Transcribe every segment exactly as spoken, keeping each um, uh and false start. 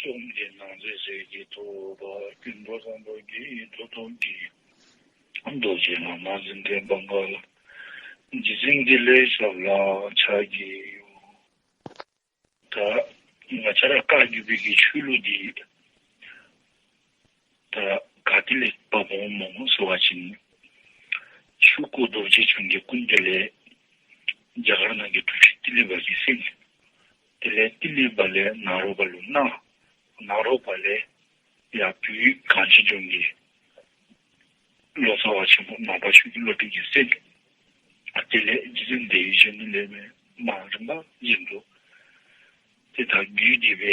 སྟོང་གི་སྣང་མཛད་ཟེར་གྱི་ཐོག་པ། ཀུན་ཏུ་བཟང་པོ་གི་ཐོག་ཐོག་གི་རྡོ་རྗེ་བླ་མ་འཛིན་གྲྭའི་བང་ག་ལ། རྗེ་བཙུན་དེ་ལས་ཞབས་ལ་ཕྱག་བགྱིའོ། ད་ང་བཅས་ར་བཀའ་བརྒྱུད་པའི་གི་ཆོས་ལུགས་འདི་ད་ག་ཏེ་ལས་འབབ་འོངམ་སྨོ་ཟེར་བ་ཅིན་ཆོས་སྐུ་རྡོ་རྗེ་འཆང་གི་སྐུ་མདུན་ལས་རྒྱ་གར་ནང་གི་གྲུབ་ཆེན་ཏི་ལི་པ་གིས་གསན། དེ་ལས་ཏི་ལི་པ་ལས་ནཱ་རོ་པ་ལུ་གནང་། ནཱ་རོ་པ་ལས་ཡར་བོད་གངས་ཅན་ལྗོངས་ཀྱི་ལོ་ཙཱ་བ་ཆེན་པོ་ནང་པ་ཆོས་ཀྱི་བློ་གྲོས་ཀྱིས་གསན། དེ་ལས་རྗེ་བཙུན་བདེ་བའི་ཆོས་འདི་ལས་སྦེ་མར་རིམ་པ་བཞིན་དུ་ཏེ་ད་བརྒྱུད་དེ་སྦེ།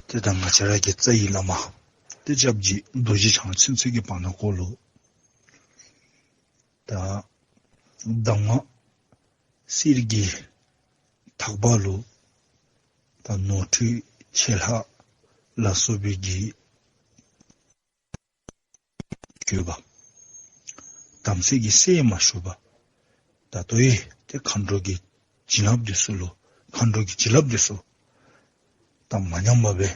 ཏེ་ད་ང་བཅས་ར་གི་རྩ་བའི་བླ་མ་ཏེ་སྐྱབས་རྗེ་རྡོ་རྗེ་འཆང་ཚུན་ཚོད་ཀྱི་བར་ན་ཁོ་ལུ་ད་གདམས་ངག་གསེར་གྱི་ཐག་པ་ལུ་ད་ནོར་འཁྲུལ་ཆད་ལྷག་ལ་སོགས་པའི་གི་བཀོད་པ། དམ་ཚིག་གི་སྲས་མ་ཞུ་བ། ད་ལྟོ་ཡང་ཏེ་མཁའ་འགྲོ་གི་བྱིན་རླབས་འདི་ཚུ་ལུ་མཁའ་འགྲོ་གི་བྱིན་རླབས་འདི་ཚུ་ད་མ་ཉམས་པ་སྦེ་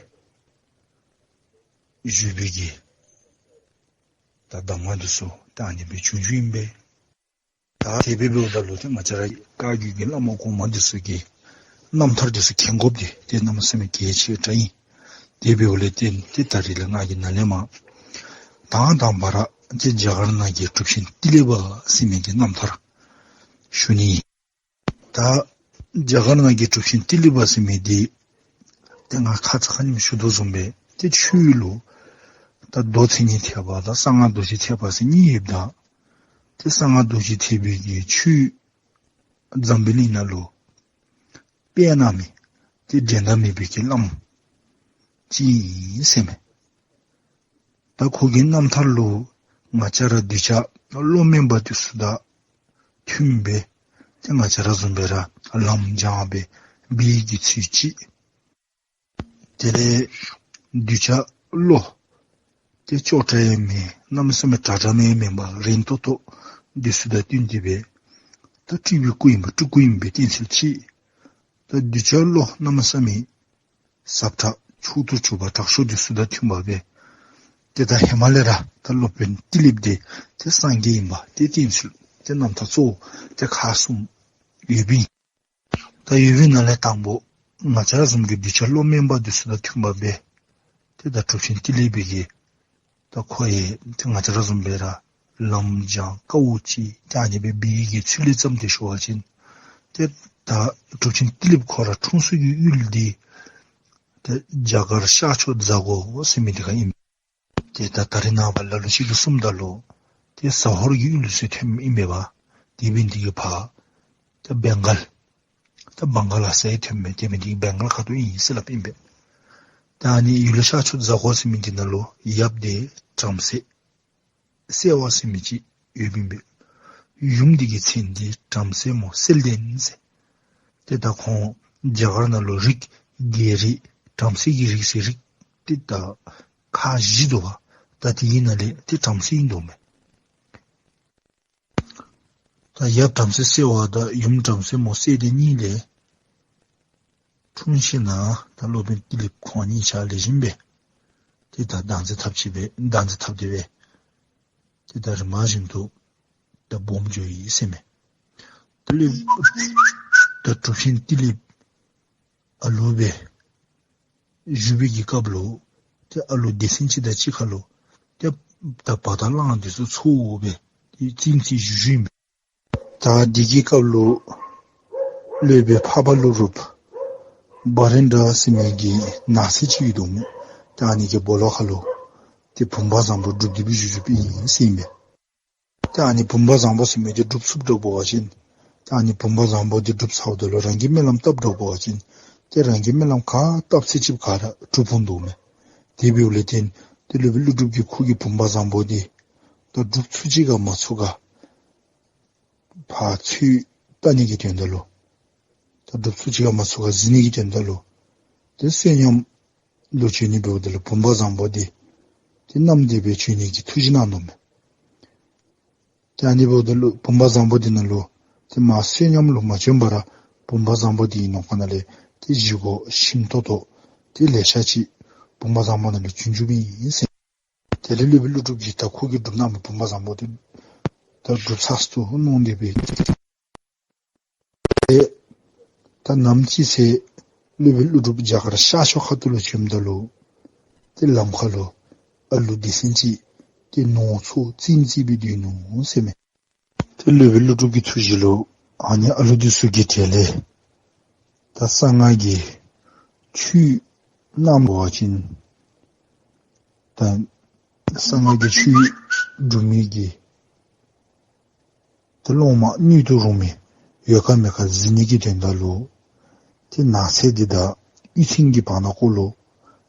བཞུགས་པའི་གི་ད་གདམས་ངག་འདི་ཚུ་ད་ཨ་ནི་སྦེ་བྱུང་བྱུངམ་ཨིན་པས། ད་དེ་སྦེ་འབདཝ་ད་ལུ་ཏེ་ང་བཅས་ར་བཀའ་བརྒྱུད་ཀྱི་བླ་མ་གོང་མ་འདི་ཚུ་གི་རྣམ་ཐར་འདི་ཚུ་མཁྱེན་དགོཔ་འདི་ཏེ་གནམ་མེད་ས་མེད་གལ་ཆེ་དྲགས་ཨིན། དེ་འབདཝ་ལས་བརྟེན་ཏེ་ད་རིས་ལས་ང་གིས་ནཱ་ལས་མར་དང་དང་པ་ར་ཏེ་རྒྱ་གར་ནང་གི་གྲུབ་ཆེན་ཏི་ལི་པ་ཟེར་མི་གི་རྣམ་ཐར་ཞུ་ནི་ཨིན། ད་རྒྱ་གར་ནང་གི་གྲུབ་ཆེན་ཏི་ལི་པ་ཟེར་མི་འདི་ཏེ་ང་ཁ་ཙ་ཁ་ཉིནམ་ཞུ་དོ་བཟུམ་སྦེ་ཏེ་ཆོས་ལུ་ད་མདོ་མཚན་ཉིད་ཐེག་པ་དང་གསང་སྔགས་རྡོ་རྗེ་ཐེག་པ་ཟེར་གཉིས་ཡོདཔ་ད་ཏེ་གསང་སྔགས་རྡོ་རྗེ་ཐེག་པའི་གི་ཆོས་འཛམ་བུ་གླིང་ནང་ལུ་དཔེར་ན་མེད་ཏེ་འགྲན་ཟླ་མེད་པའི་གི་བླམ་ཅིག་ཨིན་ཟེར་མས། ད་ཁོ་གི་རྣམ་ཐར་ལུ་ང་བཅས་ར་གདུལ་བྱ་བློ་དམན་པ་འདི་ཚུ་དང་མཐུནམ་སྦེ་ཏེ་ང་བཅས་ར་བཟུམ་སྦེ་ར་ལམ་སྦྱངས་སྦེ་འབད་བའི་གི་ཚུལ་ཅིག། དེ་ལས་གདུལ་བྱ་བློ་ཏེ་ཅོག་འཐདཔ་ཡང་མེན། གནམ་མེད་ས་མེད་དྲག་དྲག་མེན་མེན་པར་རན་ཏོག་ཏོ་འདི་ཚུ་དང་བསྟུན་ཏེ་སྦེ་ད་སྤྲུལ་པའི་སྐུ་ཨིན་པ་སྤྲུལ་སྐུ་ཨིན་པའི་བསྟན་ཚུལ་ཅིག། ད་གདུལ་བྱ་བློ་གནམ་མེད་ས་མེད་ཟབ་དྲགས་མཆོག་ཏུ་གྱུར་པ་དྲག་ཤོས་འདི་ཚུ་དང་མཐུན་པ་སྦེ་ཏེ་ད་ཧེ་མ་ལས་ར་ད་སློབ་དཔོན་ཏི་ལི་པ་འདི་ཏེ་སངས་རྒྱས་ཨིན་པ་ཏེ་བསྟན་ཚུལ་ཏེ་རྣམ་ཐར་གཙོ་བོ་ཏེ་ཁག་གསུམ་ཡོདཔ་ཨིན། ད་ཡོད་པའི་ནང་ལས་དང་པོ་ང་བཅས་ར་བཟུམ་གྱི་གདུལ་བྱ་བློ་དམན་པ་འདི་ཚུ་དང་མཐུན་པ་སྦེ་ཏེ་ད་གྲུབ་ཆེན་ཏི་ལི་པ་གིས་ད་ཁོ་ཡང་ཏེ་ང་བཅས་ར་བཟུམ་སྦེ་ར་ལམ་སྦྱང་དཀའཝ་སྤྱད་ཏེ་ཨ་ནི་སྦེ་འབད་བའི་གི་ཚུལ་ལས་བརྩམས་ཏེ་ཞུ་བ་ཅིན་ཏེ་ད་གྲུབ་ཆེན་ཏི་ལི་པ་ཁོ་ར་འཁྲུངས་ས་གི་ཡུལ་འདི་ཏེ་རྒྱ་གར་ཤར་ཕྱོགས་རྫ་མགོ་ཟེར་མི་འདི་ཁར་ཨིན། ཏེ་ད་ད་རེས་ནངས་པ་ལ་ལུ་ཅིག་གིས་གསུངམ་ད་ལུ་ཏེ་ཟ་ཧོར་གྱི་ཡུལ་ལུ་ཚུར་ཐོནམ་ཨིན་པས་པ། དེ་འབད་ནི་འདི་གིས་ཕར་ཏེ་བེང་གཱལ་ད་བང་ག་ལ་ཟེར་ཐོནམ་མས། དེ་འབད་ནི་འདི་གིས་བེང་གཱལ་ཁ་ཐུག་ཨིན་ཟེར་སླབ་ཨིན་པས། ད་ཨ་ནི་ཡུལ་ཤར་ཕྱོགས་རྫ་མགོ་ཟེར་མི་འདི་ནང་ལུ་ཡབ་འདི་བྲམ་ཟེ་གསལ་བ་ཟེར་མི་ཅིག་ཡོདཔ་ཨིན་པས། ཡུམ་འདི་གི་མཚན་འདི་བྲམ་ཟེ་མོ་གསལ་ལྡན་ཟེར། ཏེ་ད་ཁོང་རྒྱ་གར་ནང་ལུ་རིགས་རྒྱལ་རིགས་བྲམ་ཟེ་གི་རིགས་ཟེར་རིགས་ཏེ་ད་ཁག་བཞི་འདུག་པ། ད་དེ་གི་ནང་ལས་ཏེ་བྲམ་ཟེ་ཨིན་འདུག་མས། ད་ཡབ་བྲམ་ཟེ་གསལ་བ་དང་ཡུམ་བྲམ་ཟེ་མོ་གསལ་ལྡན་གཉིས་ལས་འཁྲུངས་ཞིནམ་ད་སློབ་དཔོན་ཏི་ལི་པ་ཁོང་གཉིས་ཆ་ལེགས་ཤོམ་སྦེ་ཏེ་ད་བདག་འཛིན་འཐབ་ཅི་སྦེ་བདག་འཛིན་འཐབ་སྟེ་སྦེ་ཏེ་ད་རིམ་པ་བཞིན་དུ་ད་སྦོམ་འགྱོ་ཡི་ཟེར་མས། ཏི་ལི་པ་ད་གྲུབ་ཆེན་ཏི་ལི་པ་ཨ་ལུ་སྦེ་བཞུགས་པའི་གི་སྐབས་ལུ་ཏེ་ཨ་ལུ་སྡེ་ཚན་ཅིག་དང་གཅིག་ཁར་ལུ་ཏེ་ད་བར་ཐག་བླངས་ཏེ་ཚུར་ཚོགས་སྦེ་ཏེ་རྩིས་རྩིས་ཞུ་ཞུཝ་ཨིན་པས། ད་དེ་གི་སྐབས་ལུ་སློབ་དཔོན་འཕགས་པ་ཀླུ་སྒྲུབ་བ་རེ་འདྲ་ཟེར་མི་གི་ནགས་ཚལ་ཅིག་ཡོད་དོ་མས། ད་ཨ་ནི་གི་སྦོ་ལོགས་ཁར་ལུ་ཏེ་བུམ་པ་བཟང་པོ་སྒྲུབ་སྡེ་སྦེ་བཞུགས་བཞུགསཔ་ཨིན་ཟེར་ཨིན་པས། ཏེ་ཨ་ནི་བུམ་པ་བཟང་པོ་ཟེར་མི་འདི་སྒྲུབ་ཚུགསཔ་འདྲཝ་འབད་བ་ཅིན་ཏེ་ཨ་ནི་བུམ་པ་བཟང་པོ་འདི་སྒྲུབ་ཚརཝ་ད་ལུ་རང་གིས་སྨོན་ལམ་བཏབ་འདྲཝ་འབད་བ་ཅིན་ཏེ་རང་གིས་སྨོན་ལམ་ག་བཏབ་ཚད་ཅིག་ག་ར་འགྲུབ་འོང་དོ་མས། དེ་འབདཝ་ལས་བརྟེན་ཏེ་སློབ་དཔོན་ཀླུ་སྒྲུབ་ཀྱིས་ཁོ་གི་བུམ་པ་བཟང་པོ་འདི་ད་སྒྲུབ་ཚུགས་ཅི་ག་མ་ཚུགས་ག་ཕར་ཚུར་བལྟ་ནི་གི་དོན་དག་ལུ་ད་སྒྲུབ་ཚུགས་ཅི་ག་མ་ཚུགས་ག་གཟིགས་ནི་གི་དོན་དག་ལུ་ཏེ་བསོད་སྙོམས་ལུ་བྱོན་ནི་འབདཝ་ད་ལུ་བུམ་པ་བཟང་པོ་འདི་ཏེ་བསྣམས་ཏེ་སྦེ་བྱོན་ནི་གི་ཐུགས་བཞེད་གནང་དོ་མས། ཏེ་ཨ་ནི་འབདཝ་ད་ལུ་བུམ་པ་བཟང་པོ་འདི་ནང་ལུ་ཏེ་མར་བསོད་སྙོམས་ལུ་མ་བྱོན་པར་བུམ་པ་བཟང་པོ་འདི་གི་ནང་ཁོག་ནང་ལས་ ཏེ་བཞེས་སྒོ་ཞིམ་ཏོང་ཏོ་ཏེ་ལེ་ཤ་ཅིག་བུམ་པ་བཟང་པོ་ནང་ལུ་བྱོན་བྱོནམ་ཨིན་ཟེར། དེ་ལས་སློབ་དཔོན་ཀླུ་སྒྲུབ་ཀྱིས་ད་ཁོ་གིས་སྒྲུབ་གནང་མི་བུམ་པ་བཟང་པོ་དེ་ད་སྒྲུབ་ཚར་སོ་མནོ་སྟེ་སྦེ། ཏེ་ད་ནམ་ཅིག་ཟེར་སློབ་དཔོན་ཀླུ་སྒྲུབ་རྒྱ་གར་ཤར་ཕྱོགས་ཁ་ཐུག་ལུ་བྱོནམ་ད་ལུ་ཏེ་ལམ་ཁ་ལུ་ཨ་ལུ་སྡེ་ཚན་ཅིག་ཏེ་ནོར་འཚོ་རྩེདམོ་རྩེ་སྦེ་སྡོད་ནུག་ཟེར་མས། ཏེ་སློབ་དཔོན་ཀླུ་སྒྲུབ་ཀྱི་ཐུགས་བཞེད་ལུ་ཨ་ནི་ཨ་ལུ་འདི་ཚུ་གི་གྲས་ལས་ད་གསང་སྔགས་ཀྱི་ཆོས་གནངམ་འབད་བ་ཅིན་ད་གསང་སྔགས་ཀྱི་ཆོས་སྒྲུབ་མི་གི་ད་སློབ་མ་སྣོད་དུ་རུང་མི་ཡོད་ག་མེད་ག་གཟིགས་ནི་གི་དོན་དག་ལུ་ཏེ་ནགས་ཚལ་འདི་དང་གཡུས་ཚན་གྱི་བར་ན་ཁོ་ལུ་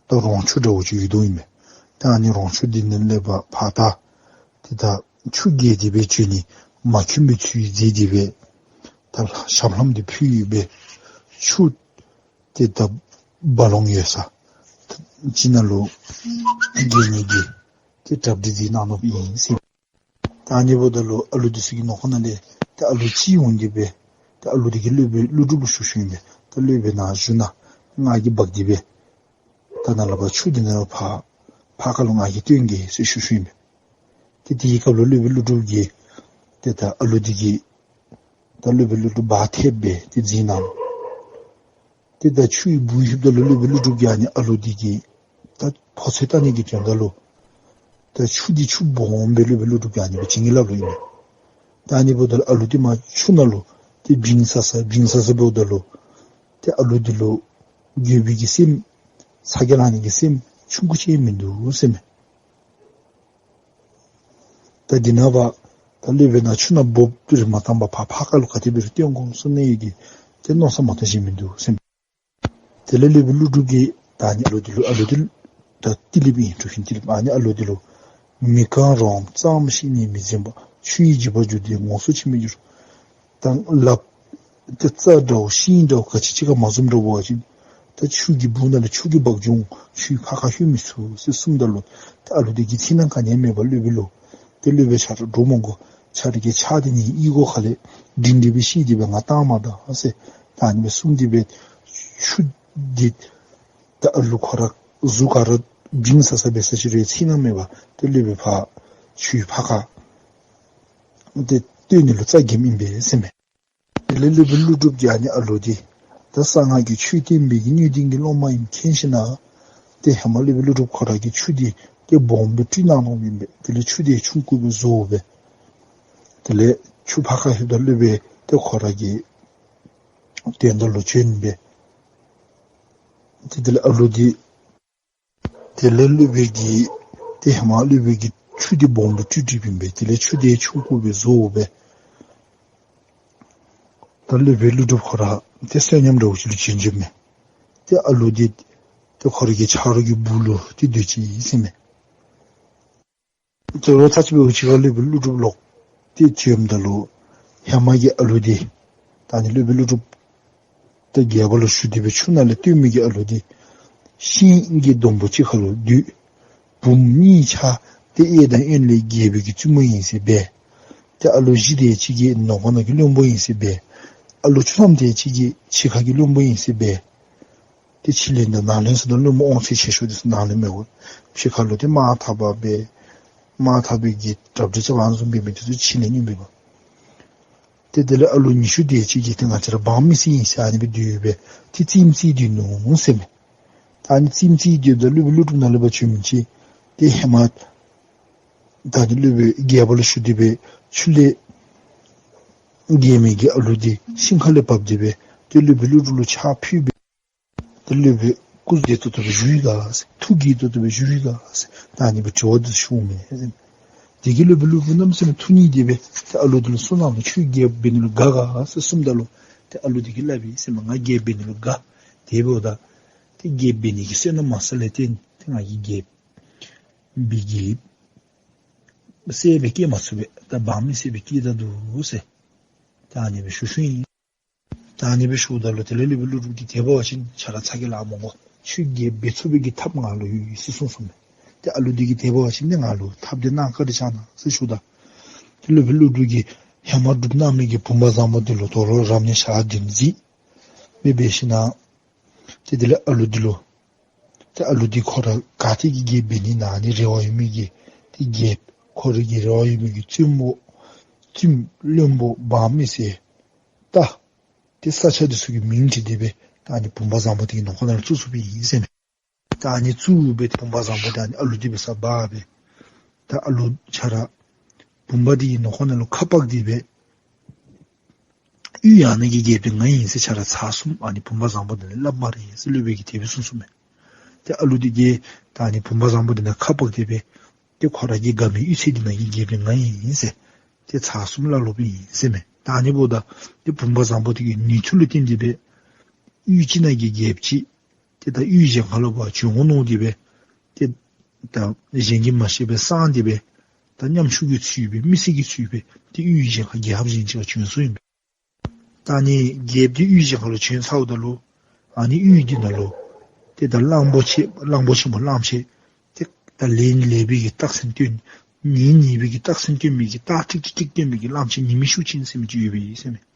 ད་རོང་ཆུ་འདྲཝ་ཅིག་ཡོད་དོ་ཨིན་མས། ད་ཨ་ནི་རོང་ཆུ་འདི་ནང་ལས་ཕར་ཕར་ད་ཏེ་ད་ཆུ་རྒལ་ཏེ་སྦེ་བྱོན་ནི་མ་འཁྱོངས་པའི་ཚུལ་མཛད་དེ་སྦེ་ད་ཞབས་ལྷམ་འདི་ཕུད་སྦེ་ཆུ་ཏེ་ད་རྦ་ཀློང་ཡོད་ས་ཅིག་ནང་ལུ་རྒལ་ནི་གི་ཏེ་གྲ་སྒྲིག་མཛད་གནང་ནུག་ཨིན་ཟེར། ད་ཨ་ནི་འབདཝ་ད་ལུ་ཨ་ལུ་འདི་ཚུ་གི་ནོར་ཁོག་ནང་ལས་ཏེ་ཨ་ལུ་ཅིག་འོང་སྟེ་སྦེ་ཏེ་ཨ་ལུ་འདི་གིས་སློབ་དཔོན་ཀླུ་སྒྲུབ་ལུ་ཞུ་ཞུཝ་ཨིན་པས། ད་སློབ་དཔོན་ནཱ་བཞུགས་གནང་། ང་གིས་འབག་སྟེ་སྦེ་ད་ནཱ་ལས་ཕར་ཆུ་འདི་ནང་ཕར་ཕར་ཁ་ལུ་ང་གིས་བཏོན་གེ་ཟེར་ཞུ་ཞུཝ་ཨིན་པས། ཏེ་དེའི་སྐབས་ལུ་སློབ་དཔོན་ཀླུ་སྒྲུབ་ཀྱིས་ཏེ་ད་ཨ་ལུ་འདི་གིས་ད་སློབ་དཔོན་ཀླུ་སྒྲུབ་འབག་ཐེབས་སྦེ་ཏེ་མཛད་གནང་། ཏེ་ད་ཆུའི་སྦུག་ལྷོདཔ་ད་ལུ་སློབ་དཔོན་ཀླུ་སྒྲུབ་ཀྱིས་ཨ་ནི་ཨ་ལུ་འདི་གི་ད་ཕོ་ཚོད་བལྟ་ནི་གི་དོན་དག་ལུ་ད་ཆུ་འདི་ཆུ་སྦོམ་སྦེ་སློབ་དཔོན་ཀླུ་སྒྲུབ་ཀྱིས་ཨ་ནི་སྦེ་བྱིན་གྱིས་བརླབས་ལོ་ཨིན་མས། ད་ཨ་ནི་འབདཝ་ད་ལུ་ཨ་ལུ་འདི་མར་ཆུ་ནང་ལུ་ཏེ་བིང་ས་ས་བིང་ས་ས་འབདཝ་ད་ལུ་ཏེ་ཨ་ལུ་འདི་ལུ་འགྱོད་པའི་གི་སེམས་ཚ་གྱང་ལང་ནི་གི་སེམས་ཆུང་ཀུ་ཅིག་མིན་འདུག་ཟེར་མས། ད་འདི་ནངས་པ་ད་སློབ་དཔོན་ནཱ་ཆུ་ནང་འབོ་རིམ་མ་བཏང་པར་ཕར་ཕར་ཁ་ལུ་ག་དེ་སྦེ་ར་བཏོན་དགོ་ཟེར་ནི་གི་ཏེ་མནོ་བསམ་མ་གཏོགས་གཞན་མིན་འདུག་ཟེར་མས། དེ་ལས་སློབ་དཔོན་ཀླུ་སྒྲུབ་ཀྱིས་ད་ཨ་ནི་ཨ་ལུ་འདི་ལུ་ཨ་ལུ་འདི་ལུ་ད་ཏི་ལིཔ་ཨིན། གྲུ་ཤིང་ཏི་ལིཔ། ཨ་ནི་ཨ་ལུ་འདི་ལུ་མི་རྐང་རོང་ཙམ་ཞིག་ནི་མི་འཛེམ་པ། ཆུ་ཡི་འཇིགས་པ་རྒྱུ་འདིས་ངོ་སོ་ཕྱེ་མི་འགྱུར། ད་ལགཔ་ཏེ་རྩྭ་འདྲཝ་ཤིང་འདྲཝ་ག་ཅི་ཅིག་ག་མ་བཟུངམ་འདྲ་བ་ཅིན་ད་ཆུ་གི་སྦུག་ནང་ལས་ཆུ་གིས་འབག་འགྱོ་འོང་། ཆུའི་ཕར་ཁ་ལྷོད་མི་ཚུགས་ཟེར་གསུངམ་ད་ལུ་ད་ཨ་ལུ་འདི་གིས་ཚིག་ནང་ག་ནི་ཡང་མེད་པར་སློབ་དཔོན་ལུ་ཏེ་སློབ་དཔོན་ཁྱོད་ར་འདྲོག་མ་དགོ། ཁྱོད་ར་གི་ཕྱག་འདི་ངེའི་ཨོལ་ལྐོག་ཁ་ལས་སྒྲིང་སྒྲི་སྦེ་བཤེད་དེ་སྦེ་ང་བཏང་མ་ད་ཟེར་ད་ཨ་ནི་སྦེ་གསུངས་ཏེ་སྦེ་ཆུ་འདི་ད་ཨ་ལུ་ཁོ་ར་གཟུགས་ག་ར་བིང་ས་ས་འབད་ས་ཅིག་རུང་ཚིག་ནང་མེད་པར་ཏེ་སློབ་དཔོན་ཕར་ཆུའི་ཕར་ཁ་ཏེ་བཏོན་ནི་ལུ་རྩ་འགེངམ་ཨིན་པས་ཟེར་མས། དེ་ལས་སློབ་དཔོན་ཀླུ་སྒྲུབ་ཀྱིས་ཨ་ནི་ཨ་ལུ་འདི་ད་གསང་སྔགས་ཀྱི་ཆོས་བསྟན་པའི་གི་སྣོད་ལྡན་གྱི་སློབ་མ་ཨིནམ་མཁྱེན་ཞིན་ན་ཏེ་ཧེ་མ་སློབ་དཔོན་ཀླུ་སྒྲུབ་ཁོ་ར་གིས་ཆུ་འདི་ཏེ་སྦོམ་སྦེ་སྤྲུལ་གནང་ནུག་ཨིན་པས། དེ་ལས་ཆུ་འདི་ཆུང་ཀུ་སྦེ་བཟོ་སྦེ་དེ་ལས་ཆུ་ཕར་ཁ་ལྷོདཔ་ད་སློབ་དཔོན་ཏེ་ཁོ་ར་གི་དོན་དག་ལུ་བྱོན་སྦེ་ཏེ་དེ་ལས་ཨ་ལུ་འདི་དེ་ལས་སློབ་དཔོན་གྱིས་ཏེ་ཧེ་མ་སློབ་དཔོན་གྱིས་ཆུ་འདི་སྦོམ་སྦེ་སྤྲུལ་སྤྲུལཝ་ཨིན་པས། དེ་ལས་ཆུ་འདི་ཆུང་ཀུ་སྦེ་བཟོ་སྦེ་ད་སློབ་དཔོན་ཀླུ་སྒྲུབ་ཁོ་ར་ཏེ་བསོད་སྙོམས་འདྲཝ་ཅིག་ལུ་བྱོན་བྱོནམ་མས། ཏེ་ཨ་ལུ་འདི་ཏེ་ཁོ་ར་གི་ཆ་རོགས་ཀྱི་སྦུག་ལུ་ཏེ་སྡོད་ཅི་ཟེར་མས། ཏེ་རོགས་ཐག་ཆོད་པའི་ཅིག་ཁར་སློབ་དཔོན་ཀླུ་སྒྲུབ་ལོག་སྟེ་བྱོནམ་ད་ལུ་ཧེ་མ་གི་ཨ་ལུ་འདི་ད་ཨ་ནི་སློབ་དཔོན་ཀླུ་སྒྲུབ་ཏེ་རྒྱལ་པོ་ལུ་ཞུ་སྟེ་སྦེ་ཆུ་ནང་ལས་བཏོན་མི་གི་ཨ་ལུ་འདི་ཤིང་གི་སྡོང་པོ་ཅིག་ཁར་ལུ་སྡོད། བུམོ་གཉིས་ཆགས་ཏེ་གཡས་དང་གཡོན་ལས་རྒྱལ་པོའི་གི་བཙུན་མོ་ཨིན་ཟེར་སྦེ། ཏེ་ཨ་ལུ་བཞི་དེ་ཅིག་གིས་ནང་ཁོག་ནང་གི་བློན་པོ་ཨིན་ཟེར་སྦེ། ཨ་ལུ་བཅུ་ཐམ་དེ་ཅིག་གིས་ཕྱི་ཁ་གི་བློན་པོ་ཨིན་ཟེར་སྦེ། ཏེ་ཕྱི་བློན་དང་ནང་བློན་ཟེར་ད་བློན་པོ་དབང་ཚད་ཆེ་ཤོས་འདི་ཚུ་ནང་བློན་མས་གོ། ཕྱི་ཁ་ལུ་ཏེ་དམག་འཐབ་པ་སྦེ་དམག་འཐབ་པའི་གི་གྲ་སྒྲིག་རྐྱབ་པ་བཟུམ་འབད་མི་འདི་ཚུ་ཕྱི་བློན་ཨིན་པས་གོ། ཏེ་དེ་ལས་ཨ་ལུ་ཉི་ཤུ་དེ་ཅིག་གིས་ཏེ་ང་བཅས་ར་འབངས་མི་སེར་ཨིན་ཟེར་ཨ་ནི་སྦེ་སྡོད་སྦེ་ཏེ་རྩེདམོ་རྩེ་སྡོད་ནུག་ཟེར་མས། ད་ཨ་ནི་རྩེདམོ་རྩེ་སྡོདཔ་ད་སློབ་དཔོན་ཀླུ་སྒྲུབ་ནཱ་ལས་ཕར་བྱོན་མི་ཅིག་ཏེ་ཧེ་མ་ད་ཨ་ནི་སློབ་དཔོན་རྒྱལ་པོ་ལུ་ཞུ་སྟེ་སྦེ་ཆུ་ལས་རྒལ་མི་གི་ཨ་ལུ་འདི་ཤིང་ཁ་ལས་བབས་ཏེ་སྦེ་ཏེ་སློབ་དཔོན་ཀླུ་སྒྲུབ་ལུ་ཕྱག་ཕུལ་སྦེ་ཏེ་སློབ་དཔོན་སྐུ་བདེ་ཏོག་ཏོ་སྦེ་བཞུགས་ཡི་ག་ཟེར། ཐུགས་དགྱེས་ཏོག་ཏོ་སྦེ་བཞུགས་ཡི་ག་ཟེར། ད་ཨ་ནི་སྦེ་དྲི་བ་འདི་ཞུཝ་མས་ཟེར། དེ་གིས་སློབ་དཔོན་ཀླུ་སྒྲུབ་གནམ་མེད་ས་མེད་ཐུགས་མཉེས་ཏེ་སྦེ་ཏེ་ཨ་ལུ་འདི་ལུ་གསུངས་གནང་ནུག། ཁྱོད་རྒྱལཔོ་འབད་ནི་ལུ་དགའ་ག་ཟེར་གསུངམ་ད་ལུ་ཏེ་ཨ་ལུ་འདི་གིས་སླབ་ཡི་ཟེར་མས། ང་རྒྱལཔོ་འབད་ནི་ལུ་དགའ། དེ་འབདཝ་ད་ཏེ་རྒྱལཔོ་འབད་ནི་གི་བསོད་ནམས་མ་བསགས་ལས་བརྟེན་ཏེ་ང་གིས་རྒྱལཔོ་འབད་གི་སྲས་སྦེ་སྐྱེ་མ་ཚུགས་པས། ད་འབངས་མི་སེར་སྦེ་སྐྱེ་ད་འདུག་ཟེར་ད་ཨ་ནི་སྦེ་ཞུ་ཞུཝ་ཨིན། ད་ཨ་ནི་སྦེ་ཞུཝ་ད་ལུ་དེ་ལས་སློབ་དཔོན་ཀླུ་སྒྲུབ་ཀྱིས་དེ་འབད་བ་ཅིན་ཁྱོད་ར་ཚ་གྱང་ལང་མི་དགོ། ཁྱོད་རྒྱལཔོ་འབད་ཚུགས་པའི་གི་ཐབས་ང་ལུ་ཡོད་ཟེར་གསུངས་གསུངསམ་མས། ཏེ་ཨ་ལུ་འདི་གིས་དེ་འབད་བ་ཅིན་ཏེ་ང་ལུ་ཐབས་དེ་གནང་བཀའ་དྲིན་བསྐྱང་གནང་ཟེར་ཞུཝ་ད་ཏེ་སློབ་དཔོན་ཀླུ་སྒྲུབ་ཀྱིས་ཧེ་མ་སྒྲུབ་གནང་མི་གི་བུམ་པ་བཟང་པོ་འདི་ལུ་དོ་རུང་རབ་གནས་ཞག་བདུན་གཟིགས། མི་འབད་ཞིན་ན་ ཏེ་དེ་ལས་ཨ་ལུ་འདི་ལུ་ཏེ་ཨ་ལུ་འདི་ཁོ་ར་ག་ཏེ་གི་རྒྱལཔོ་འབད་ནི་ཨིན་ན་ཨ་ནི་རེ་བ་ཡོད་མི་གི་ཏེ་རྒྱལཔོ་ཁོ་རའི་གི་རེ་བ་ཡོད་མི་གི་བཙུནམོ་བཙུནམོ་བློན་པོ་འབངས་མི་སེར་རྟ་ཏེ་ས་ཆ་འདི་ཚུ་གི་མིང་བྲིས་ཏེ་སྦེ་ད་ཨ་ནི་བུམ་པ་བཟང་པོ་འདི་གི་ནང་ཁོག་ནང་ལུ་བཙུགས་བཙུགསཔ་ཨིན་ཟེར་མས། ད་ཨ་ནི་བཙུགས་སྦེ་ཏེ་བུམ་པ་བཟང་པོ་འདི་ཨ་ནི་ཨ་ལུ་འདི་འབད་སར་འབག་སྦེ་ད་ཨ་ལུ་ཁྱོད་ར་བུམ་པ་འདི་གི་ནང་ཁོག་ནང་ལུ་ཁ་ཕབ་སྟེ་སྦེ་གཡུས་ཡང་ན་གི་རྒྱལཔོ་འདི་ང་ཨིན་ཟེར་ཁྱོད་ར་ཚར་གསུམ་ཨ་ནི་བུམ་པ་བཟང་པོ་འདི་ལུ་སླབ་སྨ་རེ་ཟེར་སློབ་དཔོན་གྱིས་དེ་སྦེ་གསུངས་གསུངསམ་མས། ཏེ་ཨ་ལུ་འདི་གིས་ད་ཨ་ནི་བུམ་པ་བཟང་པོ་འདི་ནང་ཁ་ཕབ་སྟེ་སྦེ་ཏེ་ཁོ་ར་གི་དགའ་མི་གཡུས་ཚན་འདི་ནང་གི་རྒྱལཔོ་འདི་ང་ཨིན་ཟེར་ཏེ་ཚར་གསུམ་སླབ་སླབཔ་ཨིན་ཟེར་མས། ད་ཨ་ནི་འབདཝ་ད་ཏེ་བུམ་པ་བཟང་པོ་འདི་གི་ནུས་མཐུ་ལུ་བརྟེན་ཏེ་སྦེ་གཡུས་ཅིག་ནང་གི་རྒྱལཔོ་ཅིག་ཏེ་ད་གཡུས་གཞན་ཁར་ལུ་འབད་བ་ཅིན་འོང་མནོ་སྟེ་སྦེ་ཏེ་ད་གཞན་གྱིས་མ་ཤེས་པར་སངས་ཏེ་སྦེ་ད་ཉམ་ཆུང་གི་ཚུལ་སྦེ་མི་སེར་གྱི་ཚུལ་སྦེ་ཏེ་གཡུས་གཞན་ཁར་རྒྱལ་ཁབ་གཞན་ཅིག་ཁར་བྱོན་སོཔ་ཨིན་པས། ད་ཨ་ནི་རྒྱལཔོ་འདི་གཡུས་གཞན་ཁར་ལུ་བྱོན་ཚརཝ་ད་ལུ་ཨ་ནི་གཡུས་འདི་ནང་ལུ་ཏེ་ད་གླང་པོ་ཆེ་གླང་པོ་ཆེན་པོ་གླང་ཆེན་ཏེ་ད་ལན་ལན་སྦེ་གི་རྟགས་མཚན་སྟོན་ཉིན་ཉིན་སྦེ་གི་རྟགས་མཚན་སྟོན་མི་གི་རྟགས་ཀྲིག་ཀྲི་ཀྲིག་སྟོན་མི་གི་གླང་ཆེན་ཉི་མའི་ཤུགས་ཅན་ཟེར་མི་ཅིག་ཡོདཔ་ཨིན་ཟེར་མས།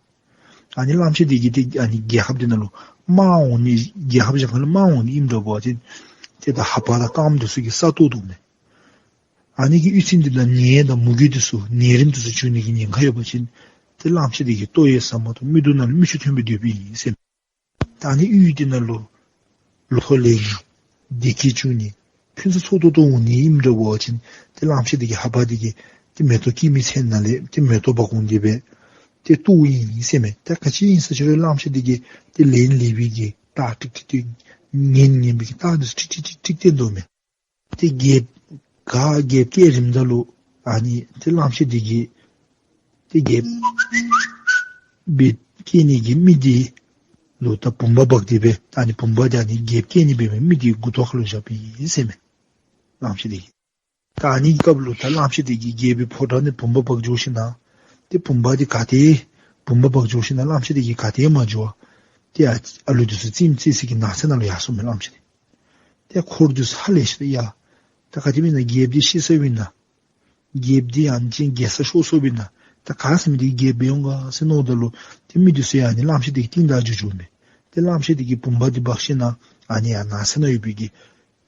ཨ་ནི་གླང་ཆེན་འདི་གིས་ཏེ་ཨ་ནི་རྒྱལ་ཁབ་འདི་ནང་ལུ་དམག་འོང་ནི་རྒྱལ་ཁབ་གཞན་ཁར་ལུ་དམག་འོང་ནི་ཨིནམ་འདྲཝ་འབད་བ་ཅིན་ཏེ་ད་ཧ་པ་དང་རྐངམ་འདི་ཚུ་གིས་ས་བཏོག་བཏོགཔ་མས། ཨ་ནི་གི་གཡུས་ཚན་འདི་ནང་ནད་དང་མུ་གེ་འདི་ཚུ་ནད་རིམས་འདི་ཚུ་བྱུང་ནི་གི་ཉེན་ཁ་ཡོད་པ་ཅིན་ཏེ་གླང་ཆེན་འདི་གིས་བཏོག་ཡང་ཟ་མ་བཏུབ་མིག་ཏོ་ནང་ལུ་མིག་ཆུ་ཐོན་སྦེ་སྡོདཔ་ཨིན་ཟེར་མས། ད་ཨ་ནི་གཡུས་འདི་ནང་ལུ་ལོ་ཐོག་ལེགས་ནི་བདེ་སྐྱིད་འབྱུང་ནི་ཕུན་སུམ་ཚོགས་ཏོག་ཏོ་འོང་ནི་ཨིནམ་འདྲཝ་འབད་བ་ཅིན་ཏེ་གླང་ཆེན་འདི་གི་ཧ་པ་འདི་གིས་ཏེ་མེ་ཏོག་སྐྱེ་མི་ཚལ་ནང་ལས་ཏེ་མེ་ཏོག་འབག་འོང་སྟེ་སྦེ་ཏེ་བཏོགཔ་ཨིན་ཟེར་མས། ད་ག་ཅི་ཨིན་ས་ཅི་རུང་གླང་ཆེན་འདི་གིས་ཏེ་ལན་ལན་སྦེ་གི་རྟགས་ཀྲིག་ཀྲི་ཀྲི་ངན་ངན་སྦེ་གི་རྟགས་འདི་ཚུ་ཀྲིག་ཀྲི་ཀྲི་ཀྲི་སྟོན་དོ་མས། ཏེ་རྒྱལཔོ་ག་རྒྱལཔོ་སྐྱེ་རནམ་ད་ལུ་ཨ་ནི་ཏེ་གླང་ཆེན་འདི་གིས་ཏེ་རྒྱལཔོ་སྦེ་སྐྱེ་ནི་གི་མི་འདི་ལུ་ད་བུམ་པ་འབག་སྟེ་སྦེ་ད་ཨ་ནི་བུམ་པ་འདི་ཨ་ནི་རྒྱལཔོ་སྐྱེ་ནི་འབད་མི་མི་འདི་མགུ་ཏོ་ཁར་ལུ་བཞགཔ་ཨིན་ཟེར་མས། གླང་ཆེན་འདི་གིས། ད་ཨ་ནི་གི་སྐབས་ལུ་ད་གླང་ཆེན་འདི་གིས་རྒྱལ་པོའི་ཕོ་བྲང་ནང་བུམ་པ་འབག་འགྱོ་ཞིན་ན་ཏེ་བུམ་པ་འདི་ག་ཏེ་བུམ་པ་འབག་འགྱོ་ཞིན་ན་གླང་ཆེན་འདི་གིས་ག་ཏེ་མ་འགྱོ་བར་ཏེ་ཨ་ཨ་ལུ་འདི་ཚུ་རྩེདམོ་རྩེ་ས་གི་ནགས་ཚལ་ནང་ལུ་ཡར་སོངམ་མས་གླང་ཆེན་འདི། ཏེ་འཁོར་འདི་ཚུ་ཧ་ལས་ཞིནམ་ལས་ཡ་ད་ག་དེ་མེན་ན་རྒྱལཔོ་འདི་ཤི་སོཔ་ཨིན་ན། རྒྱལཔོ་འདི་ཡང་ཅིན་རྒྱལ་ས་ཤོར་སོཔ་ཨིན་ན། ད་ག་ཟེར་མི་འདི་རྒྱལཔོ་འབད་འོང་ག་ཟེར་མནོཝ་ད་ལུ་ཏེ་མི་འདི་ཚུ་ཡང་ཨ་ནི་གླང་ཆེན་འདི་གི་རྟིང་བདའ་འགྱོ་འགྱོཝ་མས། ཏེ་གླང་ཆེན་འདི་གིས་བུམ་པ་འདི་འབག་ཞིན་ན་ཨ་ནི་ཡར་ནགས་ཚལ་ནང་ཡོད་པའི་གི་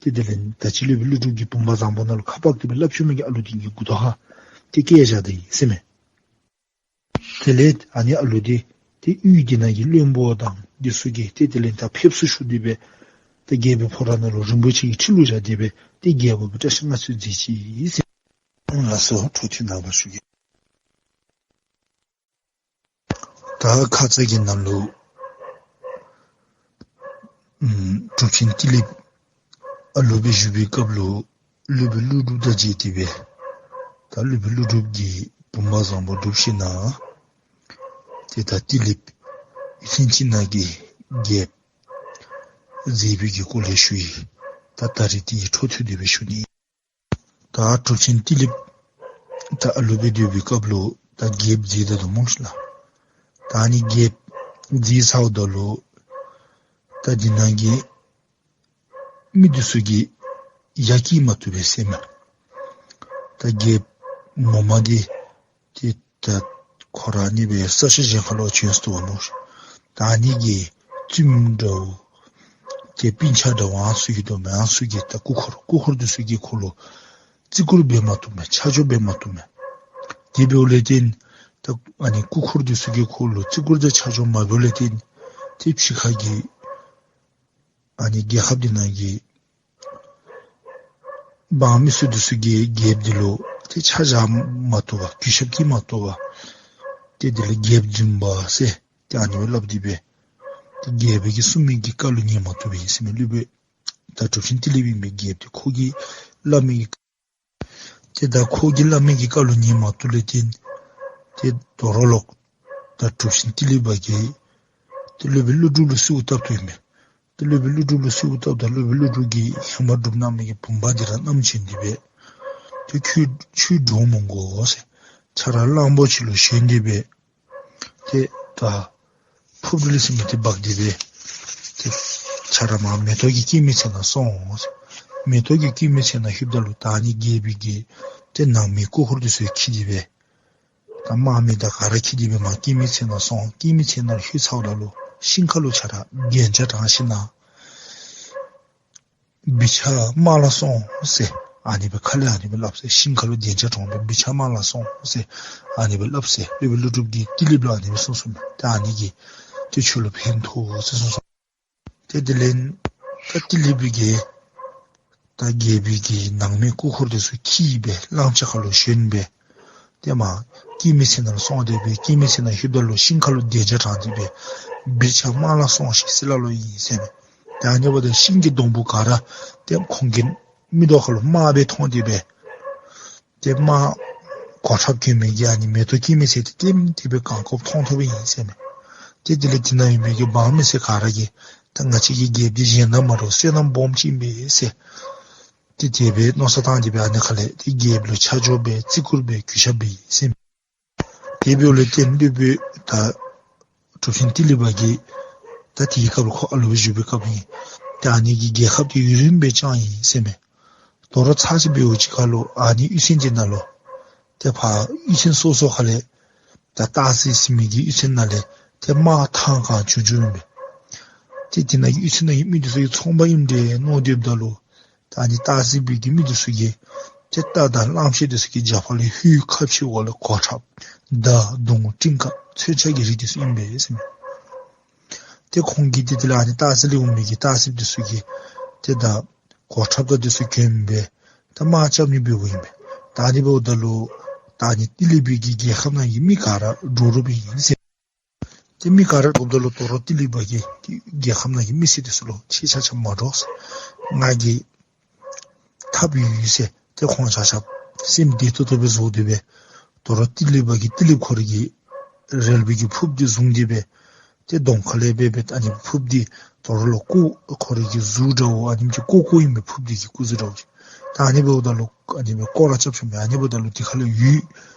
ཏེ་དེ་ལས་ད་ཅི་སློབ་དཔོན་ཀླུ་སྒྲུབ་ཀྱིས་བུམ་པ་བཟང་པོ་ནང་ལུ་ཁ་ཕབ་སྟེ་སྦེ་སླབ་བཅུག་མི་གི་ཨ་ལུ་འདི་གི་མགུ་ཏོ་ཁར་ཏེ་བཀལ་བཞག་ད་ཡི་ཟེར་མས། དེ་ལས་ཨ་ནི་ཨ་ལུ་འདི་ཏེ་གཡུས་འདི་ནང་གི་བློན་པོ་དང་འདི་ཚུ་གིས་ཏེ་དེ་ལས་ད་ཕེབས་བསུ་ཞུ་སྟེ་སྦེ་ཏེ་རྒྱལ་པོའི་ཕོ་བྲང་ནང་ལུ་རིན་པོ་ཆེ་གི་ཁྲི་ལུ་བཞག་སྟེ་སྦེ་ཏེ་རྒྱལ་པོ་སྦེ་བཀྲ་ཤིས་མངའ་གསོལ་མཛད་ཅི་ཟེར། ལགས་སོ། འཕྲོ་མཐུད་ནངས་པ་ཞུ་གེ། ད་ཁ་ཙ་གི་ནང་ལུ་ཨམ་གྲུབ་ཆེན་ཏི་ལིཔ་ཨ་ལུ་སྦེ་བཞུགས་པའི་སྐབས་ལུ་སློབ་དཔོན་ཀླུ་སྒྲུབ་དང་མཇལ་ཏེ་སྦེ་ད་སློབ་དཔོན་ཀླུ་སྒྲུབ་ཀྱིས་བུམ་པ་བཟང་པོ་སྒྲུབ་ཞིན་ན་ཏེ་ད་ཏི་ལིཔ་ལྷན་ཅིག་ནང་གི་རྒྱལཔོ་མཛད་པའི་གི་སྐོར་ལས་ཞུ་ཡི། ད་ད་རིས་དེ་འཕྲོ་མཐུད་དེ་སྦེ་ཞུ་ནི། ད་གྲུབ་ཆེན་ཏི་ལིཔ་ད་ཨ་ལུ་སྦེ་སྡོད་པའི་སྐབས་ལུ་ད་རྒྱལཔོ་མཛད་ད་དོ་སྨོ་ཤིག་ལགས། ད་ཨ་ནི་རྒྱལཔོ་མཛད་ཚརཝ་ད་ལུ་ད་འདི་ནང་གི་མི་འདི་ཚུ་གིས་ཡར་སྐྱེལ་མ་བཏུབ་པས་ཟེར་མས། ད་རྒྱལཔོ་ངོ་མ་འདི་ཏེ་ད་ཁོ་ར་ཨ་ནི་སྦེ་ས་ཆ་གཞན་ཁར་ལུ་བྱོན་སོང་ནུག། ད་ཨ་ནི་གི་བཙུནམོ་འདྲཝ་ཏེ་སྤུན་ཆ་འདྲཝ་ཨ་ནི་ཚུ་གིས་དོ་མེན་ཨ་ནི་ཚུ་གིས་ད་སྐུ་འཁོར་སྐུ་འཁོར་འདི་ཚུ་གིས་ཁོ་ལུ་བརྩི་བཀུར་འབད་མ་བཏུབ་མས། ཆ་འཇོག་འབད་མ་བཏུབ་མས། དེ་འབདཝ་ལས་བརྟེན་ད་ཨ་ནི་སྐུ་འཁོར་འདི་ཚུ་གིས་ཁོ་ལུ་བརྩི་བཀུར་དང་ཆ་འཇོག་མ་འབདཝ་ལས་བརྟེན་ཏེ་ཕྱི་ཁ་གི་ཨ་ནི་རྒྱལ་ཁབ་འདི་ནང་གི་འབངས་མི་སེར་འདི་ཚུ་གིས་རྒྱལཔོ་འདི་ལུ་ཏེ་ཆ་བཞག་མ་བཏུབ་པར་གུས་ཞབས་བསྐྱེད་མ་བཏུབ་པར་ཏེ་དེ་ལས་རྒྱལཔོ་རྫུན་པ་ཟེར་ཏེ་ཨ་ནི་སྦེ་སླབ་སྟེ་སྦེ་ཏེ་རྒྱལ་པོ་གིས་གསུངས་མི་གི་བཀའ་ལུ་ཉན་མ་བཏུབ་པས་ཟེར་མས། སློབ་དཔོན་ད་གྲུབ་ཆེན་ཏི་ལི་པ་ཨིན་པས། རྒྱལཔོ་འདི་ཁོ་གིས་སླབ་མི་གི་ཏེ་ད་ཁོ་གིས་སླབ་མི་གི་བཀའ་ལུ་ཉན་མ་བཏུབ་ལས་བརྟེན་ཏེ་དོ་རུང་ལོག་ད་གྲུབ་ཆེན་ཏི་ལི་པ་གིས་ཏེ་སློབ་དཔོན་ཀླུ་སྒྲུབ་ལུ་གསོལཝ་བཏབ་བཏུབ་ཨིན་མས། ཏེ་སློབ་དཔོན་ཀླུ་སྒྲུབ་ལུ་གསོལཝ་བཏབ་ད་སློབ་དཔོན་ཀླུ་སྒྲུབ་ཀྱིས་ཧེ་མ་སྒྲུབ་གནང་མི་གི་བུམ་པ་འདི་ར་བསྣམས་བྱོན་ཏེ་སྦེ་ཏེ་ཁྱོད་ཁྱོད་འདྲོངས་མི་དགོ་ཟེར། ཁྱོད་ར་གླང་པོ་ཆེ་ལུ་ཞོན་ཏེ་སྦེ་ཏེ་ད་ཕུབ་རྡུལ་ཟེར་མི་འདི་འབག་སྟེ་སྦེ་ཏེ་ཁྱོད་ར་མར་མེ་ཏོག་གི་སྐྱེད་མོས་ཚལ་ནང་སོང་ཟེར། མེ་ཏོག་གི་སྐྱེད་མོས་ཚལ་ནང་ལྷོདཔ་ད་ལུ་ད་ཨ་ནི་རྒྱལ་པོའི་གི་ཏེ་ནང་མི་སྐུ་འཁོར་འདི་ཚུ་འཁྱིད་དེ་སྦེ་ད་དམག་མི་དང་ག་ར་འཁྱིད་དེ་སྦེ་མར་སྐྱེད་མོས་ཚལ་ནང་སོང་། སྐྱེད་མོས་ཚལ་ནང་ལྷོད་ཚརཝ་ད་ལུ་ཤིང་ཁ་ལུ་ཁྱོད་ར་རྒྱན་ཆ་དྲངས་ཞིན་ན་ བི་ཆ་དམག་ལ་སོང་ཟེར་ཨ་ནི་སྦེ་ཁ་ལས་ཨ་ནི་སྦེ་སླབ་ཟེར། ཤིང་ཁ་ལུ་གདན་ཆ་དྲངས་སྦེ་བི་ཆ་དམག་ལ་སོང་ཟེར་ཨ་ནི་སྦེ་སླབ་ཟེར། སྦེ་སྦེ་ཀླུ་སྒྲུབ་ཀྱིས་ཏི་ལིཔ་ལུ་ཨ་ནི་སྦེ་གསུངས་གསུངསམ་མས། ཏེ་ཨ་ནི་གིས་ཏེ་ཁྱོད་ལུ་ཕན་ཐོགས་ཟེར་གསུངས་གསུངསམ་མས། ཏེ་དེ་ལས་ད་ཏི་ལིཔ་གིས་ད་རྒྱལ་པོའི་གི་ནང་མི་སྐུ་འཁོར་དེ་ཚུ་འཁྱིད་སྦེ་གླང་ཆེན་ཁ་ལུ་ཞོན་སྦེ་ཏེ་མར་སྐྱེད་མོས་ཚལ་ནང་ལུ་སོང་སྟེ་སྦེ་སྐྱེད་མོས་ཚལ་ནང་ལྷོདཔ་ད་ལུ་ཤིང་ཁ་ལུ་གདན་ཆ་དྲངས་ཏེ་སྦེ་བི་ཆ་དམག་ལ་སོང་ཞིག་ཟེར་སླབ་ལོ་ཨིན་ཟེར་མས། ཏེ་ཨ་ནི་འབདཝ་ད་ཤིང་གི་སྡོང་པོ་ག་ར་ཏེ་ཁོང་གི་མིག་ཏོ་ཁ་ལུ་དམར་སྦེ་མཐོང་སྟེ་སྦེ་ཏེ་དམག་གོ་ཁྲབ་གྱོན་མི་གི་ཨ་ནི་མེ་ཏོག་སྐྱེད་མོས་ཚལ་དེ་ལྟེམ་ལྟེ་སྦེ་གང་བཀོག་མཐོང་ཐོབ་པའི་ཨིན་ཟེར་མས། ཏེ་དེ་ལས་དེ་ནང་ཡོད་མི་གི་འབངས་མི་སེར་ག་ར་གིས་ད་ང་བཅས་ཀྱི་རྒྱལཔོ་འདི་གཞན་དང་མ་འདྲཝ་བསོད་ནམས་སྦོམ་ཅིག་ཨིན་པས་ཟེར་ཏེ་དེ་སྦེ་མནོ་བསམ་བཏང་སྟེ་སྦེ་ཨ་ནི་ཁ་ལས་ཏེ་རྒྱལཔོ་ལུ་ཆ་འཇོག་སྦེ་བརྩི་བཀུར་སྦེ་གུས་ཞབས་འབད་ཡི་ཟེར་མས། དེ་འབདཝ་ལས་བརྟེན་ཏེ་སྦེ་ད་གྲུབ་ཆེན་ཏི་ལི་པ་གིས་ད་དེའི་སྐབས་ལུ་ཁོ་ཨ་ལུ་སྦེ་བཞུགས་པའི་སྐབས་ཨིན། ད་ཨ་ནི་གི་རྒྱལ་ཁབ་དེ་ཡུན་རིངམོ་སྦེ་བསྐྱངས་ཡི་ཟེར་མས། དོ་རུང་ཚར་ཅིག་འབདཝ་ཅིག་ཁར་ལུ་ཨ་ནི་གཡུས་ཚན་དེ་ནང་ལུ་ཏེ་ཕར་གཡུས་ཚན་སོ་སོ་ཁ་ལས་ད་སྟག་གཟིག་ཟེར་མི་གི་གཡུས་ཚན་ནང་ལས་ཏེ་དམག་ཐང་ག་བྱུང་བྱུངམ་ཨིན་པས། ཏེ་དེ་ནང་གི་གཡུས་ཚན་ནང་གི་མི་དེ་ཚུ་གིས་ཚོང་པ་ཨིནམ་འདྲས་མནོ་སྡོདཔ་ད་ལུ་ད་ཨ་ནི་སྟག་གཟིག་པའི་གི་མི་དེ་ཚུ་གིས་ཏེ་རྟ་དང་གླངམོ་ཆེ་དེ་ཚུ་གི་རྒྱབ་ཁ་ལས་ཧུད་ཁ་ཕྱེ་འོག་ལས་གོ་ཁྲབ་མདའ་མདུང་སྤྲིན་དཀར་མཚོན་ཆ་གི་རིགས་དེ་ཚུ་ཨིན་པས་ཟེར་མས། ཏེ་ཁོང་གིས་ཏེ་དེ་ལས་ཨ་ནི་སྟག་གཟིག་ལས་འོང་མི་གི་སྟག་གཟིག་དེ་ཚུ་གིས་ཏེ་ད་གོ་ཁྲབ་དང་དེ་ཚུ་གྱོན་སྦེ་ད་དམག་རྐྱབ་ནི་འབདཝ་ཨིན་པས། ད་ཨ་ནི་འབདཝ་ད་ལུ་ད་ཨ་ནི་ཏི་ལི་པའི་གི་རྒྱལ་ཁབ་ནང་གི་མི་ག་ར་འདྲོག་འདྲོགཔ་ཨིན་ཟེར། ཏེ་མི་ག་ར་འདྲོགཔ་ད་ལུ་དོ་རུང་ཏི་ལི་པ་གིས་ཏེ་རྒྱལ་ཁབ་ནང་གི་མི་སེར་དེ་ཚུ་ལུ་ཁྱེད་ཆ་ཁྱབ་མ་འདྲོག་ཟེར། ང་གིས་ཐབས་ཡོད་ཟེར། ཏེ་ཁོང་ཆ་ཁྱབ་སེམས་བདེ་ཏོག་ཏོ་སྦེ་བཟོ་སྟེ་སྦེ་དོ་རུང་ཏི་ལི་པ་གིས་ཏི་ལིཔ་ཁོ་རའི་གི་རལ་པའི་གི་ཕུརཔ་དེ་བཟུང་སྟེ་སྦེ་ཏེ་གདོང་ཁ་ལས་སྦེ་སྦེ་ཨ་ནི་ཕུརཔ་དེ་དོ་རུང་ལུ་ཀོ་ཁོ་རའི་གི་གཟུགས་འདྲཝ་ཨ་ནེམ་ཅིག་ཀོ་ཀོ་ཨིན་པས། ཕུརཔ་དེ་གི་སྐུ་གཟུགས་འདྲཝ་ཅིག། ད་ཨ་ནི་འབདཝ་ད་ལུ་ཨ་ནི་སྦེ་སྐོར་ར་རྐྱབ་རྐྱབ་མས། ཨ་ནི་འབདཝ་ད་ལུ་དེ་ཁ་ལས་འོད་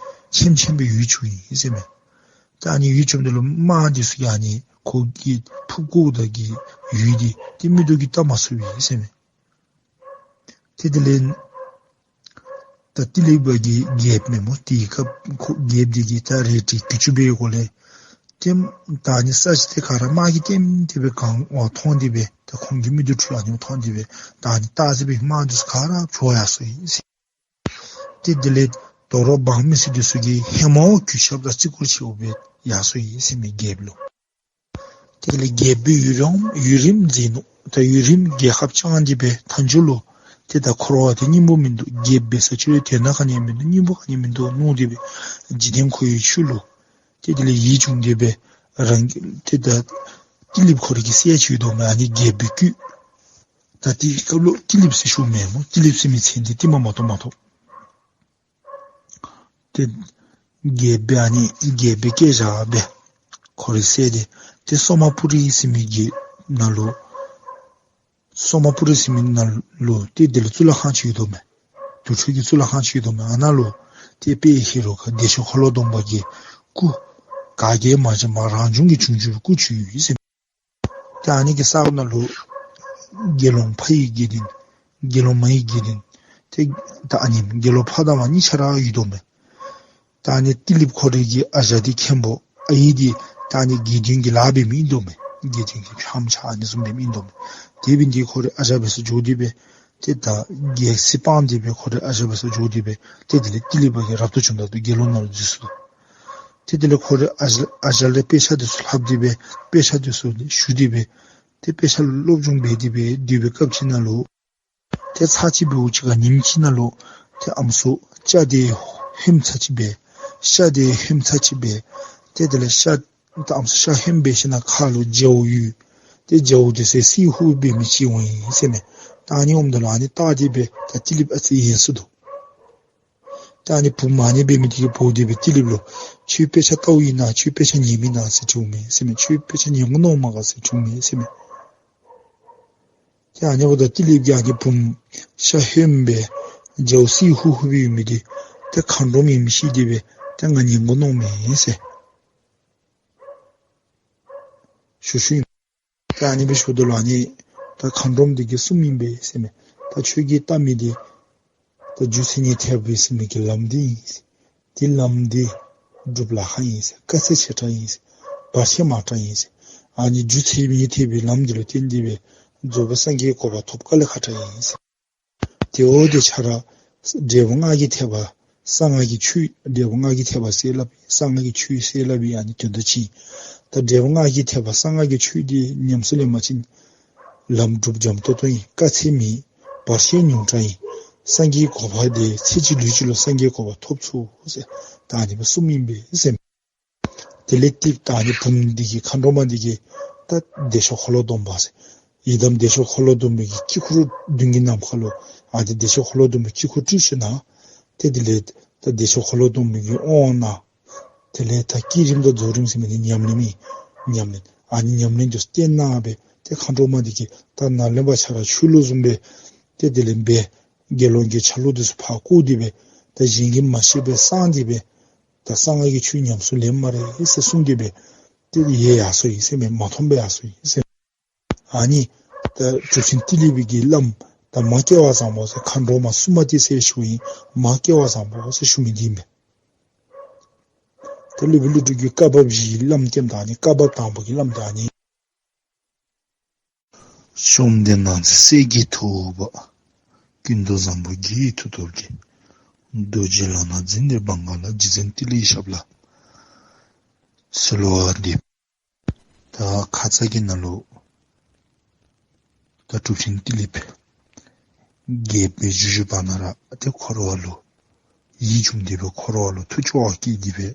ཆེམ་ཆེམ་སྦེ་འོད་བྱུང་ཡི་ཟེར་མས། ད་ཨ་ནི་འོད་བྱུངམ་ད་ལུ་དམག་དེ་ཚུ་གིས་ཨ་ནི་ཁོ་གི་ཕུརཔ་ཀོཝ་ད་གི་འོད་དེ་ཏེ་མིག་ཏོ་གིས་བལྟ་མ་ཚུགས་པས་ཟེར་མས། ཏེ་དེ་ལས་ད་ཏི་ལི་པ་གི་རྒྱལཔོ་མེན་མོ། དེའི་སྐབས་ཁོ་རྒྱལཔོ་དེ་གིས་ད་རལ་གྲི་གྱི་ཅུ་འབད་བའི་སྒོ་ལས་ཏེ་ད་ཨ་ནི་ས་ཆ་དེ་ག་ར་དམག་གིས་ལྟེམ་ལྟེ་སྦེ་གང་བ་མཐོང་སྟེ་སྦེ་ད་ཁོང་གི་མིག་ཏོ་འཕྲུལ་ཨ་ནི་མཐོང་སྟེ་སྦེ་ད་ཨ་ནི་སྟག་གཟིག་པའི་དམག་དེ་ཚུ་ག་ར་བྱོག་ཡར་སོ་ཡི་ཟེར། ཏེ་དེ་ལས་དོ་རུང་འབངས་མི་སེར་དེ་ཚུ་གིས་ཧེ་མ་བ་གུས་ཞབས་དང་བརྩི་བཀུར་ཆེཝ་སྦེ་ཡར་སོ་ཡི་ཟེར་མས་རྒྱལཔོ་ལུ། དེ་ལས་རྒྱལ་པོའི་ཡུན་རིང་ཡུན་རིངམོ་མཛད་ནུག། ད་ཡུན་རིངམོ་རྒྱལ་ཁབ་བསྐྱངས་ཏེ་སྦེ་མཐའ་མཇུག་ལུ་ཏེ་ད་འཁོར་བ་འདི་སྙིང་པོ་མིན་འདུག། རྒྱལཔོ་འབད་ས་ཅི་རུང་དོན་དག་ག་ནི་མིན་འདུག། སྙིང་པོ་ག་ནི་མིན་འདུག་མནོ་སྟེ་སྦེ་འཇིག་རྟེན་འཁོར་བའི་ཆོས་ལུ་ཏེ་དེ་ལས་ཡིད་གཅུངས་ཏེ་སྦེ་རང་གི་ཏེ་ད་ཏི་ལིཔ་ཁོ་རའི་གི་སྲས་ཅིག་ཡོད་དོ་མས། ཨ་ནི་རྒྱལ་པོའི་སྐུ། ད་དེའི་སྐབས་ལུ་ཏི་ལིཔ་ཟེར་ཞུཝ་མེན་མོ། ཏི་ལིཔ་ཟེར་མི་མཚན་འདི་ཏིལ་མ་མ་གཏོགས་མ་ཐོབ། ཏེ་རྒྱལ་པོའི་ཨ་ནི་རྒྱལ་པོའི་སྐྱེས་ཆ་སྦེ་ཁོ་རའི་སྲས་དེ་ཏེ་སོ་མ་པུ་རི་ཟེར་མི་གི་ནང་ལུ་སོ་མ་པུ་རི་ཟེར་མི་ནང་ལུ་ཏེ་དེ་ལུ་གཙུག་ལག་ཁང་ཅིག་ཡོད་དོ་མས། དུར་ཁྲོད་ཀྱི་གཙུག་ལག་ཁང་ཅིག་ཡོད་དོ་མས། ཨ་ནཱ་ལུ་ཏེ་དཔལ་ཧེ་རུ་ཀ་བདེ་མཆོག་འཁོར་ལོ་སྡོམ་པ་གི་སྐུ་ག་གིས་མ་བྱོན་པར་རང་བྱུང་གིས་བྱུང་བྱུང་བའི་སྐུ་ཅིག་ཡོད་ཟེར་མས། ཏེ་ཨ་ནི་གི་ས་གོ་ནང་ལུ་དགེ་སློང་ཕ་ཡི་དགེ་འདུན་དགེ་སློང་མ་ཡི་དགེ་འདུན་ཏེ་ད་ཨ་ནི་དགེ་སློང་ཕ་དང་མ་གཉིས་ཆ་ར་ཡོད་དོ་མས། ད་ཨ་ནི་ཏི་ལིཔ་ཁོ་རའི་གི་ཨ་ཞང་འདི་མཁན་པོ་ཨའི་འདི་ད་ཨ་ནི་དགེ་འདུན་གྱི་ལཱ་འབད་མི་ཨིན་དོ་མས། དགེ་འདུན་གྱི་ཕྱག་མཆོད་ཨ་ནི་བཟུམ་འབད་མི་ཨིན་དོ་མས། དེ་འབད་ནི་འདི་གིས་ཁོ་རའི་ཨ་ཞང་འབད་སར་འགྱོ་སྟེ་སྦེ་ཏེ་ད་རྒྱལ་སྲིད་སྤངས་ཏེ་སྦེ་ཁོ་རའི་ཨ་ཞང་འབད་སར་འགྱོ་སྟེ་སྦེ་ཏེ་དེ་ལས་ཏི་ལིཔ་གིས་རབ་ཏུ་བྱུང་ད་དོ་དགེ་སློང་ནང་ལུ་འཛུལ་སོ་དོ། ཏེ་དེ་ལས་ཁོ་རའི་ཨ་ཞང་ཨ་ཞང་ལས་དཔེ་ཆ་དེ་ཚུ་ལྷབ་སྟེ་སྦེ་དཔེ་ཆ་དེ་ཚུ་ཞུ་སྟེ་སྦེ་ཏེ་དཔེ་ཆ་ལུ་སློབ་སྦྱོང་འབད་དེ་སྦེ་སྡོད་པའི་སྐབས་ཅིག་ནང་ལུ་ཏེ་ཚར་ཅིག་འབདཝ་ཅིག་ཁར་ཉིནམ་ཅིག་ནང་ལུ་ཏེ་ཨམ་སྲུ་ཤ་འདི་ཧོནམ་ཚར་ཅིག་སྦེ་ཤ་འདི་ཧོནམ་ཚར་ཅིག་སྦེ་ཏེ་དེ་ལས་ཤ་ད་ཨམ་སྲུ་ཤ་ཧོནམ་འབད་ཞིནམ་ཁ་ལུ་རྒྱཝ་ཡོད། ཏེ་རྒྱཝ་དེ་ཚུ་བསིལ་ཧུ་འབད་མི་ཅིག་འོང་ཡི་ཟེར་མས། ད་ཨ་ནི་འོངམ་ད་ལུ་ཨ་ནི་བལྟ་སྟེ་སྦེ་ད་ཏི་ལིཔ་ཨ་ཙི་ཡེངས་སོ་དོ། ད་ཨ་ནི་བུམོ་ཨ་ནི་འབད་མི་དེ་གིས་འབོ་སྟེ་སྦེ་ཏི་ལིཔ་ལུ་ཁྱོད་དཔེ་ཆ་བལྟཝ་ཨིན་ན་ཁྱོད་དཔེ་ཆ་ཉན་མི་ཨིན་ན་ཟེར་དྲིཝ་མས་ཟེར་མས། ཁྱོད་དཔེ་ཆ་ཉན་དགོ་མནོཝ་མས་ག་ཟེར་དྲིཝ་མས་ཟེར་མས། ཏེ་ཨ་ནི་འབདཝ་ད་ཏི་ལིཔ་གིས་ཨ་ནི་བུམོ་ཤ་ཧོནམ་སྦེ་རྒྱཝ་བསིལ་ཧུ་ཧུ་སྦེ་ཡོད་མི་འདི་ཏེ་མཁའ་འགྲོམ་ཨིནམ་ཤེས་ཏེ་སྦེ་ཏེ་ང་ཉན་དགོ་མནོཝ་མས་ཟེར་ཞུ་ཞུཝ་ཨིན། ཏེ་ཨ་ནི་སྦེ་ཞུཝ་ད་ལུ་ཨ་ནི་ད་མཁའ་འགྲོམ་དེ་གིས་གསུངམ་ཨིན་པས་ཟེར་མས། ད་ཁྱོད་ཀྱིས་བལྟ་མི་འདི་ད་རྒྱུ་མཚན་ཉིད་ཐེག་པ་ཟེར་མི་གི་ལམ་འདི་ཨིན་ཟེར། འདི་ལམ་འདི་སྒྲུབ་ལཱ་ཁག་ཨིན་ཟེར། དཀའ་ཚེགས་ཆེ་དྲགས་ཨིན་ཟེར། བར་ཆད་མང་དྲགས་ཨིན་ཟེར། ཨ་ནི་རྒྱུ་མཚན་ཉིད་ཐེག་པའི་ལམ་འདི་ལུ་བརྟེན་ཏེ་སྦེ་ རྫོགས་པའི་སངས་རྒྱས་གོ་འཕང་ཐོབ་དཀའ་ལས་ཁག་དྲགས་ཨིན་ཟེར། དེ་འོ་དེ་ཁྱོད་ར་འབྲས་བུ་ལྔ་གི་ཐེག་པ་གསང་སྔགས་ཀྱི་ཆོས། འབྲས་བུ་ལྔ་གི་ཐེག་པ་ཟེར་སླབ་ཨིན། གསང་སྔགས་ཀྱི་ཆོས་ཟེར་སླབ་ཨིན། ཨ་ནི་དོན་དག་ཅིག། ད་འབྲས་བུ་ལྔ་གི་ཐེག་པ་གསང་སྔགས་ཀྱི་ཆོས་འདི་ཉམས་སུ་ལེན་པ་ཅིན་ལམ་འགྲུབ་འཇམ་ཏོང་ཏོ་ཨིན། དཀའ་ཚེགས་མེད། བར་ཆད་ཉུང་དྲགས་ཨིན། སངས་རྒྱས་གོ་འཕང་དེ་ཚེ་གཅིག་ལུས་གཅིག་ལུ་སངས་རྒྱས་གོ་འཕང་ཐོབ་ཚུགས་ཟེར། ད་ཨ་ནི་སྦེ་གསུངམ་ཨིན་པས་ཟེར། དེ་ལས་ཏེ་ད་ཨ་ནི་བུམོ་འདི་གིས་མཁའ་འགྲོ་མ་འདི་གིས་ད་བདེ་མཆོག་འཁོར་ལོ་སྡོམ་པ་ཟེར། ཡི་དམ་བདེ་མཆོག་འཁོར་ལོ་སྡོམ་པའི་གི་དཀྱིལ་འཁོར་མདུན་གྱི་ནམ་མཁའ་ལུ་ཨ་ནི་བདེ་མཆོག་འཁོར་ལོ་སྡོམ་པའི་དཀྱིལ་འཁོར་སྤྲུལ་ཞིནམ་ལས་ཏེ་དེ་ལས་ད་བདེ་མཆོག་འཁོར་ལོ་སྡོམ་པའི་གི་དབང་གནང་། དེ་ལས་ད་བསྐྱེད་རིམ་དང་རྫོགས་རིམ་ཟེར་མི་འདི་ཉམས་ལེན་ཨིན། ཉམས་ལེན། ཨ་ནི་ཉམས་ལེན་འདི་ཚུ་བསྟན་གནང་སྦེ་ཏེ་མཁའ་འགྲོ་མ་འདི་གིས་ད་ནཱ་ལས་ཕར་ཁྱོད་ར་ཆོས་ལུགས་བཟུམ་སྦེ་ཏེ་དེ་ལས་འབད་དགེ་སློང་གི་ཆ་ལུགས་འདི་ཚུ་ཕར་བཀོ་སྟེ་སྦེ་ད་གཞན་གྱིས་མ་ཤེས་པར་གསང་སྟེ་སྦེ་ད་གསང་སྔགས་ཀྱི་ཆོས་ཉམས་སུ་ལེན་སྨ་རེ་ཟེར་གསུངས་ཏེ་སྦེ་ཏེ་ཡལ་ཡར་སོ་ཡི་ཟེར་མས། མ་མཐོང་པར་ཡར་སོ་ཡི་ཟེར་མས། ཨ་ནི་ད་གྲུབ་ཆེན་ཏི་ལི་པའི་གི་བླམ་ད་མ་སྐལ་བ་བཟང་པོ་ཟེར་མཁའ་འགྲོ་མ་སུ་མ་ཏི་ཟེར་ཞུཝ་ཨིན། མ་སྐལ་བ་བཟང་པོ་ཟེར་ཞུ་མི་འདི་ཨིན་པས། ད་སློབ་དཔོན་ཀླུ་སྒྲུབ་ཀྱིས་བཀའ་བབས་བཞིའི་བླམ་བསྟནམ་ད་ཨ་ནི་བཀའ་བབས་དང་པོ་གི་བླམ་ད་ཨ་ནི། བཅོམ་ལྡན་འདས་ཀྱི་སྲས་ཀྱི་ཐུ་བོ་པ། ཀུན་ཏུ་བཟང་པོ་རྒྱལ་བའི་མཐུ་སྟོབས་ཀྱིས། རྡོ་རྗེ་ལག་ན་འཛིན་ཏེ་བང་ཁ་ལ། རྗེ་བཙུན་ཏི་ལིའི་ཞབས་ལ་གསོལ་བ་འདེབས། ད་ཁ་ཙ་གི་ནང་ལུ་ད་གྲུབ་ཆེན་ཏི་ལི་པ་རྒྱལ་པོའི་བཞུགས་བཞུགས་པ་ནང་ར་ཏེ་འཁོར་བ་ལུ་ཡིད་བྱུང་སྟེ་སྦེ་འཁོར་བ་ལུ་ཐུགས་སྐྱོ་བ་སྐྱེས་ཏེ་སྦེ་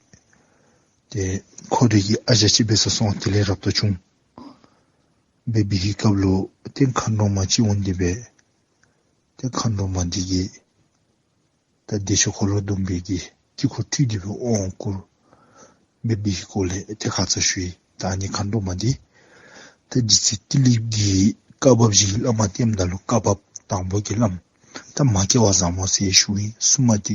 ཏེ་འཁོར་བའི་གི་ཨ་ཞང་ཅིག་འབད་སར་སོང་། དེ་ལས་རབ་ཏུ་བྱུང་། འབད་བའི་གི་སྐབས་ལུ་ཏེ་མཁའ་འགྲོ་མ་ཅིག་འོང་སྟེ་སྦེ་ཏེ་མཁའ་འགྲོ་མ་འདི་གིས་ད་བདེ་མཆོག་འཁོར་ལོ་སྡོམ་པའི་གི་དཀྱིལ་འཁོར་སྤྲུལ་ཏེ་སྦེ་དབང་བསྐུར། འབད་བའི་གི་སྐོར་ལས་ཏེ་ཁ་ཙ་ཞུ་ཡི། ད་ཨ་ནི་མཁའ་འགྲོ་མ་འདི་ད་རྗེ་བཙུན་ཏི་ལི་པ་གིས་བཀའ་བབས་བཞིའི་བླམ་བསྟནམ་ད་ལུ་བཀའ་བབས་དང་པོ་གི་བླམ་ད་མ་སྐལ་བ་བཟང་པོ་ཟེར་ཞུཝ་ཨིན། སུ་མ་ཏི་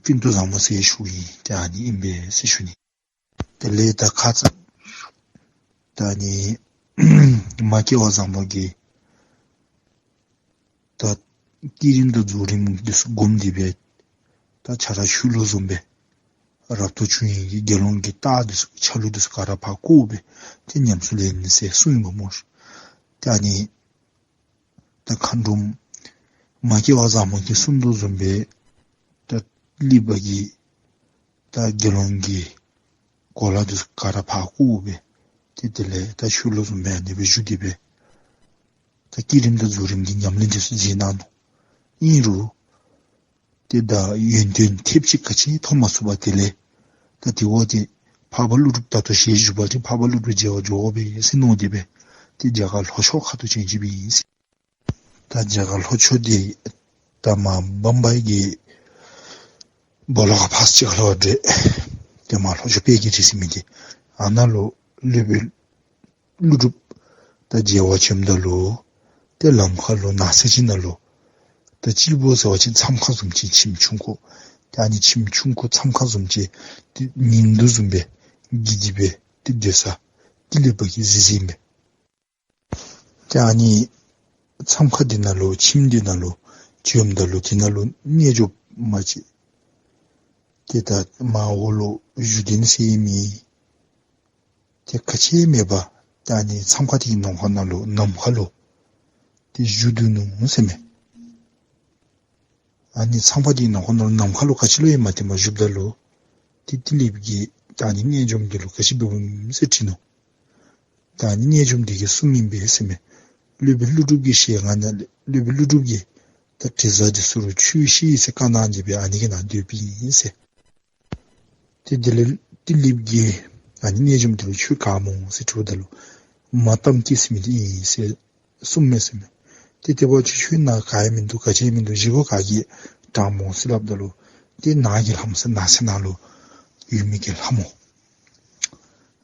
ཀུན་ཏུ་བཟང་པོ་ཟེར་ཞུཝ་ཨིན། ཏེ་ཨ་ནི་ཨིན་པས་ཟེར་ཞུ་ནི། དེ་ལས་ད་ཁ་ཙ་ད་ཨ་ནི་མ་སྐལ་བ་བཟང་པོ་གིས་ད་བསྐྱེད་རིམ་དང་རྫོགས་རིམ་འདི་ཚུ་བསྒོམས་ཏེ་སྦེ་ད་ཁྱོད་ར་ཆོས་ལུགས་བཟུམ་སྦེ་རབ་ཏུ་བྱུང་ཡི་གི་དགེ་སློང་གི་རྟགས་འདི་ཚུ་ཆ་ལུགས་འདི་ཚུ་ག་ར་ཕར་བཀོ་སྦེ་ཏེ་ཉམས་སུ་ལེན་ཟེར་གསུངས་ཡི་པ་སྨོ། ཏེ་ཨ་ནི་ད་མཁའ་འགྲོམ་མ་སྐལ་བ་བཟང་པོ་གིས་གསུངས་དོ་བཟུམ་སྦེ་ད་ཏི་ལི་པ་གིས་ད་དགེ་སློང་གི་གོ་ལ་འདི་ཚུ་ག་ར་ཕར་བཀོ་སྦེ་ཏེ་དེ་ལས་ད་ཆོས་ལུགས་བཟུམ་སྦེ་ཨ་ནི་སྦེ་བཞུགས་ཏེ་སྦེ་ད་བསྐྱེད་རིམ་དང་རྫོགས་རིམ་གྱི་ཉམས་ལེན་འདི་ཚུ་མཛད་གནང་ནུག། ཨིན་རུང་ཏེ་ད་ཡོན་ཏན་ཐེབས་ཅིག་ག་ཅི་ཐོབ་མ་ཚུགས་པར་དེ་ལས་ད་དེ་འབདཝ་ད་འཕགས་པ་ཀླུ་སྒྲུབ་ད་ལྟོ་ཞལ་བཞུགས་པ་ཅིན་འཕགས་པ་ཀླུ་སྒྲུབ་མཇལ་བར་འགྱོ་དགོ་པས་ཟེར་མནོ་སྟེ་སྦེ་ཏེ་རྒྱ་གར་ལྷོ་ཕྱོགས་ཁ་ཐུག་བྱོན་ཅི་སྦེ་ཨིན་ཟེར། ད་རྒྱ་གར་ལྷོ་ཕྱོགས་འདི་ད་མར་བམ་བའི་གི་སྦོ་ལོགས་ཁར་ཕར་ཅིག་ལྷོད་དེ་ཏེ་མར་ལྷོ་ཕྱོགས་དཔལ་གྱི་རི་ཟེར་མི་འདི་ཨ་ནཱ་ལུ་སློབ་དཔོན་ཀླུ་སྒྲུབ་ད་མཇལ་བར་བྱོནམ་ད་ལུ་ཏེ་ལམ་ཁ་ལུ་ནགས་ཚལ་ཅིག་ནང་ལུ་ད་སྤྱིལ་པོ་ཟེར་བ་ཅིན་མཚམས་ཁང་བཟུམ་ཅིག་ཁྱིམ་ཆུང་ཀུ། ཏེ་ཨ་ནི་ཁྱིམ་ཆུང་ཀུ་མཚམས་ཁང་བཟུམ་ཅིག་ཏེ་ཉིན་དུས་བཟུམ་སྦེ་གི་དེ་སྦེ་ཏེ་སྡོད་ས་ཏི་ལི་པ་གིས་གཟིགས་གཟིགསཔ་ཨིན་པས། ཏེ་ཨ་ནི་མཚམས་ཁང་འདི་ནང་ལུ་ཁྱིམ་འདི་ནང་ལུ་བྱོནམ་ད་ལུ་དེ་ནང་ལུ་རྣལ་འབྱོར་མ་ཅིག་ཏེ་ད་མར་འོག་ལུ་བཞུགས་གདན་ཟེར་མི་ཏེ་ག་ཅི་མེད་པར་ཏེ་ཨ་ནི་མཚམས་ཁང་འདི་གི་ནང་ཁོག་ནང་ལུ་ནམ་མཁའ་ལུ་ཏེ་བཞུགས་སྡོད་ནུག་ཟེར་མས། ཨ་ནི་མཚམས་ཁང་འདི་གི་ནང་ཁོག་ནང་ལུ་ནམ་མཁའ་ལུ་ག་ཅི་ལུ་ཡང་མ་བལྟ་བར་བཞུགསཔ་ད་ལུ་ཏེ་ཏི་ལི་པ་གིས་ད་ཨ་ནི་རྣལ་འབྱོར་འདི་ལུ་ག་ཅི་འབདཝ་ཨིན་ཟེར་དྲིས་ནུག། ད་ཨ་ནི་རྣལ་འབྱོར་འདི་གིས་གསུངམ་ཨིན་པས་ཟེར་མས། སློབ་དཔོན་ཀླུ་སྒྲུབ་ཀྱི་ཞལ་སྔ་ནང་ལས་སློབ་དཔོན་ཀླུ་སྒྲུབ་ཀྱིས་ད་དྲི་ཟ་འདི་ཚུ་ལུ་ཆོས་བཤད་ཟེར་བཀའ་གནང་སྟེ་སྦེ་ཨ་ནི་གི་ནང་སྡོདཔ་ཨིན་ཟེར། ཏེ་དེ་ལས་ཏི་ལི་པ་གིས་ཨ་ནི་རྣལ་འབྱོར་འདི་ལུ་ཁྱོད་ག་སྨོ་ཟེར་དྲིཝ་ད་ལུ་མ་གཏམ་སྐྱེས་ཟེར་མི་འདི་ཨིན་ཟེར་གསུངམ་མས་ཟེར་མས། ཏེ་དེ་འབདཝ་ཅིག་ཁྱོད་ནཱ་ག་ཡང་མིན་འདུག། ག་ཅི་ཡང་མིན་འདུག། བཞེས་སྒོ་ག་གིས་དྲངམ་སྨོ་ཟེར་སླབ་ད་ལུ་ཏེ་ནཱ་གི་ལྷ་མོ་ཟེར་ནགས་ཚལ་ནང་ལུ་ཡོད་མི་གི་ལྷ་མོ་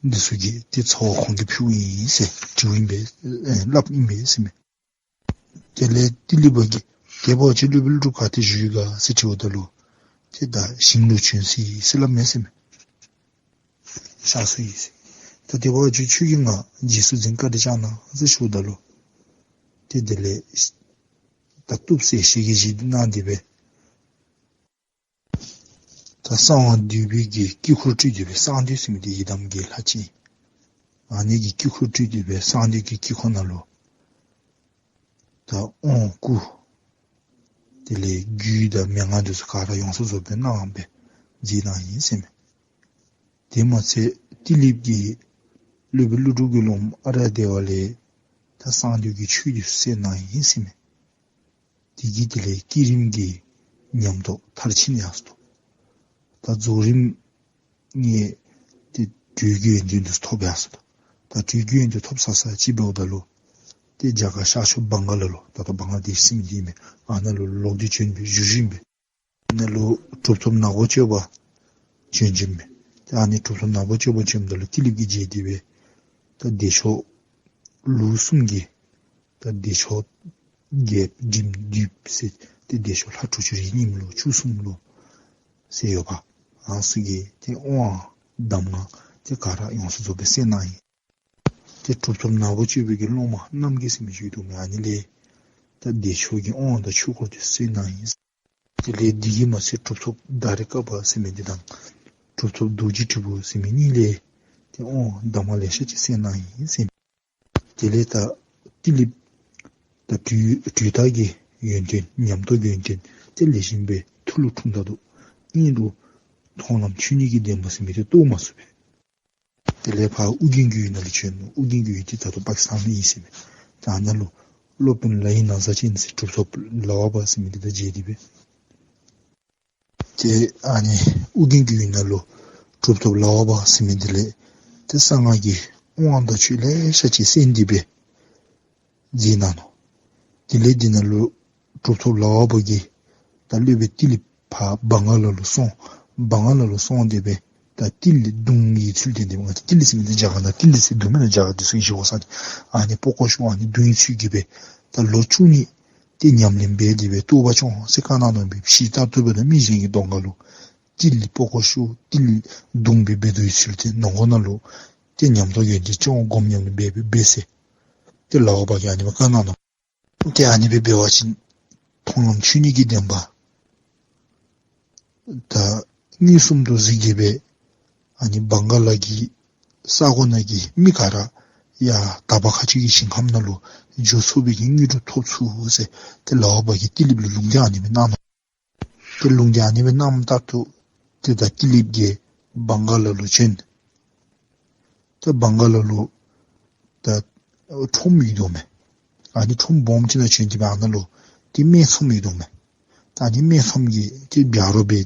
འདི་ཚུ་གིས་ཏེ་འཚོ་བ་ཁོང་གིས་ཕུལཝ་ཨིན་ཟེར་དྲིཝ་ཨིན་པས། ཨེ་སླབ་ཨིན་པས་ཟེར་མས། དེ་ལས་ཏི་ལི་པ་གིས་དེ་འབདཝ་ཅིག་སློབ་དཔོན་ཀླུ་སྒྲུབ་ག་ཏེ་བཞུགས་ཡི་ག་ཟེར་དྲིཝ་ད་ལུ་ཏེ་ད་ཞིང་ལུ་བྱོན་ཅི་ཟེར་སླབ་མས་ཟེར་མས། གཤགས་སོ་ཡི་ཟེར། ད་དེ་འབདཝ་ཅིག་ཁྱོད་ཀྱིས་ང་རྗེས་སུ་འཛིན་བཀའ་དྲིན་བསྐྱང་གནང་ཟེར་ཞུཝ་ད་ལུ་ཏེ་དེ་ལས་ད་བཏུབ་ཟེར་ཞལ་གྱིས་བཞེས་གནང་སྟེ་སྦེ་ད་གསང་བ་འདུས་པའི་གི་དཀྱིལ་འཁོར་སྤྲུལ་ཏེ་སྦེ་གསང་འདུས་ཟེར་མི་འདི་ཡི་དམ་གྱི་ལྷ་ཅིག་ ཨ་ནི་གི་དཀྱིལ་འཁོར་སྤྲུལ་ཏེ་སྦེ་གསང་འདུས་ཀྱི་དཀྱིལ་འཁོར་ནང་ལུ་ད་དབང་བསྐུར། དེ་ལས་རྒྱུད་དང་མན་ངག་འདི་ཚུ་ག་ར་ཡོངས་སུ་རྫོགས་པའི་གནང་བ་སྦེ་མཛད་གནང་ཡི་ཟེར་མས། དེ་མ་ཚད་ཏི་ལིཔ་གིས་སློབ་དཔོན་ཀླུ་སྒྲུབ་ཀྱི་སློབ་མ་ཨཱརྱ་དེ་ཝ་ལས་ད་གསང་འདུས་ཀྱི་ཆོས་འདི་ཚུ་གསན་གནང་ཡི་ཟེར་མས། དེ་གིས་དེ་ལས་བསྐྱེད་རིམ་གྱི་ཉམས་རྟོགས་མཐར་ཕྱིན་ཡར་སོ་ནུག། ད་རྫོགས་རིམ་ནི་ཏེ་གྲོལ་གྱི་ཡོན་ཏན་འདི་ཚུ་ཐོབ་ཡར་སོ་ནུག། ད་གྲོལ་གྱི་ཡོན་ཏན་ཐོབ་ཚར་ས་ཅིག་འབདཝ་ད་ལུ་ཏེ་རྒྱ་གར་ཤར་ཕྱོགས་བྷང་ག་ལ་ལུ་ད་ལྟོ་བྷང་ག་ལ་དེཤ་ཟེར་མི་འདི་ཨིན་མས། ཨ་ནཱ་ལུ་ལོག་སྟེ་བྱོན་སྦེ་བཞུགས་བཞུགསཔ་མས། ཨ་ནཱ་ལུ་གྲུབ་ཐོབ་ནག་པོ་སྤྱོད་པ་བྱོན་བྱོནམ་མས། ཏེ་ཨ་ནི་གྲུབ་ཐོབ་ནག་པོ་སྤྱོད་པ་བྱོནམ་ད་ལུ་ཏི་ལིཔ་གིས་མཇལ་ཏེ་སྦེ་ད་བདེ་མཆོག་ལུགས་གསུམ་གྱི་ད་བདེ་མཆོག་བརྒྱད་འབྲིང་བསྡུས་ཟེར་ཏེ་བདེ་མཆོག་ལྷ་དྲུག་ཅུ་རེ་གཉིས་ལུ་བཅུ་གསུམ་ལུ་ཟེར་ཡོདཔ། ཨ་ནི་ཚུ་གི་ཏེ་དབང་གདམས་ངག་ཏེ་ག་ར་ཡོངས་སུ་རྫོགས་པའི་གསན་གནང་ཡི། ཏེ་གྲུབ་ཐོབ་ནག་པོ་སྤྱོད་པའི་གི་སློབ་མ་རྣམ་རྒྱལ་ཟེར་མི་ཅིག་འདུག་མས། ཨ་ནི་ལས་ད་བདེ་མཆོག་གི་དབང་དང་ཆོས་སྐོར་དེ་གསན་གནང་ཡི། དེ་ལས་དེ་གིས་མ་ཚད་གྲུབ་ཐོབ་དཱ་རེ་ཀ་པ་ཟེར་མི་འདི་དང་གྲུབ་ཐོབ་རྡོ་རྗེ་དྲིལ་བུ་ཟེར་མི་གཉིས་ལས་ཏེ་དབང་གདམས་ངག་ལེ་ཤ་ཅིག་གསན་གནང་ཡི་ཟེར་མས། དེ་ལས་ད་ཏི་ལིཔ་ད་དུས་དུས་རྟག་གི་ཡོན་ཏན་ཉམས་རྟོགས་ཀྱི་ཡོན་ཏན་དེ་ལེགས་ཤོམ་སྦེ་ཐུགས་ལུ་འཁྲུངས་ད་དོ། ཨིན་རུང་མཐོང་ལམ་ཆོས་ཉིད་ཀྱི་བདེན་པ་ཟེར་མི་དེ་རྟོགས་མ་ཚུགས་པས། དེ་ལས་ཕར་ཨོ་རྒྱན་གྱི་ཡུལ་ནང་ལུ་བྱོན་ནུག། ཨོ་རྒྱན་གྱི་ཡུལ་འདི་ད་ལྟོ་པ་ཀི་སི་ཐན་ལུ་ཨིན་ཟེར་མས། ད་ཨ་ནཱ་ལུ་སློབ་དཔོན་ལ་ཡི་ན་བཟའ་ཅན་ཟེར་གྲུབ་ཐོབ་ལ་བ་པ་ཟེར་མི་འདི་དང་མཇལ་ཏེ་སྦེ་ཏེ་ཨ་ནི་ཨོ་རྒྱན་གྱི་ཡུལ་ནང་ལུ་གྲུབ་ཐོབ་ལ་བ་པ་ཟེར་མི་འདི་ལས་ཏེ་གསང་སྔགས་ཀྱི་དབང་དང་ཆོས་ལེ་ཤ་ཅིག་གསན་ཏེ་སྦེ་མཛད་གནང་ནུག། དེ་ལས་འདི་ནང་ལུ་གྲུབ་ཐོབ་ལ་བ་པ་གིས་ད་སློབ་དཔོན་ཏི་ལི་ཕར་བང་ག་ལ་ལུ་སོང་། བང་ག་ལ་ལུ་སོང་སྟེ་སྦེ་ད་ཏི་ལི་བརྡུང་བའི་ཚུལ་བསྟན་ཏེ་སྦེ། ང་བཅས་ཏི་ལི་ཟེར་མི་འདི་རྒྱ་གར་ནང་ཏི་ལི་ཟེར་འདུག་མེན་ན། རྒྱ་གར་འདི་ཚུ་གི་ཞི་གོ་ས་འདི་ཨ་ནི་པགས་ཀོ་ཤུ་ཨ་ནི་བརྡུང་བའི་ཚུལ་གྱིས་སྦེ་ད་ལོ་བཅུ་གཉིས་ཏེ་ཉམས་ལེན་འབད་དེ་སྦེ་རྟོགས་པ་སྐྱོང་ཟེར་བཀའ་གནང་ནུག་སྦེ། ཕྱི་ལྟར་དུ་འབད་ན་མི་གཞན་གྱི་གདོང་ཁ་ལུ་ཏི་ལི་པགས་ཀོ་ཤུ་ཏི་ལི་བརྡུང་སྦེ་འབད་དོ་བའི་ཚུལ་ཏེ་ནང་ཁོག་ནང་ལུ་ཏེ་ཉམས་རྟོགས་ཡོན་ཏན་སྐྱོང་སྒོམ་ཉམས་ལེན་འབད་འབད་འབད་ཟེར་ཏེ་ལ་བ་པ་གིས་ཨ་ནི་སྦེ་བཀའ་གནང་ནུག། ཏེ་ཨ་ནི་སྦེ་འབད་བ་ཅིན་མཐོང་ལམ་ཆོས་ཉིད་ཀྱི་བདེན་པ་ད་མངོན་སུམ་དུ་གཟིགས་ཏེ་སྦེ་ཨ་ནི་བང་ག་ལ་གི་ས་གོ་ནང་གི་མི་ག་ར་ཡར་དག་པ་མཁའ་སྤྱོད་ཀྱི་ཞིང་ཁམས་ནང་ལུ་འགྱོ་ཚུགས་པའི་གི་དངོས་གྲུབ་ཐོབ་ཚུགས་ཟེར་ཏེ་ལ་བ་པ་གིས་ཏི་ལིཔ་ལུ་ལུང་བསྟན་ཨ་ནི་སྦེ་གནང་ནུག། ཏེ་ལུང་བསྟན་ཨ་ནི་སྦེ་གནངམ་ད་ལུ་ཏེ་ད་ཏི་ལིཔ་གིས་བང་ག་ལ་ལུ་བྱོན། ཏེ་བང་ག་ལ་ལུ་ད་ཁྲོམ་ཡོད་དོ་མས། ཨ་ནི་ཁྲོམ་སྦོམ་ཅིག་ནང་བྱོན་ཏེ་སྦེ་ཨ་ནཱ་ལུ་ཏེ་སྨད་འཚོང་ཡོད་དོ་མས། ད་ཨ་ནི་སྨད་འཚོང་གི་ཏེ་ལྗགས་རོགས་སྦེ་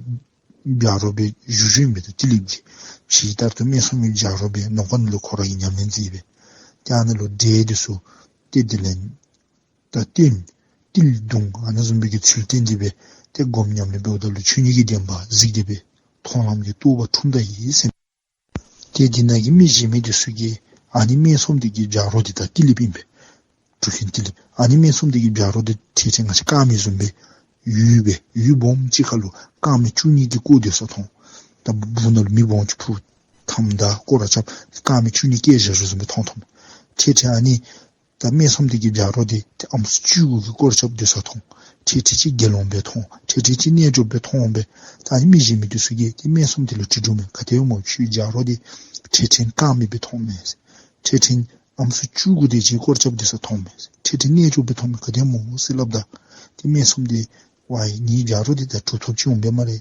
ལྗགས་རོགས་སྦེ་བཞུགས་བཞུགསཔ་མས། ཏེ་ཏི་ལིཔ་གིས་ཕྱི་ལྟར་དུ་སྨད་འཚོང་གི་ལྗགས་རོགས་སྦེ་ནང་ཁོག་ནང་ལུ་ཁོ་ར་གིས་ཉམས་ལེན་མཛད་སྦེ་ཏེ་ཨ་ནཱ་ལུ་འདྲེ་འདི་ཚུ་ཏེ་དེ་ལས་ད་བསྟེན། ཏི་ལི་བརྡུང་ཨ་ནི་བཟུམ་སྦེ་གི་ཚུལ་བསྟན་ཏེ་སྦེ་ཏེ་སྒོམ་ཉམས་ལེན་འབདཝ་ད་ལུ་ཆོས་ཉིད་ཀྱི་བདེན་པ་གཟིགས་ཏེ་སྦེ་མཐོང་ལམ་གྱི་རྟོགས་པ་འཁྲུངས་ད་ཡི་ཟེར། ཏེ་དེ་ནང་གི་མི་གཞན་མི་འདི་ཚུ་གིས་ཨ་ནི་སྨད་འཚོང་འདི་གི་ལྗགས་རོགས་འདི་ད་ཏི་ལིཔ་ཨིན་པས། གྲུབ་ཆེན་ཏི་ལིཔ། ཨ་ནི་སྨད་འཚོང་འདི་གི་ལྗགས་རོགས་འདི་ཁྲེ་ཁྲེ་ང་བཅས་དཀར་མེ་བཟུམ་སྦེ་ཡོད་པས། ཡུལ་སྦོམ་ཅིག་ཁར་ལུ་དཀར་མེ་བཅུ་གཉིས་ཀྱིས་བསྐོར་སྡོད་ས་མཐོང་། ད་སྦུག་ན་ལུ་མེ་སྦོམ་ཅིག་ཕུ་བཏངམ་ད་སྐོར་ར་རྐྱབ་དཀར་མེ་བཅུ་གཉིས་བཀལ་བཞག་བཞགཔ་བཟུམ་སྦེ་མཐོང་མཐོངམ་མས། ཁྲེ་ཁྲེ་ཨ་ནི་ད་སྨད་འཚོང་འདི་གི་ལྗགས་རོགས་འདི་ཏེ་ཨམ་སྲུ་བཅུ་དགུ་གིས་སྐོར་ར་རྐྱབ་སྡོད་ས་མཐོང་། ཁྲེ་ཁྲེ་ཅིག་དགེ་སློང་སྦེ་མཐོང་། ཁྲེ་ཁྲེ་ཅིག་རྣལ་འབྱོར་སྦེ་མཐོང་སྦེ། ད་ཨ་ནི་མི་གཞན་མི་འདི་ཚུ་གིས་ཏེ་སྨད་འཚོང་འདི་ལུ་དྲི་དོ་མས། ག་དེ་སྨོ་ཁྱོད་ལྗགས་རོགས་འདི་ཁྲེ་ཁྲེ་དཀར་མེ་སྦེ་མཐོངམ་མས། ཁྲེ་ཁྲེ་ཨམ་སྲུ་བཅུ་དགུ་དེ་ཅིག་སྐོར་ར་རྐྱབ་སྡོད་ས་མཐོངམ་མས། ཁྲེ་ཁྲེ་རྣལ་འབྱོར་སྦེ་མཐོངམ་མས། ག་དེ་སྨོ་ཟེར་སླབ་ད་ཏེ་སྨད་འཚོང་འདི་ཝའི་ངེའི་ལྗགས་རོགས་འདི་ད་གྲུབ་ཐོབ་ཅིག་འོང་པས་སྨ་རེ།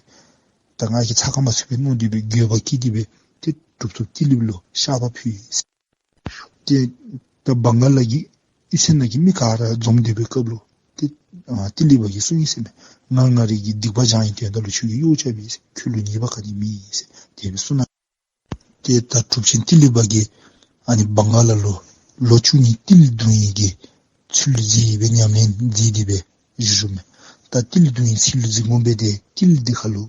ད་ང་གིས་ཚ་ཁ་མ་ཚུད་པར་མནོ་སྟེ་སྦེ་འགྱོད་པ་སྐྱེས་ཏེ་སྦེ་ཏེ་གྲུབ་ཐོབ་ཏི་ལིཔ་ལུ་བཤགས་པ་ཕུལ་ཡི་ཟེར། ཏེ་ད་བང་ག་ལ་གི་གཡུས་ཚན་ནང་གི་མི་ག་ར་འཛོམས་ཏེ་སྦེ་སྐབས་ལུ་ཏེ་ཨ་ཏི་ལི་པ་གིས་གསུངས་ཡི་ཟེར་མས། ང་ང་རའི་གི་སྡིག་པ་སྦྱང་བའི་དོན་དག་ལུ་ཁྱོད་ཀྱི་གཡོག་རྐྱབ་ཨིན་ཟེར། ཁྱོད་ལུ་ཉེས་པ་ག་ནི་མེད་ཟེར་དེ་སྦེ་གསུངས་ནུག། ཏེ་ད་གྲུབ་ཆེན་ཏི་ལི་པ་གིས་ཨ་ནི་བང་ག་ལ་ལུ་ལོ་བཅུ་གཉིས་ཏི་ལི་བརྡུང་ནི་གི་ཚུལ་མཛད་སྦེ་ཉམས་ལེན་མཛད་དེ་སྦེ་བཞུགས་བཞུགསཔ་མས། ད་ཏི་ལི་བརྡུང་ནི་ཚུལ་མཛད་དགོ་པས། ཏེ་ཏི་ལི་འདི་ཁར་ལུ་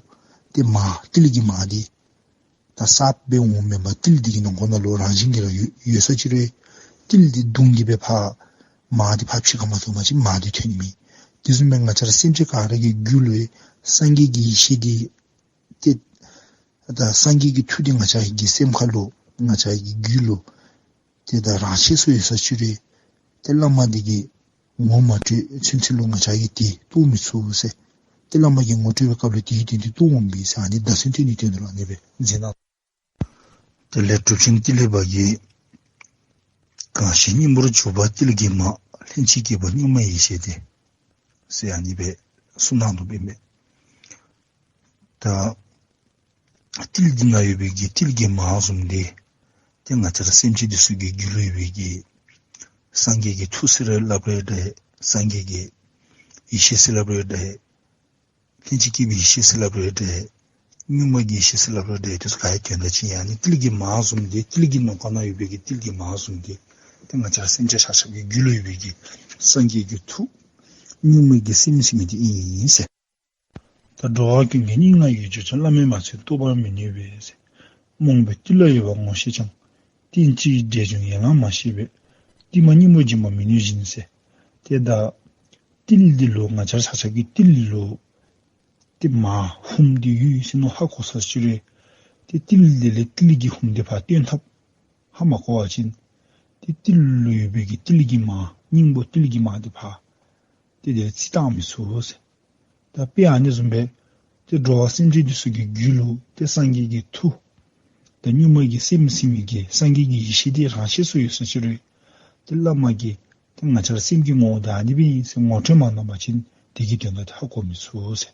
ཏེ་མར་ཏི་ལི་གི་མར་འདི་ད་གསརཔ་སྦེ་འོངམ་མེན་པར་ཏི་ལི་འདི་གི་ནང་ཁོག་ནང་ལུ་རང་བཞིན་གྱིས་ར་ཡོད་ཡོད་ས་ཅིག་རུང་ཏི་ལི་འདི་བརྡུང་སྟེ་སྦེ་ཕར་མར་འདི་ཕར་ཕྱི་ཁར་མ་ཐོན་པ་ཅིན་མར་འདི་ཐོན་ནི་མེད། དེ་བཟུམ་སྦེ་ང་བཅས་ར་སེམས་ཅན་ག་ར་གི་རྒྱུད་ལུ་སངས་རྒྱས་ཀྱི་ཡེ་ཤེས་འདི་ཏེ་ད་སངས་རྒྱས་ཀྱི་མཐུ་འདི་ང་བཅས་ཀྱི་སེམས་ཁར་ལུ་ང་བཅས་ཀྱི་རྒྱུད་ལུ་ཏེ་ད་རང་ཆས་སུ་ཡོད་ས་ཅིག་རུང་ཏེ་བླ་མ་འདི་གིས་ངོ་མ་སྤྲོད་ཚུན་ཚོད་ལུ་ང་བཅས་ཀྱིས་དེ་རྟོགས་མི་ཚུགས་ཟེར། ཏེ་བླ་མ་གིས་ངོ་སྤྲོད་པའི་སྐབས་ལུ་དེའི་དོན་འདི་རྟོགས་འོང་པས་ཟེར། ཨ་ནི་བརྡ་མཚོན་སྟོན་ནིའི་དོན་ལུ་ཨ་ནི་སྦེ་མཛད་གནང་། དེ་ལས་གྲུབ་ཆེན་ཏི་ལི་པ་གིས་ གང་ཞིག་སྙིང་པོར་གྱུར་པ་ཏིལ་གྱི་མར། ལྷན་ཅིག་སྐྱེས་པ་གཉུག་མ་ཡེ་ཤེས་དེ། ཟེར་ཨ་ནི་སྦེ་གསུངས་གནང་དོ་ཨིན་པས། ད་ཏིལ་འདི་ནང་ཡོད་པའི་གི་ཏིལ་གྱི་མར་བཟུམ་དེ་ཏེ་ང་བཅས་ར་སེམས་ཅན་འདི་ཚུ་གི་རྒྱུད་ལུ་ཡོད་པའི་གི་སངས་རྒྱས་ཀྱི་ཐུགས་ཟེར་སླབ་རུང་འདྲ། སངས་རྒྱས་ཀྱི་ཡེ་ཤེས་ཟེར་སླབ་རུང་འདྲ། ལྷན་ཅིག་སྐྱེས་པའི་ཡེ་ཤེས་ཟེར་སླབ་རུང་འདྲ། གཉུག་མ་གི་ཡེ་ཤེས་ཟེར་སླབ་རུང་འདྲ། དེ་ཚུ་ག་ཡང་དོན་དག་ཅིག་ཨིན། ཨ་ནི་ཏིལ་གྱི་མར་བཟུམ་དེ་ཏིལ་གྱི་ནང་ཁོག་ནང་ཡོད་པའི་གི་ཏིལ་གྱི་མར་བཟུམ་དེ་ཏེ་ང་བཅས་ར་སེམས་ཅན་ཆ་ཁྱབ་ཀྱི་རྒྱུད་ལུ་ཡོད་པའི་གི་སངས་རྒྱས་ཀྱི་ཐུགས་གཉུག་མ་གི་སེམས་ཟེར་མི་དེ་ཨིན་ཟེར། ད་འགྲོ་བ་ཀུན་གྱི་སྙིང་ནང་ཡོད་ཕྱིར་ཀྱང་། བླ་མེད་མ་ཚད་རྟོགས་པར་མི་ནུས་པས་ཟེར། རྨོངས་པས་ཏིལ་ལ་ཡོད་པ་ངོ་ཤེས་ཀྱང་། རྟེན་ཅིང་འབྲེལ་འབྱུང་ཡན་ལག་མ་ཤེས་པས། ཏིལ་མར་སྙིང་པོ་འབྱིན་པར་མི་ནུས་བཞིན་ཟེར། ཏེ་ད་ཏིལ་འདི་ལུ་ང་བཅས་ཆ་ཁྱབ་ཀྱིས་ཏིལ་ལུ་ཏེ་མར་ཧཱུྃ་འདི་ཡོད་ཟེར་མནོ་ཧ་གོ་ས་ཅིག་རུང་ཏེ་ཏིལ་འདི་ལས་ཏིལ་གྱི་ཧཱུྃ་འདི་ཕར་བཏོན་ཐབས་ཧ་མ་གོ་བ་ཅིན་ཏེ་ཏིལ་ལུ་ཡོད་པའི་གི་ཏིལ་གྱི་མར་སྙིང་པོ་ཏིལ་གྱི་མར་འདི་ཕར་ཏེ་དེ་ལས་བརྩི་བཏང་མི་ཚུགས་ཟེར། ད་དཔེ་ཨ་ནི་བཟུམ་སྦེ་ཏེ་འགྲོ་བ་སེམས་ཅན་འདི་ཚུ་གི་རྒྱུད་ལུ་ཏེ་སངས་རྒྱས་ཀྱི་ཐུགས་ཏེ་གཉུག་མ་གི་སེམས་ཟེར་མི་གི་སངས་རྒྱས་ཀྱི་ཡེ་ཤེས་དེ་རང་གཤེད་སུ་ཡོད་ས་ཅིག་རུང་ཏེ་བླ་མ་གིས་ཏེ་ང་བཅས་ར་སེམས་ཀྱི་ངོ་བོ་དེ་ཨ་ནི་སྦེ་ཨིན་ཟེར་ངོ་སྤྲོད་མ་གནང་པ་ཅིན་དེ་གི་དོན་དག་དེ་ཧ་གོ་མི་ཚུགས་ཟེར།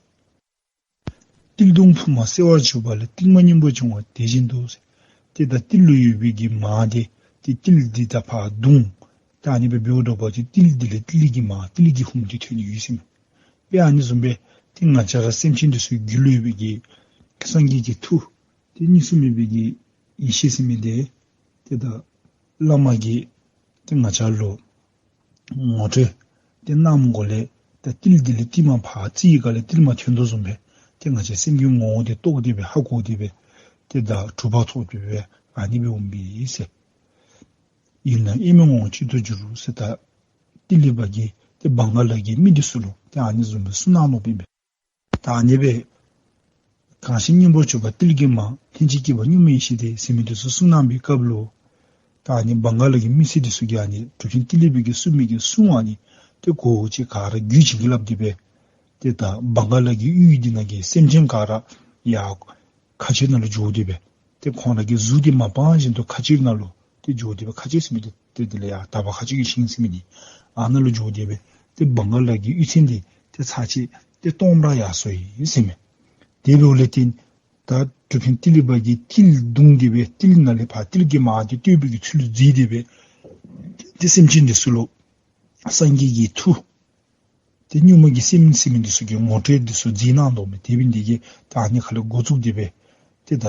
ཏིལ་མདུང་ཕུབ་མར་གསལ་བར་གྱུར་པ་ལས། ཏིལ་མར་སྙིང་པོར་འབྱུང་བ་དེ་བཞིན་དུ་ཟེར། ཏེ་ད་ཏིལ་ལུ་ཡོད་པའི་གི་མར་དེ་ཏེ་ཏིལ་འདི་ད་ཕར་བརྡུང་ད་ཨ་ནི་སྦེ་འབདཝ་ད་པ་ཅིན་ཏིལ་འདི་ལས་ཏིལ་གྱི་མར་ཏིལ་གྱི་ཧཱུྃ་འདི་ཐོན་ནི་ཡོད་ཟེར་མས། དཔེ་ཨ་ནི་བཟུམ་སྦེ་ཏེ་ང་བཅས་ར་སེམས་ཅན་འདི་ཚུ་རྒྱུད་ལུ་ཡོད་པའི་གི་སངས་རྒྱས་ཀྱི་ཐུགས་ཏེ་གཉིས་སུ་མེད་པའི་གི་ཡེ་ཤེས་ཟེར་མི་དེ་ཏེ་ད་བླ་མ་གིས་ཏེ་ང་བཅས་ལུ་ངོ་སྤྲོད་ཏེ་གནངམ་གོ་ལས་ད་ཏིལ་འདི་ལས་ཏིལ་མར་ཕར་བརྩིཝ་ག་ལས་ཏིལ་མར་ཐོན་དོ་བཟུམ་སྦེ་ཏེ་ང་བཅས་སེམས་ཀྱི་ངོ་བོ་དེ་རྟོགས་ཏེ་སྦེ་ཧ་གོ་སྟེ་སྦེ་ཏེ་ད་གྲུབ་པ་ཐོབ་སྟེ་སྦེ་ཨ་ནི་སྦེ་འོང་པས་ཟེར། ཡུལ་རྣམས་དབྱེར་མེད་ངོ་བོ་གཅིག་ཏུ་གྱུར་ཟེར། ད་ཏི་ལི་པ་གིས་ཏེ་བང་ག་ལ་གི་མི་འདི་ཚུ་ལུ་ཏེ་ཨ་ནི་བཟུམ་སྦེ་གསུངས་གནང་ནུག་པས། ད་ཨ་ནི་སྦེ་གང་ཞིག་སྙིང་པོར་གྱུར་པ་ཏིལ་གྱི་མར། ལྷན་ཅིག་སྐྱེས་པ་གཉུག་མའི་ཡེ་ཤེས་དེ་ཟེར་མི་འདི་ཚུ་གསུངས་གནང་པའི་སྐབས་ལུ་ད་ཨ་ནི་བང་ག་ལ་གི་མི་སེར་འདི་ཚུ་གིས་ཨ་ནི་གྲུབ་ཆེན་ཏི་ལི་པ་གིས་གསུངས་མི་གི་གསུང་ཨ་ནི་ཏེ་གོ་ཅིག་ག་ར་རྒྱུད་བྱིན་གྱིས་བརླབས་ཏེ་སྦེ་ཏེ་ད་བང་ག་ལ་གི་ཡུལ་འདི་ནང་གི་སེམས་ཅན་ག་ར་ཡར་མཁའ་སྤྱོད་ནང་ལུ་འགྱོ་སྟེ་སྦེ་ཏེ་ཁོང་ར་གི་གཟུགས་འདི་མ་སྤང་བཞིན་དུ་མཁའ་སྤྱོད་ནང་ལུ་ཏེ་འགྱོ་སྟེ་སྦེ་མཁའ་སྤྱོད་ཟེར་མི་འདི་ཏེ་དེ་ལས་ཡར་དག་པ་མཁའ་སྤྱོད་ཀྱི་ཞིང་ཟེར་མི་འདི་ཨ་ནཱ་ལུ་འགྱོ་སྟེ་སྦེ་ཏེ་བང་ག་ལ་གི་གཡུས་ཚན་འདི་ཏེ་ཚར་གཅིག་ཏེ་སྟོངམ་ར་ཡར་སོ་ཡི་ཟེར་མས། དེ་འབདཝ་ལས་ཏེ་ད་གྲུབ་ཆེན་ཏི་ལི་པ་གིས་ཏིལ་བརྡུངས་ཏེ་སྦེ་ཏིལ་ནང་ལས་ཕར་ཏིལ་གྱི་མར་འདི་བཏོན་པའི་གི་ཚུལ་མཛད་དེ་སྦེ་ཏེ་སེམས་ཅན་འདི་ཚུ་ལུ་སངས་རྒྱས་ཀྱི་ཐུགས་ཏེ་གཉུག་མ་གི་སེམས་ཟེར་མི་འདི་ཚུ་གི་ངོ་སྤྲོད་འདི་ཚུ་མཛད་གནང་དོ་མས། དེ་འབད་ནི་དེ་གིས་ད་ཨ་ནི་ཁ་ལས་འགོ་བཙུགས་ཏེ་སྦེ་ཏེ་ད་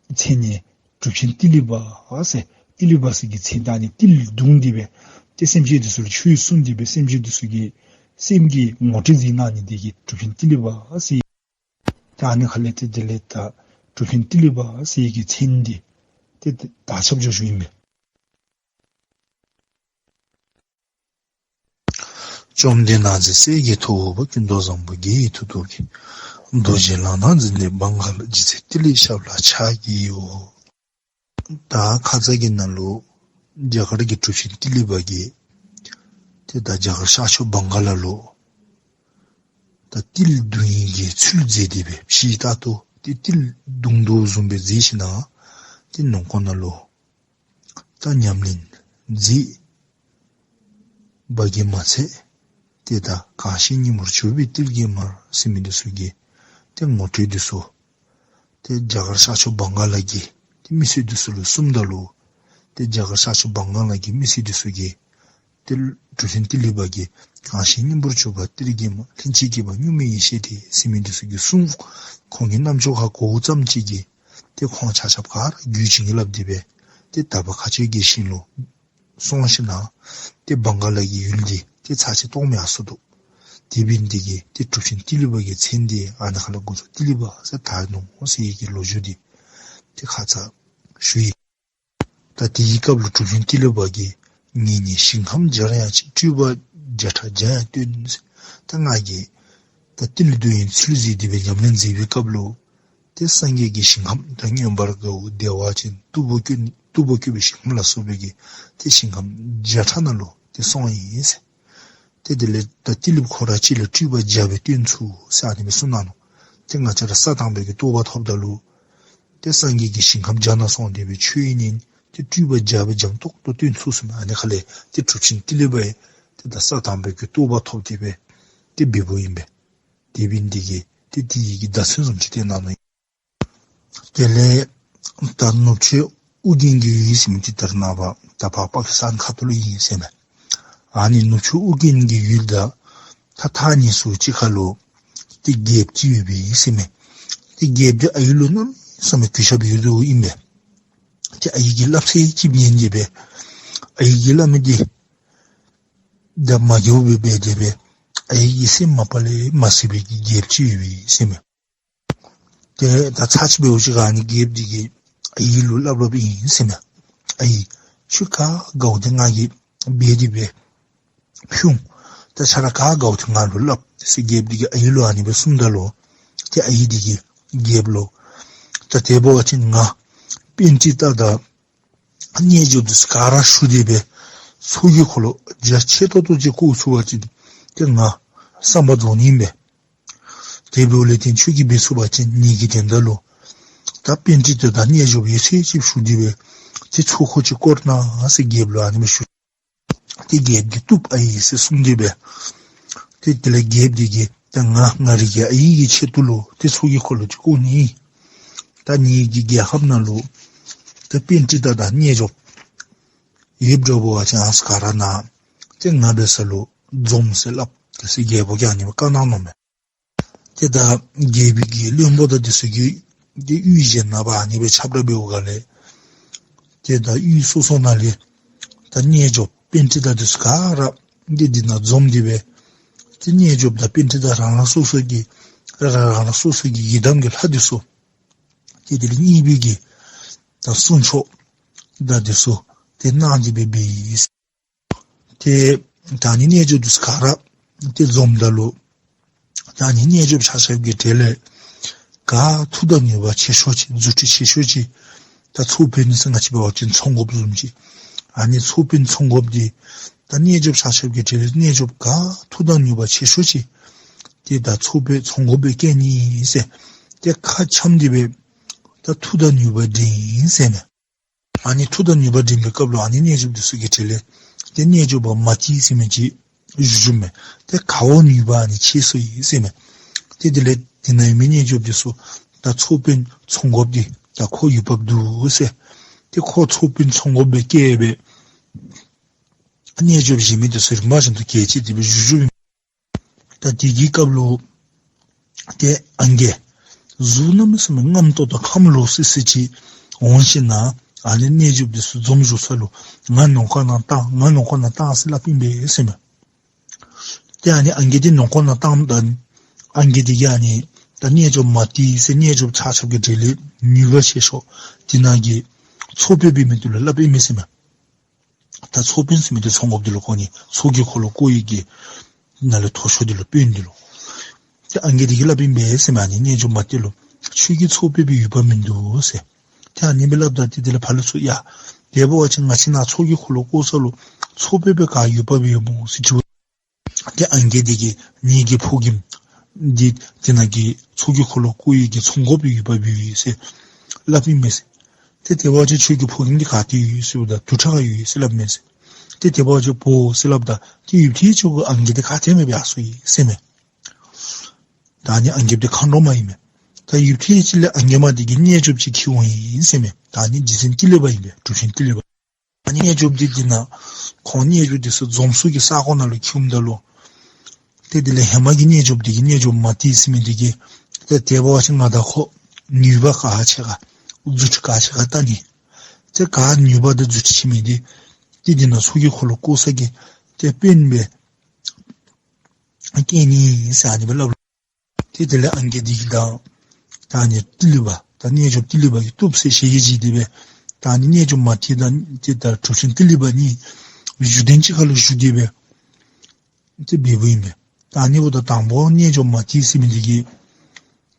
མཚན་ནི་གྲུབ་ཆེན་ཏི་ལི་པ་ཟེར་ཏི་ལི་པ་ཟེར་གྱི་མཚན་ད་ཨ་ནི་ཏིལ་བརྡུངས་ཏེ་སྦེ་ཏེ་སེམས་ཅན་འདི་ཚུ་ལུ་ཆོས་གསུངས་ཏེ་སྦེ་སེམས་ཅན་འདི་ཚུ་གི་སེམས་ཀྱི་ངོ་སྤྲོད་མཛད་གནང་ནི་དེ་གིས་གྲུབ་ཆེན་ཏི་ལི་པ་ཟེར། ད་ཨ་ནི་ཁ་ལས་ཏེ་དེ་ལས་ད་གྲུབ་ཆེན་ཏི་ལི་པ་ཟེར་གྱི་མཚན་འདི་ཏེ་དར་ཁྱབ་འགྱོ་འགྱོཝ་ཨིན་པས། བཅོམ་ལྡན་ནགས་ཚལ་གསེར་གྱི་ཐོག་པ་ཀུན་ཏུ་བཟང་པོ་དགེ་བའི་མཐུ་སྟོབས་ཀྱིས། རྡོ་རྗེ་ལག་ན་འཛིན་ཏེ་བང་ག་ལ་ལྗིད་ཚད་ཏི་ལི་ཞབས་ལ་ཕྱག་བགྱིའོ། ད་ཁ་ཙ་གི་ནང་ལུ་རྒྱ་གར་གྱི་གྲུབ་ཆེན་ཏི་ལི་པ་གིས་ཏེ་ད་རྒྱ་གར་ཤར་ཕྱོགས་བང་ག་ལ་ལུ་ད་ཏིལ་བརྡུང་ནི་གི་ཚུལ་མཛད་དེ་སྦེ་ཕྱི་ལྟར་དུ་ཏེ་ཏིལ་བརྡུང་དོ་བཟུམ་སྦེ་མཛད་ཞིནམ་ལས་ཏེ་ནང་ཁོག་ནང་ལུ་ད་ཉམས་ལེན་མཛད་པ་གིས་མ་ཚད་ཏེ་ད་གང་ཞིག་སྙིང་པོར་གྱུར་པའི་ཏིལ་གྱི་མར་ཟེར་མི་འདི་ཚུ་གི་ཏེ་ངོ་སྤྲོད་འདི་ཚུ་ཏེ་རྒྱ་གར་ཤར་ཕྱོགས་བང་ག་ལ་གི་ཏེ་མི་སེར་འདི་ཚུ་ལུ་གསུངམ་ད་ལུ་ཏེ་རྒྱ་གར་ཤར་ཕྱོགས་བང་ག་ལ་གི་མི་སེར་འདི་ཚུ་གིས་ཏེ་གྲུབ་ཆེན་ཏི་ལི་པ་གིས་གང་ཞིག་སྙིང་པོར་གྱུར་པ་ཏིལ་གྱི་མར། ལྷན་ཅིག་སྐྱེས་པ་གཉུག་མའི་ཡེ་ཤེས་དེ་ཟེར་མི་འདི་ཚུ་གི་གསུང་ཁོང་གིས་རྣམ་ཅོ་ཁར་གོཝ་ཙམ་ཅིག་གིས་ཏེ་ཁོང་ཆ་ཁྱབ་ག་ར་རྒྱུད་བྱིན་གྱིས་བརླབས་ཏེ་སྦེ་ཏེ་དག་པ་མཁའ་སྤྱོད་ཀྱི་ཞིང་ལུ་སོང་ཞིནམ་ལས་ཏེ་བང་ག་ལ་གི་ཡུལ་འདི་ཏེ་ཚར་གཅིག་སྟོངམ་ཡར་སོ་ནུག། དེ་འབད་ནི་དེ་གིས་ཏེ་གྲུབ་ཆེན་ཏི་ལི་པ་གི་མཚན་འདི་ཨ་ནཱ་ཁ་ལས་འགོ་བཙུགས་ཏི་ལི་པ་ཟེར་དར་ནུག་ཟེར་བའི་གི་ལོ་རྒྱུས་འདི་ཏེ་ཁ་ཙ་ཞུ་ཡི། ད་དེའི་སྐབས་ལུ་གྲུབ་ཆེན་ཏི་ལི་པ་གིས་ངེད་ནི་ཞིང་ཁམས་སྦྱར་ཡང་ཆེ། སྤྲུལ་པ་བརྒྱ་ཕྲག་བརྒྱ་ཡང་སྟོན། ད་ང་གིས་ད་ཏིལ་བརྡུང་ནིའི་ཚུལ་མཛད་དེ་སྦེ་ཉམས་ལེན་མཛད་པའི་སྐབས་ལུ་ཏེ་སངས་རྒྱས་ཀྱི་ཞིང་ཁམས་ད་མངོན་པར་དགའ་བོ་བདེ་བ་ཅན་སྟུག་པོ་བཀོད་སྟུག་པོ་བཀོད་པའི་ཞིང་ཁམས་ལ་སོགས་པའི་གི་ཏེ་ཞིང་ཁམས་བརྒྱ་ཕྲག་ནང་ལུ་ཏེ་སོང་ཡི་ཟེར། ཏེ་དེ་ལས་ད་ཏི་ལི་པ་ཁོ་ར་གཅིག་ལུ་སྤྲུལ་པ་བརྒྱ་སྦེ་སྟོན་ཚུགས་ཟེར་ཨ་ནི་སྦེ་གསུངས་གནང་ནུག། ཏེ་ང་བཅས་ར་ས་དང་པོའི་གི་རྟོགས་པ་ཐོབ་ད་ལུ་ཏེ་སངས་རྒྱས་ཀྱི་ཞིང་ཁམས་བརྒྱ་ནང་སོང་སྟེ་སྦེ་ཆོས་ཉན་ ཏེ་སྤྲུལ་པ་འཇམ་པའི་འཇམ་ཏོག་ཏོ་སྟོན་ཚུགས་ཟེར་མས། ཨ་ནི་ཁ་ལས་ཏེ་གྲུབ་ཆེན་ཏི་ལི་པ་ཡང་ཏེ་ད་ས་དང་པོའི་གི་རྟོགས་པ་ཐོབ་སྟེ་སྦེ་ཏེ་འབདཝ་ཨིན་པས། དེ་འབདཝ་ལས་བརྟེན་ཏེ་དེ་གིས་ཏེ་བརྡ་མཚོན་བཟུམ་ཅིག་སྟོན་གནང་ནུག། དེ་ལས་ད་ནུབ་ཕྱོགས་ཨོ་རྒྱན་གྱི་ཡུལ་ཟེར་མི་འདི་ད་རེས་ནངས་པ་ད་ཕར་པ་ཀི་སི་ཐན་ཁ་ཐུག་ལུ་ཨིན་ཟེར་མས། ཨ་ནི་ནུབ་ཕྱོགས་ཨོ་རྒྱན་གྱི་ཡུལ་དང་ཐག་ཐག་ཉེ་སུ་ཅིག་ཁ་ལུ་ཏེ་རྒྱལཔོ་ཅིག་ཡོདཔ་ཨིན་ཟེར་མས། ཏེ་རྒྱལཔོ་འདི་ཨའི་ལུ་གནམ་མེད་ས་མེད་གུས་ཞབས་ཡོད་དོ་ཨིན་པས། ཏེ་ཨའི་གི་སླབ་ཚད་ཅིག་ཉན་ཏེ་སྦེ་ཨའི་གིས་སླབ་མི་འདི་ད་མ་འགྱོ་བར་སྦེ་སྡོད་སྦེ་ཨའི་གི་སེམས་མ་པ་ལས་མ་གསལ་བའི་གི་རྒྱལཔོ་ཅིག་ཡོདཔ་ཨིན་ཟེར་མས། ཏེ་ད་ཚར་གཅིག་འབདཝ་ཅིག་ཁར་ཨ་ནི་རྒྱལཔོ་འདི་གིས་ཨའི་ལུ་སླབ་སླབཔ་ཨིན་ཟེར་མས། ཨའི་ཁྱོད་ག་དགའཝ་འདི་ང་གིས་འབད་དེ་སྦེ་ཕུལ་འོང་། ད་ཁྱོད་ར་ག་དགའཝ་འདི་ང་ལུ་སླབ་ཟེར་རྒྱལཔོ་འདི་གིས་ཨའི་ལུ་ཨ་ནི་སྦེ་གསུངམ་ད་ལུ་ཏེ་ཨའི་འདི་གིས་རྒྱལཔོ་ལུ་ད་དེ་འབད་བ་ཅིན་ང་པཎྜི་ཏ་དང་རྣལ་འབྱོརཔ་འདི་ཚུ་ག་ར་ཞུ་སྟེ་སྦེ་ཚོགས་ཀྱི་འཁོར་ལོ་རྒྱ་ཆེ་ཏོག་ཏོ་ཅིག་བསྐོར་ཚུགས་པ་ཅིན་ཏེ་ང་བསམ་པ་རྫོགས་ནི་ཨིན་པས། དེ་འབདཝ་ལས་བརྟེན་ཁྱོད་ཀྱིས་འབད་ཚུགས་པ་ཅིན་ངེ་གི་དོན་དག་ལུ་ད་པཎྜི་ཏ་དང་རྣལ་འབྱོརཔ་ཡོད་ཚད་ཅིག་ཞུ་སྟེ་སྦེ་ཏེ་ཚོགས་འཁོར་ཅིག་བསྐོར་གནང་ཟེར་རྒྱལཔོ་ལུ་ཨ་ནི་སྦེ་ཞུ། ཏེ་རྒྱལཔོ་གིས་བཏུབ་ཨའི་ཟེར་གསུངས་ཏེ་སྦེ་ཏེ་དེ་ལས་རྒྱལཔོ་འདི་གིས་ད་ང་ང་རའི་གི་ཨའི་གི་ཆེད་དུ་ལུ་ཏེ་ཚོགས་ཀྱི་འཁོར་ལོ་ཅིག་བསྐོར་ནི། ད་ངེ་གི་རྒྱལ་ཁབ་ནང་ལུ་ད་པཎྜི་ཏ་དང་རྣལ་འབྱོརཔ་ཡོདཔ་འདྲཝ་འབད་བ་ཅིན་ཨ་ནི་ཚུ་ག་ར་ནཱ་ཏེ་ང་འབད་ས་ལུ་འཛོམས་ཟེར་སླབ་ཟེར་རྒྱལཔོ་གིས་ཨ་ནི་སྦེ་བཀའ་གནང་ནུག་མས། ཏེ་ད་རྒྱལ་པོའི་གི་བློན་པོ་དང་འདི་ཚུ་གིས་ཏེ་གཡུས་གཞན་ནང་ཕར་ཨ་ནི་སྦེ་ཁྱབ་བསྒྲགས་འབདཝ་ལས་ཏེ་ད་གཡུས་སོ་སོ་ནང་ལས་ད་རྣལ་འབྱོརཔ་པཎྜི་ཏ་འདི་ཚུ་ག་ར་ཏེ་འདི་ནང་འཛོམས་ཏེ་སྦེ་ཏེ་རྣལ་འབྱོརཔ་དང་པཎྜི་ཏ་རང་རང་སོ་སོ་གི་རང་རང་སོ་སོ་གི་ཡི་དམ་གྱི་ལྷ་འདི་ཚུ་ཏེ་དེ་ལས་གཉེར་པའི་གི་ད་གསུང་ཆོག་དང་འདི་ཚུ་ཏེ་གནང་སྟེ་སྦེ་འབད་ཡི། ཏེ་ད་ཨ་ནི་རྣལ་འབྱོརཔ་འདི་ཚུ་ག་ར་ཏེ་འཛོམསམ་ད་ལུ་ད་ཨ་ནི་རྣལ་འབྱོརཔ་ཆ་ཁྱབ་ཀྱི་གྲས་ལས་ག་མཐུ་དང་ནུས་པ་ཆེ་ཤོས་ཅིག་རྫུ་འཕྲུལ་ཆེ་ཤོས་ཅིག་ད་ཚོགས་དཔོན་ཟེར་ང་བཅས་འབད་བ་ཅིན་ཚོགས་འགོཔ་བཟུམ་ཅིག། ཨ་ནི་ཚོགས་དཔོན་ཚོགས་འགོཔ་འདི་ད་རྣལ་འབྱོརཔ་ཆ་ཁྱབ་ཀྱི་གྲས་ལས་རྣལ་འབྱོརཔ་ག་མཐུ་དང་ནུས་པ་ཆེ་ཤོས་ཅིག་ཏེ་ད་ཚོགས་དཔོན་ཚོགས་འགོཔ་སྦེ་བསྐོ་ནི་ཟེར་ཏེ་ཁ་འཆམ་སྟེ་སྦེ་ད་མཐུ་དང་ནུས་པ་འགྲན་ཡི་ཟེར་མས། ཨ་ནི་མཐུ་དང་ནུས་པ་འགྲན་པའི་སྐབས་ལུ་ཨ་ནི་རྣལ་འབྱོརཔ་འདི་ཚུ་གི་གྲས་ལས་ཏེ་རྣལ་འབྱོརཔ་མ་ཏི་ཟེར་མི་ཅིག་བཞུགས་བཞུགསཔ་མས། ཏེ་ཁོ་ནུས་པ་ཨ་ནི་ཆེ་སུ་ཨིན་ཟེར་མས། ཏེ་དེ་ལས་དེ་ནང་ཡོད་མི་རྣལ་འབྱོརཔ་འདི་ཚུ་ད་ཚོགས་དཔོན་ཚོགས་འགོཔ་འདི་ད་ཁོ་ཡུལ་བབས་འདུག་ཟེར། ཏེ་ཁོ་ཚོགས་དཔོན་ཚོགས་འགོཔ་སྦེ་བསྐོས་སྦེ་རྣལ་འབྱོརཔ་གཞན་མི་འདི་ཚུ་རིམ་པ་བཞིན་དུ་བསྐོས་ཅི་དེ་སྦེ་བཞུགས་བཞུགསཔ་ཨིན། ད་དེ་གི་སྐབས་ལུ་ཏེ་ཨང་རྒས་གཟུགས་གནམ་མེད་ས་མེད་རྔམ་ཏོག་ཏོ་ཁམས་ལོག་སི་སི་ཅིག་འོང་ཞིནམ་ལས་ཨ་ནི་རྣལ་འབྱོརཔ་འདི་ཚུ་འཛོམས་བཞུགས་ས་ལུ་ང་ནང་ཁོག་ནང་བཏང་ང་ནང་ཁོག་ནང་བཏང་ཟེར་སླབ་ཨིན་པས་ཟེར་མས། ཏེ་ཨ་ནི་ཨང་རྒས་འདི་ནང་ཁོག་ནང་བཏངམ་ད་ཨང་རྒས་འདི་གིས་ཨ་ནི་ད་རྣལ་འབྱོརཔ་མ་ཏི་ཟེར་རྣལ་འབྱོརཔ་ཆ་ཁྱབ་ཀྱི་གྲས་ལས་ནུས་པ་ཆེ་ཤོས་དེ་ནང་གི་ཚོགས་དཔོན་འབད་མི་འདི་ལུ་སླབ་ཨིན་མས་ཟེར་མས། ད་ཚོགས་དཔོན་ཟེར་མི་འདི་ཚོགས་འགོཔ་འདི་ལུ་གོ་ནི་ཚོགས་ཀྱི་འཁོར་ལོ་བསྐོར་ཡི་གི་ནང་ལས་མཐོ་ཤོས་འདི་ལུ་དཔོན་འདི་ལུ། ཏེ་ཨང་རྒས་འདི་གིས་སླབ་ཨིན་པས་ཟེར་མས། ཨ་ནི་རྣལ་འབྱོརཔ་མ་ཏི་ལུ་ཁྱོད་ཀྱིས་ཚོགས་དཔོན་སྦེ་ཡུལ་བབས་མིན་འདུག་ཟེར། ཏེ་ཨ་ནི་སྦེ་སླབ་ད་ཏེ་དེ་ལས་ཕར་ལས་ཚུར་ཡ་དེ་འབད་བ་ཅིན་ང་བཅས་ནཱ་ཚོགས་ཀྱི་འཁོར་ལོ་བསྐོར་ས་ལུ་ཚོགས་དཔོན་སྦེ་ག་ཡུལ་བབས་ཡོད་སྨོ་ཟེར་དྲི་བ། ཏེ་ཨང་རྒས་འདི་གིས་ངེ་གི་ཕོ་རྒནམ་འདི་དེ་ནང་གི་ཚོགས་ཀྱི་འཁོར་ལོ་བསྐོར་ཡི་གི་ཚོགས་འགོཔ་སྦེ་ཡུལ་བབས་ཡོད་ཟེར་སླབ་ཨིན་མས་ཟེར། ཏེ་དེ་འབད་བ་ཅིན་ཁྱོད་ཀྱི་ཕོ་རྒནམ་འདི་ག་ཏེ་ཡོད་ཟེརཝ་ད་དུར་ཁྲོད་ཁར་ཡོད་ཟེར་སླབ་མས་ཟེར། ཏེ་དེ་འབད་བ་ཅིན་འབོ་ཟེར་སླབ་ད་ཏེ་ཡུདཔ་ཐེངས་ཅིག་གུ་ཨང་རྒས་འདི་ག་ཏེ་མེདཔ་སྦེ་ཡར་སོང་ཡི་ཟེར་མས། ད་ཨ་ནི་ཨང་རྒསཔ་འདི་མཁའ་འགྲོ་མ་ཨིན་མས། ད་ཡུདཔ་ཐེངས་ཅིག་ལས་ཨང་རྒསཔ་འདི་གིས་རྣལ་འབྱོརཔ་ཅིག་འཁྱིད་འོང་ཡི་ཟེར་མས། ད་ཨ་ནི་རྗེ་བཙུན་ཏི་ལི་པ་ཨིན་པས། གྲུབ་ཆེན་ཏི་ལི་པ། ཨ་ནི་རྣལ་འབྱོརཔ་འདི་འདི་ནང་ཁོང་རྣལ་འབྱོརཔ་འདི་ཚུ་འཛོམས་ས་གི་ས་གོ་ནང་ལུ་འཁྱིད་འོངམ་ད་ལུ་ཏེ་དེ་ལས་ཧེ་མ་གི་རྣལ་འབྱོརཔ་འདི་གིས་རྣལ་འབྱོརཔ་མ་ཏི་ཟེར་མི་འདི་གིས་ཏེ་དེ་འབད་བ་ཅིན་ང་དང་ཁོ་ནུས་པ་ག་ཆེ་ག་རྫུ་འཕྲུལ་ག་ཆེ་ག་བལྟ་ནི། ཏེ་ག་ནུས་པ་དང་རྫུ་འཕྲུལ་ཆེ་མི་འདི་ཏེ་འདི་ནང་ཚོགས་ཀྱི་འཁོར་ལོ་བསྐོར་ས་གི་ཏེ་དཔོན་སྦེ་བསྐོ་ནི་ཟེར་ཨ་ནི་སྦེ་སླབ། ཏེ་དེ་ལས་ཨང་རྒས་འདི་གིས་ད་ད་ཨ་ནི་ཏི་ལི་པ་ད་རྣལ་འབྱོརཔ་ཏི་ལི་པ་གིས་བཏུབ་ཟེར་ཞལ་གྱིས་བཞེས་ཏེ་སྦེ་ད་ཨ་ནི་རྣལ་འབྱོརཔ་མ་ཏི་དང་ཏེ་ད་གྲུབ་ཆེན་ཏི་ལི་པ་གཉིས་བཞུགས་གདན་གཅིག་ཁར་ལུ་བཞུགས་ཏེ་སྦེ་ཏེ་འབདཝ་ཨིན་པས། ད་ཨ་ནི་འབདཝ་ད་དང་པོ་རྣལ་འབྱོརཔ་མ་ཏི་ཟེར་མི་འདི་གིས་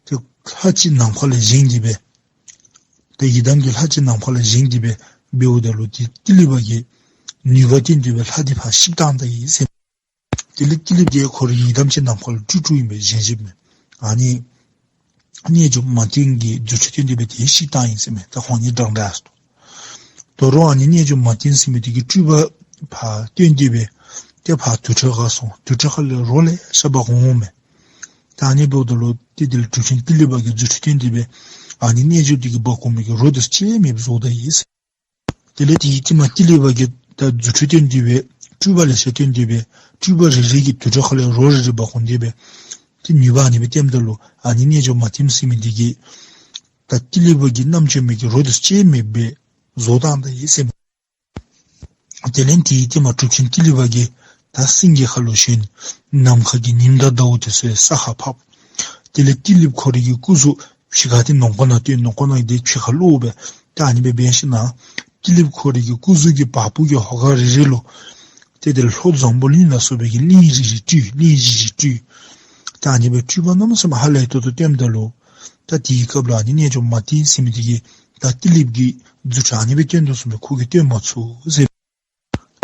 ཏེ་ལྷ་ཅིག་ནམ་མཁའ་ལས་བཞེངས་ཏེ་སྦེ་ཏེ་ཡི་དམ་གྱི་ལྷ་ཅིག་ནམ་མཁའ་ལས་བཞེངས་ཏེ་སྦེ་འབདཝ་ད་ལུ་ཏེ་ཏི་ལི་པ་གིས་ནུས་པ་བསྟན་ཏེ་སྦེ་ལྷ་འདི་ཕར་བཤིག་བཏང་ད་ཡི་ཟེར། དེ་ལས་ཏི་ལི་པ་འདི་ཁོ་རའི་ཡི་དམ་ཅིག་ནམ་མཁའ་ལུ་སྤྲུལ་སྤྲུལཝ་ཨིན་པས་བཞེངས་བཞེངསམ་མས། ཨ་ནི་རྣལ་འབྱོརཔ་མ་ཏི་གིས་རྫུ་འཕྲུལ་བསྟན་ཏེ་སྦེ་དེ་བཤིག་བཏང་ཡི་ཟེར་མས། ད་ཁོང་གཉིས་འདྲན་འདྲ་སོང་། དོ་རུང་ཨ་ནི་རྣལ་འབྱོར་མ་བསྟེན་ཟེར་མི་དེ་གིས་སྤྲུལ་པ་ཕར་སྟོན་ཏེ་སྦེ་ཏེ་ཕར་དུར་ཁྲོད་ཁར་སོང་། དུར་ཁྲོད་ཁ་ལས་རོ་ལེ་ཤ་འབག་འོང་མས། ད་ཨ་ནི་འབདཝ་ད་ལུ་ཏེ་དེ་ལས་གྲུབ་ཆེན་ཏི་ལི་པ་གིས་རྫུ་འཕྲུལ་སྟོན་ཏེ་སྦེ་ཨ་ནི་རྣལ་འབྱོར་དེ་གིས་འབག་འོང་མི་གི་རོ་དེ་ཚུ་ཅིག་མེདཔ་བཟོ་ད་ཡི་ཟེར། དེ་ལས་དེའི་རྟིང་མ་ཏི་ལི་པ་གིས་ད་རྫུ་འཕྲུལ་སྟོན་ཏེ་སྦེ་སྤྲུལ་པ་ལེ་ཤ་སྟོན་ཏེ་སྦེ་སྤྲུལ་པ་རེ་རེ་གིས་དུར་ཁྲོད་ཁ་ལས་རོ་རེ་རེ་འབག་འོང་སྟེ་སྦེ་ཏེ་ནུས་པ་ཨ་ནི་སྦེ་བསྟནམ་ད་ལུ་ཨ་ནི་རྣལ་འབྱོར་མ་བསྟེན་ཟེར་མི་དེ་གིས་ད་ཏི་ལི་པ་གི་རྣམ་ཅོ་མི་གི་རོ་དེ་ཅིག་མེདཔ་སྦེ་བཟོ་བཏང་ད་ཡི་ཟེར་མས། དེ་ལས་དེའི་རྟིང་མ་གྲུབ་ཆེན་ཏི་ལི་པ་གིས་ད་སེང་གེ་ཁ་ལུ་ཞོན། ནམ་མཁའ་གི་ཉིམ་དང་ཟླཝ་དེ་ཚུ་ས་ཁར་ཕབ། དེ་ལས་ཏི་ལིཔ་ཁོ་རའི་གི་སྐུ་གཟུགས་ཕྱི་ཁ་དེ་ནང་ཁོག་ནང་སྟོན། ནང་ཁོག་ནང་དེ་ཕྱི་ཁར་ལོག་སྦེ་ད་ཨ་ནི་སྦེ་འབད་ཞིནམ་ཏི་ལིཔ་ཁོ་རའི་གི་སྐུ་གཟུགས་ཀྱི་བ་སྤུ་གི་ཧོ་ཀ་རེ་རེ་ལུ་ཏེ་དེ་ལྷོ་འཛམ་བུ་གླིང་ལ་སོགས་པའི་གི་གླིང་རེ་རེ་སྤྲུལ། གླིང་བཞི་བཞི་སྤྲུལ། ད་ཨ་ནི་སྦེ་སྤྲུལ་པ་གནམ་མེད་ས་མེད་ཧ་ལས་ཏོག་ཏོ་སྟོནམ་ད་ལུ་ད་དེའི་སྐབས་ལུ་ཨ་ནི་རྣལ་འབྱོར་མ་བསྟེན་ཟེར་མི་དེ་གིས་ད་ཏི་ལིཔ་གི་རྫུ་འཕྲུལ་ཨ་ནི་སྦེ་སྟོན་དོ་བཟུམ་སྦེ་ཁོ་གིས་སྟོན་མ་ཚུགས་ཟེར།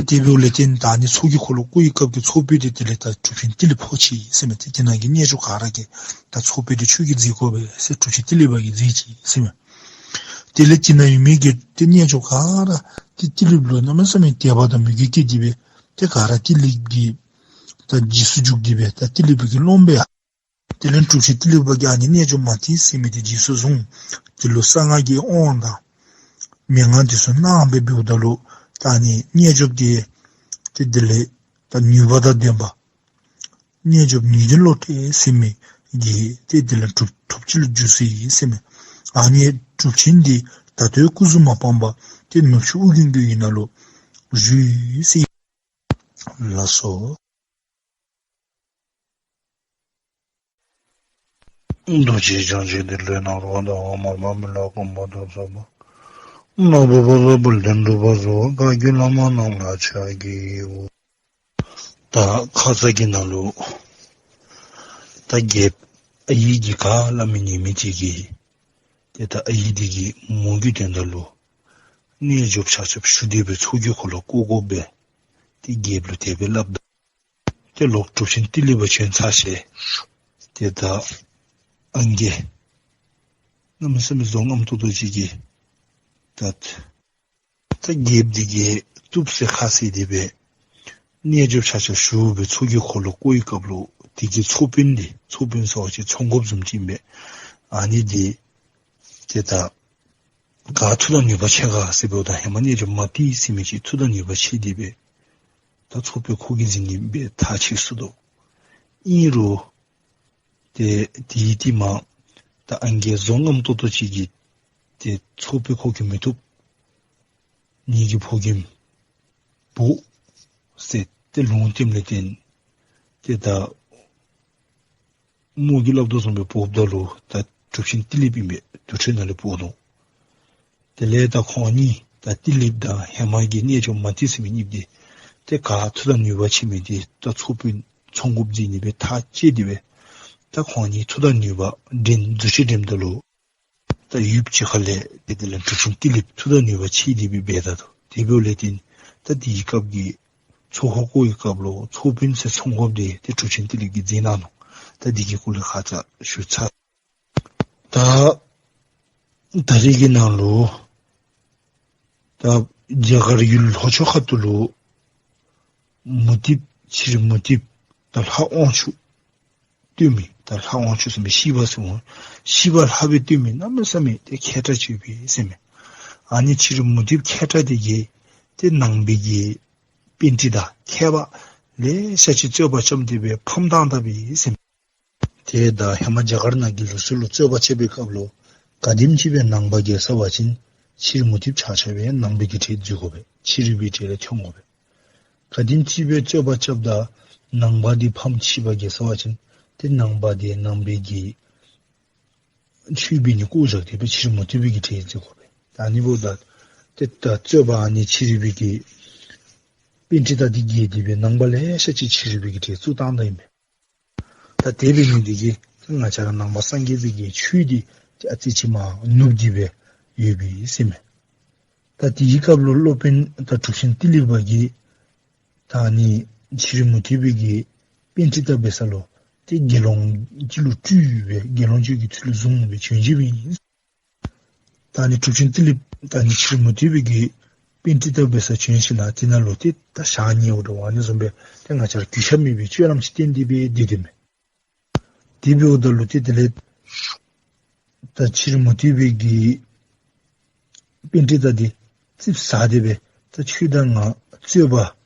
དེ་འབདཝ་ལས་བརྟེན་ད་ཨ་ནི་ཚོགས་ཀྱི་འཁོར་ལོ་བསྐོར་བའི་སྐབས་ཀྱི་ཚོགས་དཔོན་དེ་དེ་ལས་ད་གྲུབ་ཆེན་ཏི་ལིཔ་འཕོ་ཅི་ཟེར་མས། ཏེ་དེ་ནང་གི་རྣལ་འབྱོར་ག་ར་གིས་ད་ཚོགས་དཔོན་དེ་ཁྱོད་ཀྱིས་མཛད་དགོ་པས་ཟེར་གྲུབ་ཆེན་ཏི་ལི་པ་གིས་མཛད་ཅི་ཟེར་མས། དེ་ལས་དེ་ནང་ཡོད་མི་གི་ཏེ་རྣལ་འབྱོར་ག་ར་ཏེ་ཏི་ལིཔ་ལུ་གནམ་མེད་ས་མེད་དད་པ་དང་མོས་གུས་སྐྱེས་ཏེ་སྦེ་ཏེ་ག་ར་ཏི་ལིཔ་གི་ད་རྗེས་སུ་འཇུག་སྟེ་སྦེ་ད་ཏི་ལིཔ་གི་སློབ་མ་སྦེ་ཡར། དེ་ལས་གྲུབ་ཆེན་ཏི་ལི་པ་གིས་ཨ་ནི་རྣལ་འབྱོར་མ་བསྟེན་ཟེར་མི་དེ་རྗེས་སུ་བཟུང་། དེ་ལུ་གསང་སྔགས་ཀྱི་དབང་དང་མན་ངག་དེ་ཚུ་གནང་སྦེ་འབདཝ་ད་ལུ་ད་ཨ་ནི་རྣལ་འབྱོར་དེ་ཏེ་དེ་ལས་ད་ནུས་པ་དང་ལྡན་པ་རྣལ་འབྱོར་ནུས་ལྡན་བློ་གྲོས་ཟེར་མི་གི་ཏེ་དེ་ལས་གྲུབ་ཐོབ་ཅིག་ལུ་འགྱུར་སོ་ཡི་ཟེར་མས། ཨ་ནི་གྲུབ་ཆེན་དེ་ད་ལྟོའི་སྐུ་གཟུགས་མ་སྤངས་པར་ཏེ་ནུབ་ཕྱོགས་ཨོ་རྒྱན་གྱི་ཡུལ་ནང་ལུ་བཞུགས་ཡི་ཟེར། ལགས་སོ། རྡོ་རྗེ་འཆང་ཆེན་ཏེ་ལྷོའི་ནགས་ཁྲོད་ཟླ་བ་དམར་པོ་མི་ལ་གོམ་པ་དང་འཚམས་པ། ནག་པོ་དཔལ་བཟང་དཔལ་ལྡན་འབྲུག་པ་ཟུར་བཀའ་བརྒྱུད་བླ་མ་རྣམས་ལ་ཕྱག་བགྱིའོ། ད་ཁ་ཙ་གི་ནང་ལུ་ད་རྒྱལཔོ་ཨའི་གིས་ག་སླབ་མི་ཉན་མི་ཅིག་གིས་ཏེ་ད་ཨའི་དེ་གིས་མོ་གི་དོན་དག་ལུ་རྣལ་འབྱོར་ཆ་ཁྱབ་ཞུ་སྟེ་སྦེ་ཚོགས་ཀྱི་འཁོར་ལོ་བསྐོར་དགོ་པས། ཏེ་རྒྱལཔོ་ལུ་དེ་སྦེ་སླབ་ད་ཏེ་ལོག་གྲུབ་ཆེན་ཏི་ལི་པ་བྱོན་ཚར་ཞིནམ་ཏེ་ད་ཨང་རྒས་གནམ་མེད་ས་མེད་བཟོ་ངན་ཏོག་ཏོ་ཅིག་གིས་ད་ད་རྒྱལཔོ་དེ་གིས་བཏུབ་ཟེར་ཁ་བཟེད་དེ་སྦེ་རྣལ་འབྱོར་ཆ་ཁྱབ་ཞུ་སྦེ་ཚོགས་ཀྱི་འཁོར་ལོ་བསྐོར་བའི་སྐབས་ལུ་དེ་གི་ཚོགས་དཔོན་དེ་ཚོགས་དཔོན་ཟེར་བ་ཅིན་ཚོགས་འགོཔ་བཟུམ་ཅིག་ཨིན་པས། ཨ་ནི་དེ་ཏེ་ད་ག་མཐུ་དང་ནུས་པ་ཆེ་ག་ཟེར་འབདཝ་ད་ཧེ་མ་རྣལ་འབྱོར་མ་བསྟེན་ཟེར་མི་ཅིག་མཐུ་དང་ནུས་པ་ཆེ་སྟེ་སྦེ་ད་ཚོགས་དཔོན་ཁོ་གིས་འཛིན་ནི་སྦེ་ཐག་བཅད་སོ་ནུག། ཨིན་རུང་ཏེ་དེའི་རྟིང་མ་ད་ཨང་རྒས་བཟོ་ངན་ཏོག་ཏོ་ཅིག་གིས་ཏེ་ཚོགས་དཔོན་ཁོ་གིས་མི་བཏུབ། ངེ་གི་ཕོ་རྒནམ་འབོ་ཟེར་ཏེ་ལུང་བསྟནམ་ལས་བརྟེན་ཏེ་ད་མོ་གིས་སླབ་དོ་བཟུམ་སྦེ་འབོཝ་ད་ལུ་ད་གྲུབ་ཆེན་ཏི་ལི་པ་ཨིན་པས། དུར་ཁྲོད་ནང་ལས་འབོ་ནུག། དེ་ལས་ད་ཁོང་གཉིས་ད་ཏི་ལི་པ་དང་ཧེ་མ་གི་རྣལ་འབྱོར་མ་བསྟེན་ཟེར་མི་གཉིས་དེ་ཏེ་ག་མཐུ་དང་ནུས་པ་ཆེ་མི་དེ་ད་ཚོགས་དཔོན་ཚོགས་འགོཔ་འཛིན་ནི་སྦེ་ཐག་བཅད་དེ་སྦེ་ད་ཁོང་གཉིས་མཐུ་དང་ནུས་པ་འགྲན་རྫུ་འཕྲུལ་འགྲནམ་ད་ལུ་ད་ཡུདཔ་ཅིག་ཁ་ལས་ཏེ་དེ་ལས་གྲུབ་ཆེན་ཏི་ལི་པ་མཐུ་དང་ནུས་པ་ཆེ་སྟེ་སྦེ་འབད་ད་ནུག། དེ་འབདཝ་ལས་བརྟེན་ད་དེའི་སྐབས་ཀྱི་ཚོགས་འཁོར་བསྐོར་བའི་སྐབས་ལུ་ཚོགས་དཔོན་ཟེར་ཚོགས་འགོཔ་དེ་ཏེ་གྲུབ་ཆེན་ཏི་ལི་པ་གིས་འཛིན་གནང་ནུག། ད་དེ་གི་སྐོར་ལས་ཁ་ཙ་ཞུ་ཚར། ད་ད་རེས་ཀྱི་ནང་ལུ་ད་རྒྱ་གར་ཡུལ་ལྷོ་ཕྱོགས་ཁ་ཐུག་ལུ་མུ་སྟེགས་ཕྱི་རོལ་མུ་སྟེགས་ད་ལྷ་དབང་ཕྱུག་སྟོན་མི་ད་ལྷ་དབང་ཕྱུག་ཟེར་མི་ཤི་བ་ཟེར་འོང་ཤི་བ་ལྷ་སྦེ་སྟོན་མི་གནམ་མེད་ས་མེད་ཏེ་མཁས་དྲགས་ཅིག་ཡོད་པས་ཟེར་མས། ཨ་ནི་ཕྱི་རོལ་མུ་སྟེགས་མཁས་དྲགས་དེ་གིས་ཏེ་ནང་པའི་གི་པཎྜི་ཏ་མཁས་པ་ལེ་ཤ་ཅིག་རྩོད་པ་རྐྱབ་སྟེ་སྦེ་ཕམ་བཏང་ད་པས་ཟེར་མས། ཏེ་ད་ཧེ་མ་རྒྱ་གར་ནང་གི་ལུགས་སྲོལ་ལུ་རྩོད་པ་རྐྱབ་པའི་སྐབས་ལུ་ག་དེམ་ཅིག་སྦེ་ནང་པ་གིས་ཟེར་བ་ཅིན་ཕྱི་རོལ་མུ་སྟེགས་ཆ་ཁྱབ་སྦེ་ནང་པའི་གི་གྲལ་འཛུལ་དགོ་པས། ཕྱི་རོལ་པའི་གྲལ་ལས་ཐོན་དགོ་པས། ག་དེམ་ཅིག་སྦེ་རྩོད་པ་རྐྱབ་ད་ནང་པ་དེ་ཕམ་ཕྱི་པ་གིས་ཟེར་བ་ཅིན་ཏེ་ནང་པ་དེ་ནང་པའི་གི་ཆོས་འབད་ནི་བཀོ་བཞག་སྟེ་སྦེ་ཕྱི་རོལ་མུ་སྟེགས་པའི་གི་གྲལ་འཛུལ་དགོ་པས། ད་ཨ་ནི་འབདཝ་ད་ཏེ་ད་རྩོད་པ་ཨ་ནི་ཕྱི་རོལ་པའི་གི་པཎྜི་ཏ་དེ་གིས་དེ་སྦེ་ནང་པ་ལེ་ཤ་ཅིག་ཕྱི་རོལ་པའི་གི་གྲལ་བཙུགས་བཏང་ད་ཨིན་པས། ད་དེ་འབད་ནི་དེ་གིས་ང་བཅས་ར་ནང་པ་སངས་རྒྱས་པའི་གི་ཆོས་འདི་ཏེ་ཨ་ཙི་ཅིག་མར་ནུབ་སྟེ་སྦེ་ཡོད་པས་ཟེར་མས། ད་དེའི་སྐབས་ལུ་སློབ་དཔོན་ད་གྲུབ་ཆེན་ཏི་ལི་པ་གིས་ད་ཨ་ནི་ཕྱི་རོལ་མུ་སྟེགས་པའི་གི་པཎྜི་ཏ་འབད་ས་ལུ་ཏེ་དགེ་སློང་ཅིག་ལུ་སྤྲུལ་སྦེ་དགེ་སློང་ཅིག་གི་ཚུལ་ལུ་བཟུང་སྦེ་བྱོན་བྱོནམ་ཨིན། ད་ཨ་ནི་གྲུབ་ཆེན་ཏི་ལི་པ་ད་ཨ་ནི་ཕྱི་རོལ་མུ་སྟེགས་པའི་གི་ པཎྜི་ཏ་འབད་སར་བྱོན་ཞིནམ་ལས་དེ་ནང་ལུ་ཏེ་ད་ཞག་ཉལཝ་འདྲཝ་ཨ་ནི་བཟུམ་སྦེ་ཏེ་ང་བཅས་ར་གུས་ཞབས་མེད་པའི་སྤྱོད་ལམ་ཅིག་བསྟན་ཏེ་སྦེ་སྡོད་དེ་མས། དེ་འབདཝ་ད་ལུ་ཏེ་དེ་ལས་ད་ཕྱི་རོལ་མུ་སྟེགས་པའི་གི་པཎྜི་ཏ་འདི་ཙིགཔ་ཟ་སྟེ་སྦེ་ད་ཁྱོད་དང་ང་རྩོད་པ་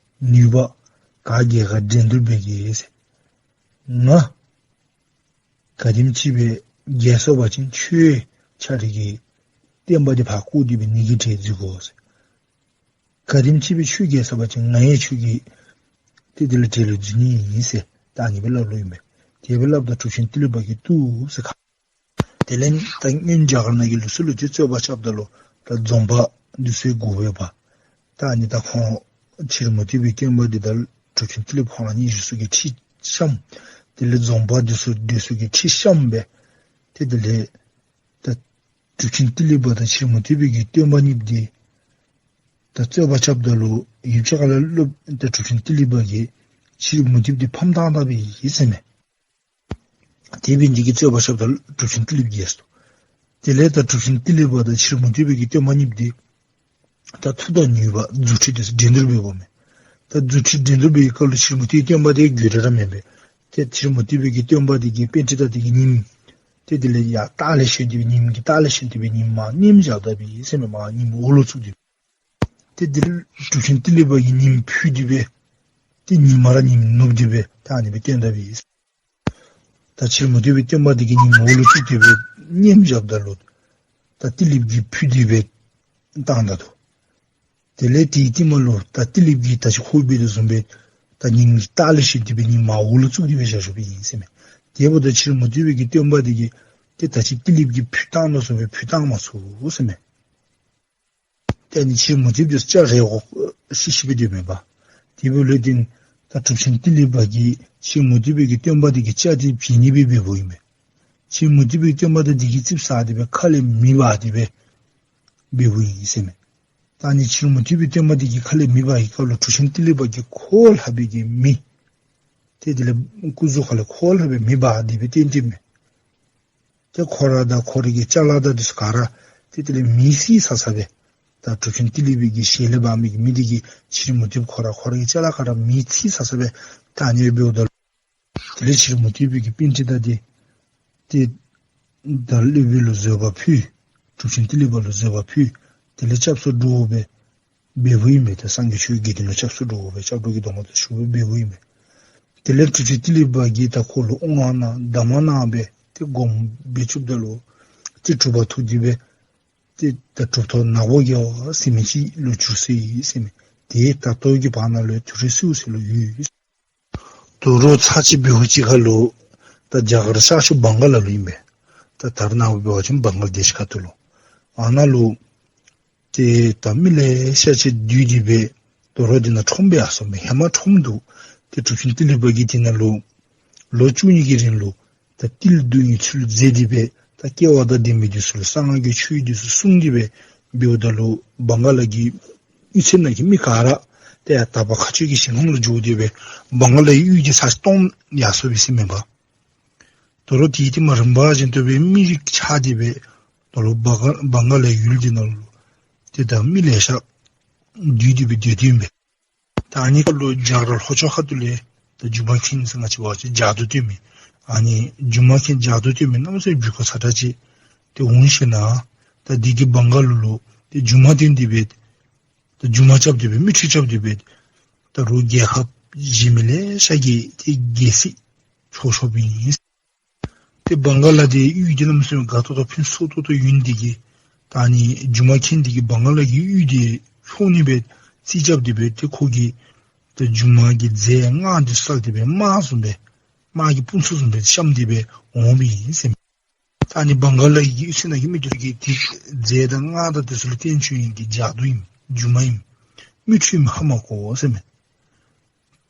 ནུས་པ་ག་གིས་ག་འགྲན་བསྡུར་འབད་གེ་ཟེར། ང་ག་དེམ་ཅིག་སྦེ་རྒྱས་སོང་པ་ཅིན་ཁྱོད་ཁྱོད་རའི་གི་སྟོན་པ་འདི་ཕར་བཀོ་སྟེ་སྦེ་ངེ་གི་གྲལ་འཛུལ་དགོ་ཟེར། ག་དེམ་ཅིག་སྦེ་ཁྱོད་རྒྱས་སོང་པ་ཅིན་ང་ཡང་ཁྱོད་ཀྱི་ཏེ་དེ་ལས་གྲལ་ལུ་འཛུལ་ནི་ཨིན་ཟེར་ད་ཨ་ནི་སྦེ་སླབ་སླབ་ཨིན་པས། དེ་སྦེ་སླབ་ད་གྲུབ་ཆེན་ཏི་ལི་པ་གིས་བཏུབ་ཟེར་ཁ། དེ་ལས་ད་སྔོན་རྒྱ་གར་ནང་གི་ལུགས་སྲོལ་ལུ་ཏེ་རྩོད་པ་རྐྱབ་ད་ལུ་ད་འཛོམས་པ་འདི་ཚུ་དགོ་པས་པ། ད་ཨ་ནི་ད་ཁོང་ཕྱི་རོལ་མུ་སྟེགས་པའི་སྟོན་པ་འདི་དང་གྲུབ་ཆེན་ཏི་ལི་པ་ཁོང་ར་གཉིས་འདི་ཚུ་གིས་ཁྲིད་བཤམས། དེ་ལས་འཛོམས་པ་འདི་ཚུ་འདི་ཚུ་གིས་ཁྲིད་བཤམས་སྦེ་ཏེ་དེ་ལས་ད་གྲུབ་ཆེན་ཏི་ལི་པ་དང་ཕྱི་རོལ་མུ་སྟེགས་པའི་གི་སྟོན་པ་གཉིས་འདི་ད་རྩོད་པ་རྐྱབ་ད་ལུ་ཡུདཔ་ཅིག་ཁ་ལས་སླབ་ད་གྲུབ་ཆེན་ཏི་ལི་པ་གིས་ཕྱི་རོལ་མུ་སྟེགས་པ་འདི་ཕམ་བཏང་ད་པས་ཟེར་མས། དེ་འབད་ནི་འདི་གིས་རྩོད་པ་རྐྱབ་ད་ལུ་གྲུབ་ཆེན་ཏི་ལི་པ་རྒྱས་སོ། དེ་ལས་ད་གྲུབ་ཆེན་ཏི་ལི་པ་དང་ཕྱི་རོལ་མུ་སྟེགས་པའི་གི་སྟོན་པ་གཉིས་འདི་ད་མཐུ་དང་ནུས་པ་རྫུ་འཕྲུལ་འདི་ཚུ་འགྲན་བསྡུར་འབདཝ་མས། ད་རྫུ་འཕྲུལ་འགྲན་བསྡུར་འབད་བའི་སྐབས་ལུ་ཕྱི་རོལ་མུ་སྟེགས་པའི་སྟོན་པ་འདི་རྒྱུད་དྲགས་ར་མེན་པས། ཏེ་ཕྱི་རོལ་མུ་སྟེགས་པའི་གི་སྟོན་པ་འདི་གིས་པཎྜི་ཏ་འདི་གི་ཉིམ་ཏེ་དེ་ལས་ཡར་ལྟག་ལས་བཤུད་དེ་སྦེ་ཉིམ་གྱི་ལྟག་ལས་བཤུད་དེ་སྦེ་ཉིམ་མར་ཉིམ་བཞག་ད་པས་ཟེར་མས། མར་ཉིམ་འོག་ལུ་བཙུགས་ཏེ། ཏེ་དེ་ལས་གྲུབ་ཆེན་ཏི་ལི་པ་གིས་ཉིམ་ཕུད་དེ་སྦེ་ཏེ་ཉིམ་མར་ཉིམ་ནུབ་སྟེ་སྦེ་ད་ཨ་ནི་སྦེ་སྟོན་ད་པས། ད་ཕྱི་རོལ་མུ་སྟེགས་པའི་སྟོན་པ་འདི་གིས་ཉིམ་འོག་ལུ་བཙུགས་ཏེ་སྦེ་ཉིམ་བཞགཔ་ད་ལུ་ད་ཏི་ལི་པ་གིས་ཕུད་དེ་སྦེ་བཏང་ད་ནུག། དེ་ལས་དེའི་རྟིང་མ་ལུ་ད་ཏི་ལི་པ་གིས་ད་ཅི་ཁོ་འབད་དོ་བཟུམ་སྦེ་ད་ཉིམ་གྱི་ལྟག་ལས་བཤུད་དེ་སྦེ་ཉིམ་མར་འོག་ལུ་བཙུགས་ཏེ་སྦེ་བཞག་བཞགཔ་ཨིན་ཟེར་མས། དེ་འབདཝ་ད་ཕྱི་རོལ་མུ་སྟེགས་པའི་གི་སྟོན་པ་འདི་གིས་ཏེ་ད་ཅི་ཏི་ལི་པ་གིས་ཕུད་བཏང་དོ་བཟུམ་སྦེ་ཕུད་བཏང་མ་ཚུགས་ཟེར་མས། ཏེ་ཨ་ནི་ཕྱི་རོལ་མུ་སྟེགས་པ་འདི་སྐྱ་རེ་བ་ཤི་ཤི་སྦེ་སྡོད་མས་པ། དེ་འབདཝ་ལས་ཏེ་ད་གྲུབ་ཆེན་ཏི་ལི་པ་གིས་ཕྱི་རོལ་མུ་སྟེགས་པའི་གི་སྟོན་པ་འདི་གི་སྐྱ་འདི་བྱིན་ནི་སྦེ་འབདཝ་ཨིན་མས། ཕྱི་རོལ་མུ་སྟེགས་པའི་སྟོན་པ་འདི་འདི་གིས་ཙིགཔ་ཟ་སྟེ་སྦེ་ཁ་ལས་མེ་འབར་ཏེ་སྦེ་འབདཝ་ཨིན་ཟེར་མས། ད་ཨ་ནི་ཕྱི་རོལ་མུ་སྟེགས་པའི་སྟོན་པ་འདི་གི་ཁ་ལས་མེ་འབར་བའི་སྐབས་ལུ་གྲུབ་ཆེན་ཏི་ལི་པ་གིས་ཁོ་ལྷག་པའི་གི་མི་ཏེ་དེ་ལས་སྐུ་གཟུགས་ཁ་ལས་ཁོ་ལྷག་པའི་མེ་འབར་ཏེ་སྦེ་སྟོན་ཏེ་མས། ཏེ་ཁོ་ར་དང་ཁོ་རའི་གི་ཅ་ལ་དང་འདི་ཚུ་ག་ར་ཏེ་དེ་ལས་མེ་བསད་ཚར་ཚར་སྦེ་ད་གྲུབ་ཆེན་ཏི་ལི་པའི་གི་ཞལ་ལས་འབར་མི་གི་མེ་འདི་གིས་ཕྱི་རོལ་མུ་སྟེགས་པ་ཁོ་ར་ཁོ་རའི་གི་ཅ་ལ་ག་ར་མེ་བསད་ཚར་ཚར་སྦེ་ད་ཨ་ནི་སྦེ་འབདཝ་ད་དེ་ལས་ཕྱི་རོལ་མུ་སྟེགས་པའི་གི་པཎྜི་ཏ་འདི་ཏེ་ད་སློབ་དཔོན་ལུ་བཟོད་པ་ཕུལ། གྲུབ་ཆེན་ཏི་ལི་པ་ལུ་བཟོད་པ་ཕུལ། དེ་ལས་སྐྱབས་སུ་འགྲོ་སྦེ་འབདཝ་ཨིན་མས། ད་སངས་རྒྱས་ཆོས་ཀྱི་དགེ་འདུན་ལུ་སྐྱབས་སུ་འགྲོ་སྦེ་སྐྱབས་འགྲོ་གི་སྡོམ་པ་ཞུ་སྦེ་འབདཝ་ཨིན་མས། དེ་ལས་གྲུབ་ཆེན་ཏི་ལི་པ་གིས་ད་ཁོ་ལུ་དབང་གནང་གདམས་ངག་གནང་སྦེ་ཏེ་སྒོམ་སྦེ་བཅུགཔ་ད་ལུ་ཏེ་གྲུབ་པ་ཐོབ་སྟེ་སྦེ་ཏེ་ད་གྲུབ་ཐོབ་ནག་པོ་གི་བ་ཟེར་མི་ཅིག་ལུ་གྱུར་སོ་ཡི་ཟེར་མས། ཏེ་ད་ལྟོ་གི་བར་ན་ལུ་དུས་རིང་སིའུ་ཟེར་ལུ་ཡོད། དོ་རུང་ཚར་གཅིག་འབདཝ་ཅིག་ཁར་ལུ་ད་རྒྱ་གར་ཤར་ཕྱོགས་བང་ག་ལ་ལུ་ཨིན་པས། ད་ད་རེས་ནངས་པ་འབད་བ་ཅིན་བང་ག་ལ་དེཤ་ཁ་ཐུག་ལུ་ཨ་ནཱ་ལུ་ཏེ་ད་མི་ལེ་ཤ་ཅིག་འདུས་ཏེ་སྦེ་དོ་རུང་དེ་ནང་ཁྲོམ་སྦེ་ཡར་སོང་མས། ཧེ་མ་ཁྲོམ་འདུག། ཏེ་གྲུབ་ཆེན་ཏི་ལི་པ་གིས་དེ་ནང་ལུ་ལོ་བཅུ་གཉིས་ཀྱི་རིང་ལུ་ད་ཏིལ་བརྡུང་ནི་ཚུལ་མཛད་དེ་སྦེ་ད་སྐལ་བ་དང་ལྡན་མི་འདི་ཚུ་ལུ་གསང་སྔགས་ཀྱི་ཆོས་འདི་ཚུ་གསུངས་ཏེ་སྦེ་འབདཝ་ད་ལུ་བང་ག་ལ་གི་གཡུས་ཚན་ནང་གི་མི་ག་ར་ཏེ་ཡར་དག་པ་མཁའ་སྤྱོད་ཀྱི་ཞིང་ཁམས་ལུ་འགྱོ་སྟེ་སྦེ་བང་ག་ལའི་གཡུས་འདི་ཚར་གཅིག་སྟོངམ་ཡར་སོང་པས་ཟེར་མས་པ། དོ་རུང་དེའི་རྟིང་མ་རིམ་པ་བཞིན་དུ་སྦེ་མི་རིགས་ཆགས་ཏེ་སྦེ་དོ་རུང་བང་ག་བང་ག་ལའི་ཡུལ་འདི་ནང་ལུ་ཏེ་ད་མི་ལེ་ཤ་འདུས་ཏེ་སྦེ་སྡོད་དེ་ཨིན་པས། ད་ཨ་ནི་སྐབས་ལུ་རྒྱ་གར་ལྷོ་ཕྱོགས་ཁ་ཐུག་ལས་ད་སྒྱུ་མ་མཁན་ཟེར་ང་བཅས་འབད་བ་ཅིན་ཇ་དུ་སྟོན་མི་ཨ་ནི་སྒྱུ་མ་མཁན་ཇ་དུ་སྟོན་མི་གནམ་མེད་ས་མེད་བྱུས་ཁ་ཚ་དྲགས་ཅིག་ཏེ་འོང་ཞིནམ་ད་འདི་གིས་བང་ག་ལ་ལུ་ཏེ་སྒྱུ་མ་སྟོན་ཏེ་སྦེ་ད་སྒྱུ་མ་རྐྱབ་སྟེ་སྦེ་མིག་འཕྲུལ་རྐྱབ་སྟེ་སྦེ་ད་རུང་རྒྱལ་ཁབ་གཞན་མི་ལེ་ཤ་གི་ཏེ་རྒྱལ་སྲིད་འཕྲོག་འཕྲོགཔ་ཨིན། ཏེ་བང་ག་ལ་འདི་གཡུས་འདི་གནམ་མེད་ས་མེད་དགའ་ཏོག་ཏོ་ཕུན་སུམ་ཚོགས་ཏོག་ཏོ་ཡོད་ནི་འདི་གིས་ད་ཨ་ནི་སྒྱུ་མ་མཁན་འདི་གིས་བང་ག་ལ་གི་གཡུས་འདི་འཕྲོག་ནི་སྦེ་རྩིས་རྐྱབ་སྟེ་སྦེ་ཏེ་ཁོ་གིས་ཏེ་སྒྱུ་མ་གི་རྫས་སྔགས་འདི་བསགས་ཏེ་སྦེ་དམག་བཟུམ་སྦེ་དམག་གི་དཔུང་ཚོགས་བཟུམ་སྦེ་བཤམས་ཏེ་སྦེ་འོངམ་ཨིན་ཟེར་མས། ད་ཨ་ནི་བང་ག་ལ་གི་གཡུས་ཚན་ནང་གི་མི་འདི་ཚུ་གིས་ཏེ་རྫས་དང་སྔགས་དང་འདི་ཚུ་ལུ་བརྟེན་བཅུག་ནི་འདི་ཇ་དུ་ཨིན། སྒྱུ་མ་ཨིན། མིག་འཕྲུལ་ཨིནམ་ཧ་མ་གོ་ཟེར་མས།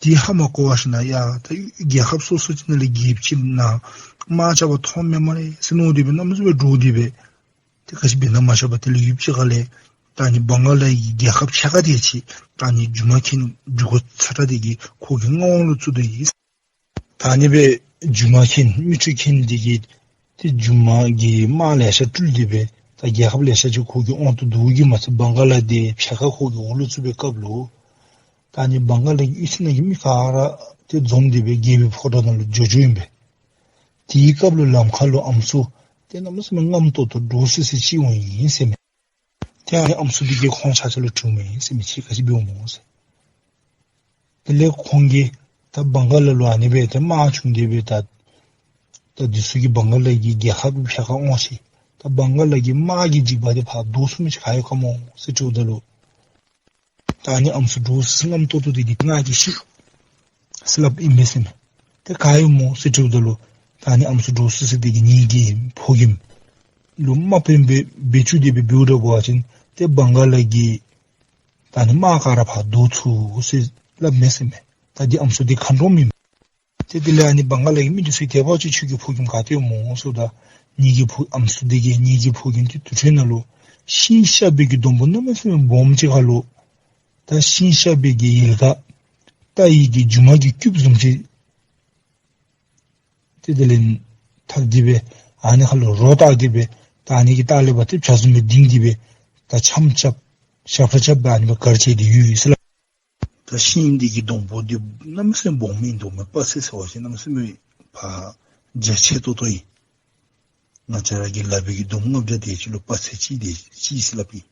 དེ་ཧ་མ་གོ་བ་ཞིནམ་ཡ་ད་རྒྱལ་ཁབ་སོ་སོ་ཅིག་ནང་ལས་རྒྱལཔོ་ཅིག་ནཱ་དམག་རྐྱབ་པར་ཐོན་མས་སྨ་རེ་ཟེར་མནོ་སྟེ་སྦེ་གནམ་མེད་ས་མེད་འདྲོགས་ཏེ་སྦེ་ཏེ་ག་ཅི་འབད་ན་མ་ཤེས་པར་དེ་ལས་ཡུདཔ་ཅིག་ཁ་ལས་ད་ཨ་ནི་བང་ག་ལ་གི་རྒྱལ་ཁབ་ཕྱེད་ཀ་དེ་ཅིག་ད་ཨ་ནི་སྒྱུ་མ་མཁན་བྱུས་ཁ་ཚ་དྲགས་འདི་གིས་ཁོ་གི་མངའ་འོག་ལུ་བཙུགས་ད་ཡི། ད་ཨ་ནི་སྦེ་སྒྱུ་མ་མཁན་མིག་འཕྲུལ་མཁན་འདི་གིས་ཏེ་སྒྱུ་མ་གི་དམག་ལེ་ཤ་སྤྲུལ་ཏེ་སྦེ་ ད་རྒྱལ་ཁབ་ལེ་ཤ་ཅིག་ཁོ་གི་དབང་དུ་བསྡུ་གི་མ་ཚད་བང་ག་ལ་དེ་ཕྱེད་ཀ་ཁོ་གི་འོག་ལུ་ཚུད་པའི་སྐབས་ལུ་ད་ཨ་ནི་བང་ག་ལ་གི་གཡུས་ཚན་ནང་གི་མི་ག་ར་ཏེ་འཛོམས་ཏེ་སྦེ་རྒྱལ་པོའི་ཕོ་བྲང་ནང་ལུ་འགྱོ་འགྱོཝ་ཨིན་པས། དེའི་སྐབས་ལུ་ལམ་ཁ་ལུ་ཨམ་སྲུ་ཏེ་གནམ་མེད་ས་མེད་རྔམ་ཏོག་ཏོ་འདྲོག་སི་སི་ཅིག་འོང་ཡི་ཟེར་མས། ཏེ་ཨ་ནི་ཨམ་སྲུ་འདི་གིས་ཁོང་ཆ་ཁྱབ་ལུ་དྲིཝ་མས་ཟེར་མས། ཁྱེད་ག་ཅི་འབདཝ་སྨོ་ཟེར། དེ་ལས་ཁོང་གིས་ད་བང་ག་ལ་ལུ་ཨ་ནི་སྦེ་ཏེ་དམག་བྱུང་སྟེ་སྦེ་ད་ད་འདི་ཚུ་གིས་བང་ག་ལ་གི་རྒྱལ་ཁབ་ཕྱེད་ཀ་དབང་ཤེས། ད་བང་ག་ལ་གི་དམག་གི་འཇིགས་པ་འདི་ཕར་བཟློག་ཚུགས་མི་ཅིག་ག་ཡོད་ག་སྨོ་ཟེར་དྲིཝ་ད་ལུ། ད་ཨ་ནི་ཨམ་སྲུ་འདྲོག་སི་སི་རྔམ་ཏོག་ཏོ་འདི་གིས་ང་གིས་ཤེས་ཟེར་སླབ་ཨིན་པས་ཟེར་མས། ཏེ་ག་ཡོད་སྨོ་ཟེར་དྲིཝ་ད་ལུ། ད་ཨ་ནི་ཨམ་སྲུ་འདྲོག་སི་སི་འདི་གིས་ངེ་གི་ཕོ་རྒནམ་ལུ་དམག་དཔོན་སྦེ་སྦེ་བཅུག་སྟེ་སྦེ་འབདཝ་འདྲ་བ་ཅིན་ཏེ་བང་ག་ལ་གི་ད་ཨ་ནི་དམག་ག་ར་ཕར་བཟློག་ཚུགས་ཟེར་སླབ་མས་ཟེར་མས། ད་འདི་ཨམ་སྲུ་འདི་མཁའ་འགྲོ་མས། ཏེ་དེ་ལས་ཨ་ནི་བང་ག་ལ་གི་མི་འདི་ཚུ་དད་པ་ཅིག་ཁྱོད་ཀྱི་ཕོ་རྒནམ་ག་ཏེ་ཡོད་སྨོ་ཟེརཝ་ད། ངེ་གི་ཕོ་ཨམ་སྲུ་འདི་གིས་ངེ་གི་ཕོ་རྒནམ་འདི་དུར་ཁྲོད་ནང་ལུ་ཤིང་ཤ་བད་ཀྱི་སྡོང་པོ་གནམ་མེད་ས་མེད་སྦོམ་ཅིག་ཁ་ལུ་ད་ཤིང་ཤ་བད་ཀྱི་ཡལ་ག་རྟ་ཡི་གི་མཇུག་མ་གི་རྐུདཔ་བཟུམ་ཅིག་ཏེ་དེ་ལས་འཐག་སྟེ་སྦེ་ཨ་ནི་ཁ་ལུ་རོ་བཏགས་ཏེ་སྦེ་ད་ཨ་ནི་གི་ལྟག་ལས་ཕར་ཏེ་བྱ་བཟུམ་སྦེ་ལྡིང་སྟེ་སྦེ་ད་འཆམ་རྐྱབ་ཞབས་ཁྲ་རྐྱབ་སྦེ་ཨ་ནི་སྦེ་གར་བྱས་ཏེ་ཡོད་ཟེར་སླབ། ད་ཤིང་འདི་གི་སྡོང་པོ་འདི་གནམ་མེད་ས་མེད་སྦོམ་ཨིན་འདུག་མས། དཔག་ཚད་ཟེར་བ་ཅིན་གནམ་མེད་ས་མེད་ཕར་རྒྱ་ཆེ་ཏོག་ཏོ་ཨིན། ང་བཅས་ར་གི་ལག་པའི་གི་འདོམ་ལྔ་བརྒྱ་དེ་ཅིག་ལུ་དཔག་ཚད་ཅིག་དེ་ཅིག་ཟེར་སླབ་ཨིན།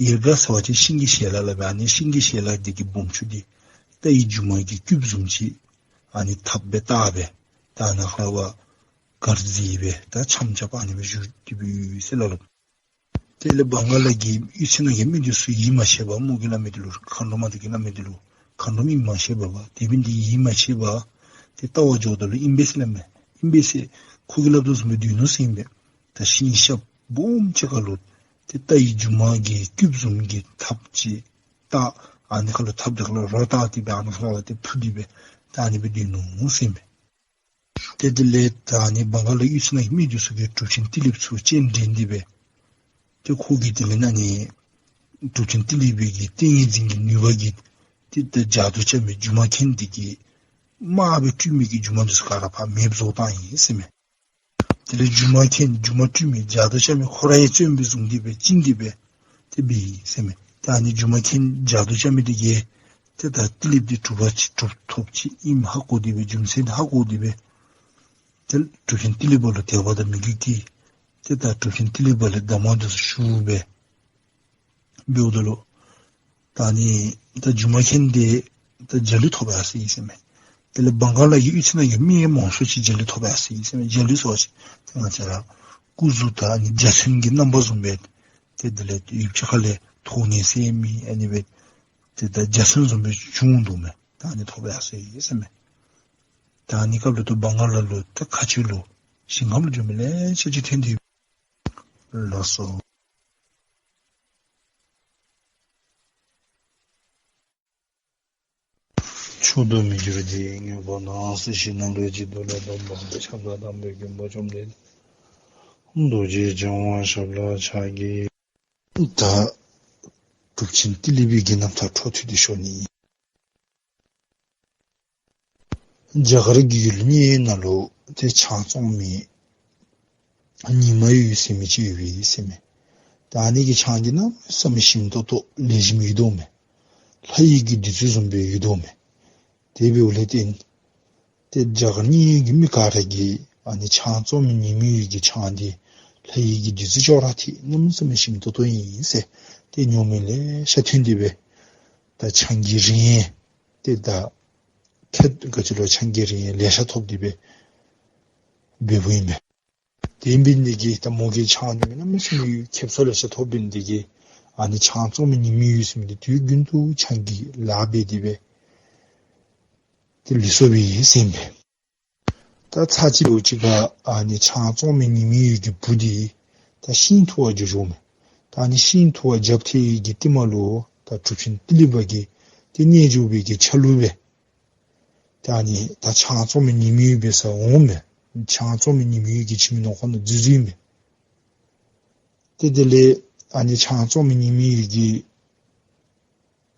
ཡལ་ག་ཟེར་བ་ཅིན་ཤིང་གི་ཞལ་ལག་སླབ་ཨིན། ཨ་ནི་ཤིང་གི་ཞལ་ལག་འདི་གི་སྦོམ་ཆུང་འདི་རྟ་ཡི་མཇུག་མ་གི་རྐུདཔ་བཟུམ་ཅིག་ཨ་ནི་ཐགཔ་སྦེ་བཏགས་སྦེ་ད་ཨ་ནཱ་ཁ་བ་གར་བྱས་སྦེ་ད་འཆམ་རྐྱབ་ཨ་ནི་སྦེ་བཞུགས་ཏེ་སྦེ་ཡོད་ཟེར་སླབ་ལོ། དེ་ལས་བང་ག་ལ་གི་གཡུས་ཚན་ནང་གི་མི་འདི་ཚུ་ཡིད་མ་ཆེས་པར་མོ་གི་བླ་མ་འདི་ལུ་མཁའ་འགྲོ་མ་འདི་གི་བླ་མ་འདི་ལུ་མཁའ་འགྲོ་མ་ཨིནམ་མ་ཤེས་པར་དེ་འབད་ནི་འདི་ཡིད་མ་ཆེས་པར་ཏེ་བལྟ་བར་འགྱོཝ་ད་ལུ་ཨིན་པས་ཟེར་སླབ་མས། ཨིན་པས་ཟེར་ཁོ་གིས་སླབ་དོ་བཟུམ་སྦེ་སྡོད་ནུག་ཟེར་ཨིན་པས། ད་ཤིང་ཤ་སྦོམ་ཅིག་ཁ་ལུ་ཏེ་རྟ་ཡི་མཇུག་མ་གི་རྐུདཔ་བཟུམ་གྱི་ཐགཔ་ཅིག་བཏགས། ཨ་ནི་ཁ་ལུ་ཐགཔ་འདི་ཁ་ལུ་རོ་བཏགས་ཏེ་སྦེ་ཨ་ནི་ཁ་ལུ་ཏེ་འཕུར་ཏེ་སྦེ་ད་ཨ་ནི་སྦེ་སྡོད་ནུག་ཟེར་ཨིན་པས། ཏེ་དེ་ལས་ད་ཨ་ནི་བང་ག་ལ་གཡུས་ཚན་ནང་གི་མི་འདི་ཚུ་གིས་གྲུབ་ཆེན་ཏི་ལིཔ་ཚུ་སྤྱན་འདྲེན་ཏེ་སྦེ་ཏེ་ཁོ་གིས་དེ་ལས་ཨ་ནི་གྲུབ་ཆེན་ཏི་ལིཔ་གི་ཏིང་ངེ་འཛིན་གྱི་ནུས་པ་གིས་ཏེ་ད་ཇ་དུ་རྐྱབ་མི་སྒྱུ་མ་མཁན་འདི་གི་དམག་སྦེ་སྤྲུལ་མི་གི་སྒྱུ་མ་འདི་ཚུ་ག་ར་ཕར་མེདཔ་བཟོ་བཏང་ཡི་ཟེར་ཨིན་མས། དེ་ལས་སྒྱུ་མ་མཁན་སྒྱུ་མ་སྤྲུལ་མི་ཇ་དུ་རྐྱབ་མི་ཁོ་ར་ཡང་བཙོན་སྦེ་བཟུང་སྟེ་སྦེ་བཅིངས་ཏེ་སྦེ་ཏེ་འབད་ཡི་ཟེར་ཨིན་མས། ད་ཨ་ནི་སྒྱུ་མ་མཁན་ཇ་དུ་རྐྱབ་མི་འདི་གིས་ཏེ་ད་ཏི་ལིཔ་འདི་གྲུབ་པ་ཅིག་གྲུབ་ཐོབ་ཅིག་ཨིནམ་ཧ་གོ་སྟེ་སྦེ་རྒྱུ་མཚན་འདི་ཧ་གོ་སྟེ་སྦེ་ཏེ་གྲུབ་ཆེན་ཏི་ལིཔ་ལུ་དད་པ་དང་མོས་གུས་ཀྱིས་ཏེ་ད་གྲུབ་ཆེན་ཏི་ལིཔ་ལས་གདམས་ངག་འདི་ཚུ་ཞུ་སྦེ་འབདཝ་ད་ལུ་ད་ཨ་ནི་ད་སྒྱུ་མ་མཁན་འདི་ད་འཇའ་ལུས་ཐོབ་ཡར་སོ་ཡི་ཟེར་ཨིན་མས། དེ་ལས་བང་ག་ལ་གི་གཡུས་ཚན་ནང་གི་མི་མང་ཤོས་ཅིག་འཇའ་ལུས་ཐོབ་ཡར་སོ་ཡི་ཟེར་ཨིན་མས། འཇའ་ལུས་ཟེར་བ་ཅིན་ཏེ་ང་བཅས་ར་སྐུ་གཟུགས་ད་ཨ་ནི་འཇའ་ཚོན་གྱི་རྣམ་པ་བཟུམ་སྦེ་ཏེ་དེ་ལས་ཡུདཔ་ཅིག་ཁ་ལས་ཐོགས་ནི་ཟེར་མི་ཨ་ནི་སྦེ་ཏེ་ད་འཇའ་ཚོན་བཟུམ་སྦེ་བྱུང་འདུག་མས། ད་ཨ་ནི་ཐོབ་ཡར་སོ་ཡི་ཟེར་ཨིན་མས། ད་ཨ་ནི་སྐབས་ལུ་ཏེ་བང་ག་ལ་ལུ་ད་མཁའ་སྤྱོད་ལུ་ཞིང་ཁམས་ལུ་འགྱོ་མི་ལེ་ཤ་ཅིག་ཐོན་ཏེ་ལགས་སོ། མཆོག་ཏུ་མི་འགྱུར་དེའི་དངོས་པོ་ནི། སྲིད་ཞིའི་ནམ་མཁའི་འཇིག་རྟེན་ལ། སྟོན་པ་ཁྱབ་བདག་དམ་པའི་མགོན་པོ་བཅོམ་ལྡན་འདས། རྡོ་རྗེ་འཆང་དབང་ཞབས་ལ་ཕྱག་བགྱི། ད་གྲུབ་ཆེན་ཏི་ལི་པའི་གི་རྣམ་ཐར་འཕྲོ་མཐུད་དེ་ཞུ་ནི། རྒྱ་གར་གྱི་ཡུལ་གཉིས་ནང་ལུ་ཏེ་ཆང་བཙོང་མི་ཉི་མའི་ཡུལ་ཟེར་མི་ཅིག་ཡོད་པས་ཟེར་མས། ད་ཨ་ནི་གི་ཆང་འདི་གནམ་མེད་ས་མེད་ཞིམ་ཏོག་ཏོ་ལེགས་ཤོམ་ཡོད་དོ་མས། ལྷ་ཡི་གི་བདུད་རྩི་བཟུམ་སྦེ་ཡོད་དོ་མས། དེ་འབདཝ་ལས་བརྟེན་ཏེ་རྒྱ་གར་གཉིས་ཀྱི་མི་ག་ར་གིས་ཨ་ནི་ཆང་བཙོང་མི་ཉི་མའི་ཡུལ་གྱི་ཆང་འདི་ལྷ་ཡི་གི་བདུད་རྩི་ཅོག་ར་འཐད། གནམ་མེད་ས་མེད་ཞིམ་ཏོག་ཏོ་ཨིན་ཟེར་ཏེ་ཉོ་མི་ལེ་ཤ་ཐོན་ཏེ་སྦེ་ད་ཆང་གི་རིན་ཡང་ཏེ་ད་ཁྱད་ག་ཅི་ལོ་ཆང་གི་རིན་ཡང་ལེ་ཤ་ཐོབ་སྟེ་སྦེ་འབདཝ་ཨིན་པས། དེ་འབད་ནི་འདི་གིས་ད་མོ་གིས་ཆང་ཉོ་མི་གནམ་མེད་ས་མེད་ཁེབ་སང་ལེ་ཤ་ཐོབ་འབད་ནི་འདི་གིས་ཨ་ནི་ཆང་བཙོང་མི་ཉི་མའི་ཡུལ་ཟེར་མི་འདི་དུས་རྒྱུན་དུ་ཆང་གི་ལཱ་འབད་དེ་སྦེ་ཏེ་ལུས་སོ་བའི་ཟེར་ཨིན་པས། ད་ཚར་གཅིག་ལུ་ཅིག་ཁར་ཨ་ནི་ཆང་བཙོང་མི་ཉི་མའི་ཡུལ་གྱི་བུ་འདི་ད་ཤིང་འཐུ་བར་འགྱོ་འགྱོཝ་མས། ད་ཨ་ནི་ཤིང་འཐུ་བར་འགྱོ་སྟེ་གི་རྟིང་མ་ལུ་ད་གྲུབ་ཆེན་ཏི་ལི་པ་གིས་ཏེ་ཉལ་འགྱོ་བའི་གི་ཆ་ལུགས་སྦེ་ད་ཨ་ནི་ད་ཆང་བཙོང་མི་ཉི་མའི་ཡུལ་འབད་སར་འོངམ་མས། ཆང་བཙོང་མི་ཉི་མའི་ཡུལ་གྱི་ཁྱིམ་ནང་ཁོ་ན་འཛུལ་འཛུལཝ་མས། ཏེ་དེ་ལས་ཨ་ནི་ཆང་བཙོང་མི་ཉི་མའི་ཡུལ་གྱི་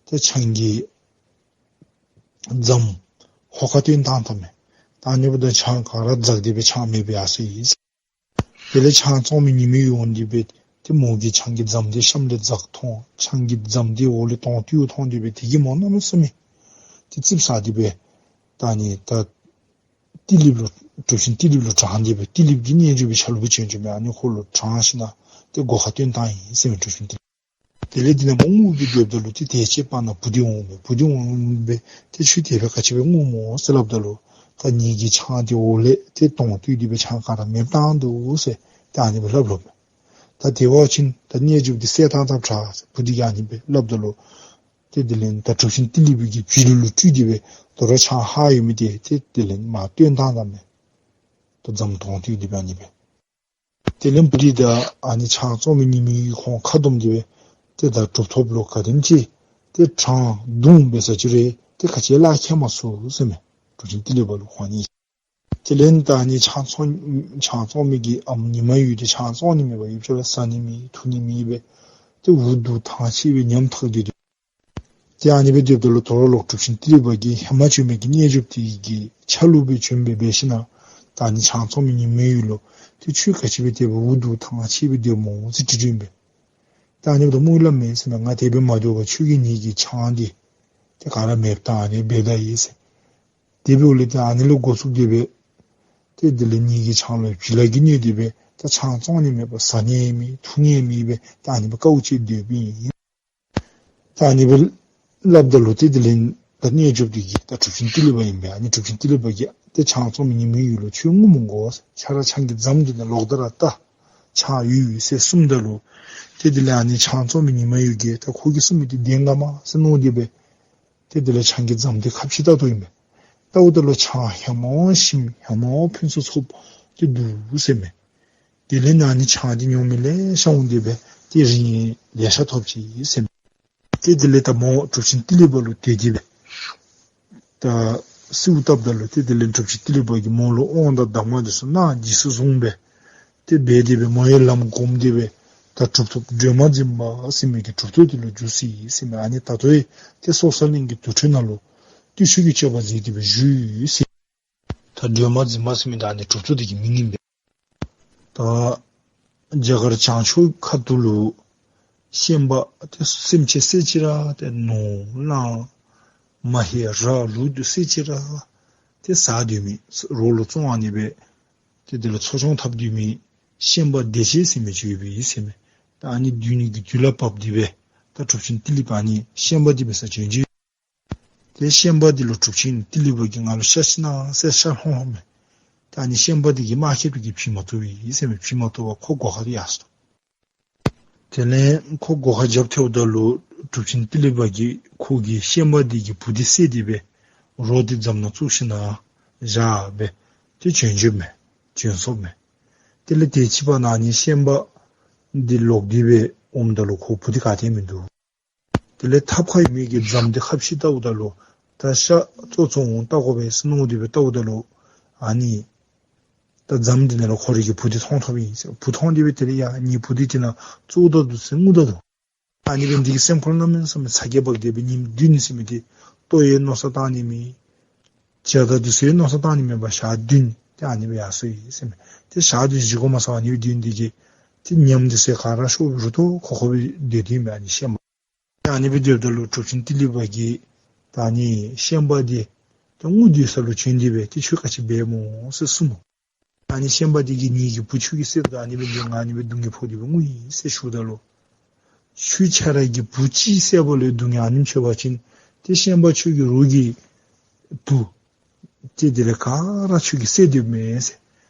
ཏེ་ཆང་གི་རྫམ་ཧོ་ཀ་བཏོན་བཏང་བཏངམ་མས། ད་ཨ་ནི་འབདཝ་ད་ཆང་ག་ར་འཛག་སྟེ་སྦེ་ཆང་མེདཔ་སྦེ་ཡར་སོ་ཡི། དེ་ལས་ཆང་བཙོང་མི་ཉི་མའི་ཡུལ་འོང་སྟེ་སྦེ་ ཏེ་མོ་གིས་ཆང་གི་རྫམ་འདི་གཤམ་ལས་འཛག་མཐོང་། ཆང་གི་རྫམ་འདི་འོག་ལས་དོང་བཏོག་མཐོང་སྟེ་སྦེ་དེ་གིས་མོ་གནམ་མེད་ས་མེད་ཏེ་ཙིགཔ་ཟ་སྟེ་སྦེ་ད་ཨ་ནི་ད་ཏི་ལིཔ་ལུ་གྲུབ་ཆེན་ཏི་ལིཔ་ལུ་དྲངས་ཏེ་སྦེ་ཏི་ལིཔ་གི་རྣལ་འབྱོར་པའི་ཆ་ལུགས་སྦེ་བྱོན་བྱོནམ་མས། ཨ་ནི་ཁོ་ལུ་དྲངས་ཞིནམ་ཏེ་སྒོ་ཁར་བཏོན་བཏང་ཡི་ཟེར་མས་གྲུབ་ཆེན་ཏི་ལིཔ། དེ་ལས་དེ་ནང་མོ་ངུ་སྦེ་སྡོདཔ་ད་ལུ་ཏེ་དེ་ཅིག་བར་ན་བུ་འདི་འོང་མས། བུ་འདི་འོང་སྦེ་ཏེ་ཁྱོད་དེ་སྦེ་ག་ཅི་སྦེ་ངུ་སྨོ་ཟེར་སླབ་ད་ལུ་ད་ངེ་གི་ཆང་འདི་འོག་ལས་ཏེ་དོང་བཏོག་སྟེ་སྦེ་ཆང་ག་ར་མེདཔ་བཏང་འདུག་ཟེར་ད་ཨ་ནི་སྦེ་སླབ་སླབ་མས། ད་དེ་འབད་བ་ཅིན་ད་རྣལ་འབྱོར་པ་འདི་བསད་བཏང་དཔ་དྲག་ཟེར་བུ་འདི་གིས་ཨ་ནི་སྦེ་སླབ་ད་ལུ་ཏེ་དེ་ལས་ད་གྲུབ་ཆེན་ཏི་ལིཔ་གིས་བྱི་ལུ་ལུ་སྤྲུལ་ཏེ་སྦེ་དོ་རུང་ཆང་ཧ་ཡོད་མི་འདི་ཏེ་དེ་ལས་མར་བཏོན་བཏང་ད་མས། ད་རྫམ་དོང་བཏོག་སྟེ་སྦེ་ཨ་ནི་སྦེ། དེ་ལས་བུ་འདི་ད་ཨ་ནི་ཆང་བཙོང་མི་ཉི་མའི་གི་ཁོང་ཁ་བསྡོམས་ཏེ་སྦེ་ཏེ་ད་གྲུབ་ཐོབ་ལུ་ག་དེམ་ཅིག་ཏེ་དྲང་བརྡུང་འབད་ས་ཅི་རུང་ཏེ་ག་ཅི་ལུ་ཁྱད་མ་ཚུགས་ཟེར་མས། གྲུབ་ཆེན་ཏི་ལིཔ་ལུ་ཁོང་གཉིས། དེ་ལས་ད་ཨ་ནི་ཆང་བཙོང་ཆང་བཙོང་མི་གི་ཨམ་ཉི་མ་ཡོད་དེ་ཆང་བཙོང་ནི་མེད་པར་ཡུདཔ་ཅིག་ལུ་ཟ་ནི་མེད་འཐུང་ནི་མེད་སྦེ་ཏེ་འུ་སྡུག་ཐང་ཆད་སྦེ་ཉམ་ཐག་སྟེ་སྡོད། ཏེ་ཨ་ནི་སྦེ་སྡོདཔ་ད་ལུ་དོ་རུང་ལོག་གྲུབ་ཆེན་ཏི་ལི་པ་གིས་ཧེ་མ་བྱོན་མི་གི་རྣལ་འབྱོར་པ་དེ་གི་ཆ་ལུགས་སྦེ་བྱོན་སྦེ་འབད་ཞིནམ་ད་ཨ་ནི་ཆང་བཙོང་མི་ཉི་མའི་ཡུལ་ལུ་ཏེ་ཁྱོད་ག་ཅི་སྦེ་དེ་སྦེ་འུ་སྡུག་ཐང་ཆད་སྦེ་སྡོདཔ་སྨོ་ཟེར་དྲི་དྲིཝ་ཨིན་པས། ད་ཨ་ནི་འབདཝ་ད་སྨོ་སླབ་མས་ཟེར་མས། ང་དེ་སྦེ་མ་སྡོད་པར་ཁྱོད་ཀྱིས་ངེ་གི་ཆང་འདི་ཏེ་ག་ར་མེདཔ་བཏང་ཨ་ནི་སྦེ་ད་ཡི་ཟེར། དེ་འབདཝ་ལས་ཏེ་ཨ་ནི་ལུ་འགོ་བཙུགས་ཏེ་སྦེ་ཏེ་དེ་ལས་ངེ་གི་ཆང་ལུ་བྱི་ལ་གིས་གནོད་དེ་སྦེ་ད་ཆང་བཙོང་ནི་མེད་པར་ཟ་ནི་མེད་འཐུང་ནི་མེད་སྦེ་ད་ཨ་ནི་སྦེ་དཀའཝ་སྤྱད་སྡོདཔ་ཨིན། ད་ཨ་ནི་སྦེ་སླབ་ད་ལུ་ཏེ་དེ་ལས་ད་རྣལ་འབྱོར་པ་དེ་གིས་ད་གྲུབ་ཆེན་ཏི་ལི་པ་ཨིན་པས། ཨ་ནི་གྲུབ་ཆེན་ཏི་ལི་པ་གིས་ཏེ་ཆང་བཙོང་མི་ཉི་མའི་ཡུལ་ལུ་ཁྱོད་ངུ་མི་དགོ། ཁྱོད་ར་ཆང་གི་རྫམ་འདི་ནང་ལོག་སྟེ་ར་བལྟ། ཆང་ཡོད་ཡོད་ཟེར་གསུངམ་ད་ལུ་ཏེ་དེ་ལས་ཨ་ནི་ཆང་བཙོང་མི་ཉི་མའི་ཡུལ་གྱིས་ད་ཁོ་གིས་གསུངས་མི་འདི་བདེན་ག་མས་ཟེར་མནོ་སྟེ་སྦེ་ཏེ་དེ་ལས་ཆང་གི་རྫམ་འདི་ཁ་ཕྱེ་བལྟ་དོ་ཨིན་པས། བལྟཝ་ད་ལུ་ཆང་ཧེ་མ་བཞིན་ཧེ་མ་ཕུན་སུམ་ཚོགསཔ་ཏེ་འདུག་ཟེར་མས། དེ་ལས་ཨ་ནི་ཆང་འདི་ཉོ་མི་ལེ་ཤ་འོང་སྟེ་སྦེ་ཏེ་རིན་ལེ་ཤ་ཐོབ་ཅི་ཟེར་མས། ཏེ་དེ་ལས་ད་མོ་གྲུབ་ཆེན་ཏི་ལི་པ་ལུ་དེ་གིས་སྦེ་ད་གསོལཝ་བཏབ་ད་ལུ་ཏེ་དེ་ལས་གྲུབ་ཆེན་ཏི་ལི་པ་གིས་མོ་ལུ་དབང་དང་གདམས་ངག་འདི་ཚུ་གནང་རྗེས་སུ་བཟུང་སྦེ་ཏེ་འབད་དེ་སྦེ་མོ་ཡང་ལམ་སྒོམ་སྟེ་སྦེ་ད་གྲུབ་ཐོབ་སྒྲོལ་མ་འཛིན་པ་ཟེར་མི་གི་གྲུབ་ཐོབ་དེ་ལུ་གྱུར་སོ་ཡི་ཟེར་མས། ཨ་ནི་ད་ལྟོ་ཡང་ཏེ་སོ་སོ་གླིང་གི་དུར་ཁྲོད་ནང་ལུ་བརྟུལ་ཞུགས་ཀྱི་སྤྱོད་པ་མཛད་དེ་སྦེ་བཞུགས་ཡོད་ཟེར། ད་སྒྲོལ་མ་འཛིན་པ་ཟེར་མི་ད་ཨ་ནི་གྲུབ་ཐོབ་དེ་གི་མིང་ཨིན་པས། ད་རྒྱ་གར་བྱང་ཕྱོགས་ཁ་ཐུག་ལུ་ཤན་པ་ཏེ་སེམས་ཅན་བསད་ཅི་ར་ཏེ་ནོར་གླང་མ་ཧེ་ར་ལུག་འདི་ཚུ་བསད་ཅི་ར་ཏེ་ཟ་སྡོད་མི་རོགས་ལུ་བཙོང་ཨ་ནི་སྦེ་ཏེ་དེ་ལུ་འཚོ་སྐྱོང་འཐབ་སྡོད་མི་ཤན་པ་བདེ་བྱེད་ཟེར་མི་ཅིག་ཡོདཔ་ཨིན་ཟེར་མས། ད་ཨ་ནི་སྡོད་ནི་གི་དུས་ལ་བབས་ཏེ་སྦེ་ད་གྲུབ་ཆེན་ཏི་ལི་པ་ཨ་ནི་ཤན་པ་འདི་འབད་སར་བྱོན་ཅི། ཏེ་ཤན་པ་འདི་ལུ་གྲུབ་ཆེན་ཏི་ལི་པ་གིས་ང་ལུ་ཤ་བྱིན་གནང་ཟེར་ཤ་ལྷོང་ལྷོངམ་མས། ད་ཨ་ནི་ཤན་པ་འདི་གིས་དམག་རྐྱབ་སྟེ་གིས་བྱིན་མ་ཐོབ་པས་ཟེར་མས། བྱིན་མ་ཐོབ་པར་ཁོ་སྒོ་ཁར་ཡར་སོ། དེ་ལས་ཁོ་སྒོ་ཁར་རྒྱབ་ཐལཝ་ད་ལུ་གྲུབ་ཆེན་ཏི་ལི་པ་གིས་ཁོ་གིས་ཤན་པ་འདི་གི་བུ་འདི་བསད་དེ་སྦེ་རོ་འདི་རྫམ་ནང་བཙུགས་ཞིནམ་བཞག་སྦེ་ཏེ་བྱོན་བྱོནམ་མས། བྱོན་སོངམ་མས། དེ་ལས་དེ་ཅིག་བར་ན་ཨ་ནི་ཤན་པ་འདི་ལོག་སྟེ་སྦེ་འོངམ་ད་ལུ་ཁོ་བུ་འདི་ག་ཏེ་མིན་འདུག། དེ་ལས་ཐབ་ཁར་ཡོད་མི་གི་རྫམ་འདི་ཁ་ཕྱེ་བལྟཝ་ད་ལུ་ད་ཤ་ཙོག་ཙོག་འོང་བལྟ་དགོ་པས་ཟེར་མནོ་སྟེ་སྦེ་བལྟཝ་ད་ལུ་ཨ་ནི་ད་རྫམ་འདི་ནང་ལུ་ཁོ་རའི་གི་བུ་འདི་མཐོང་ཐོབ་ཡི་ཟེར། བུ་མཐོང་སྟེ་སྦེ་དེ་ལས་ཡ་ངེའི་བུ་འདི་དེ་ནང་བཙུགས་ད་འདུག་ཟེར་ངུ་ད་འདུག། ཨ་ནི་སྦེ་འདི་གིས་སེམས་ཁར་གནམ་མེད་ས་མེད་ཚ་གྱང་འབག་སྟེ་སྦེ་ཉིནམ་བདུན་ཟེར་མི་འདི་ལྟོ་ཡང་མནོ་བསམ་བཏང་ནི་མེད། བྱ་དང་འདི་ཚུ་ཡང་མནོ་བསམ་བཏང་ནི་མེད་པར་ཞག་བདུན་ཏེ་ཨ་ནི་སྦེ་ཡར་སོ་ཡི་ཟེར་མས། ཏེ་ཞག་བདུན་བཞེས་སྒོ་མ་ཟ་བར་ཨ་ནི་སྦེ་སྡོད་ནི་འདི་གིས་ཏེ་ཉམས་འདི་ཚུ་ག་ར་ཤོར་བའི་རུ་ཏོ་ཁོ་ཁོ་སྦེ་སྡོད་དེ་ཨིན་པས་ཨ་ནི་ཤན་པ། ཨ་ནི་སྦེ་སྡོདཔ་ད་ལུ་གྲུབ་ཆེན་ཏི་ལི་པ་གིས་ད་ཨ་ནི་ཤན་པ་འདི་ད་ངུ་སྡོད་ས་ལུ་བྱོན་ཏེ་སྦེ་ཏེ་ཁྱོད་ག་ཅི་འབད་སྨོ་ཟེར་གསུངས་ནུག། ཨ་ནི་ཤན་པ་འདི་གིས་ངེ་གི་བུ་ཁྱོད་ཀྱིས་བསད་ད་ཨ་ནི་སྦེ་འདི་ང་ཨ་ནི་སྦེ་སྡུག་བསྔལ་ཕོག་སྟེ་སྦེ་ངུ་ཡི་ཟེར་ཞུཝ་ད་ལུ་ཁྱོད་ཁྱོད་ར་གི་བུ་གཅིག་བསད་པ་ལུ་སྡུག་བསྔལ་ཨ་ནེམ་ཅིག་ཡོད་པ་ཅིན་ཏེ་ཤན་པ་ཁྱོད་ཀྱི་རོགས་ཀྱི་བུ་ཏེ་དེ་ལས་ག་ར་ཁྱོད་ཀྱིས་བསད་སྡོདཔ་མས་ཟེར།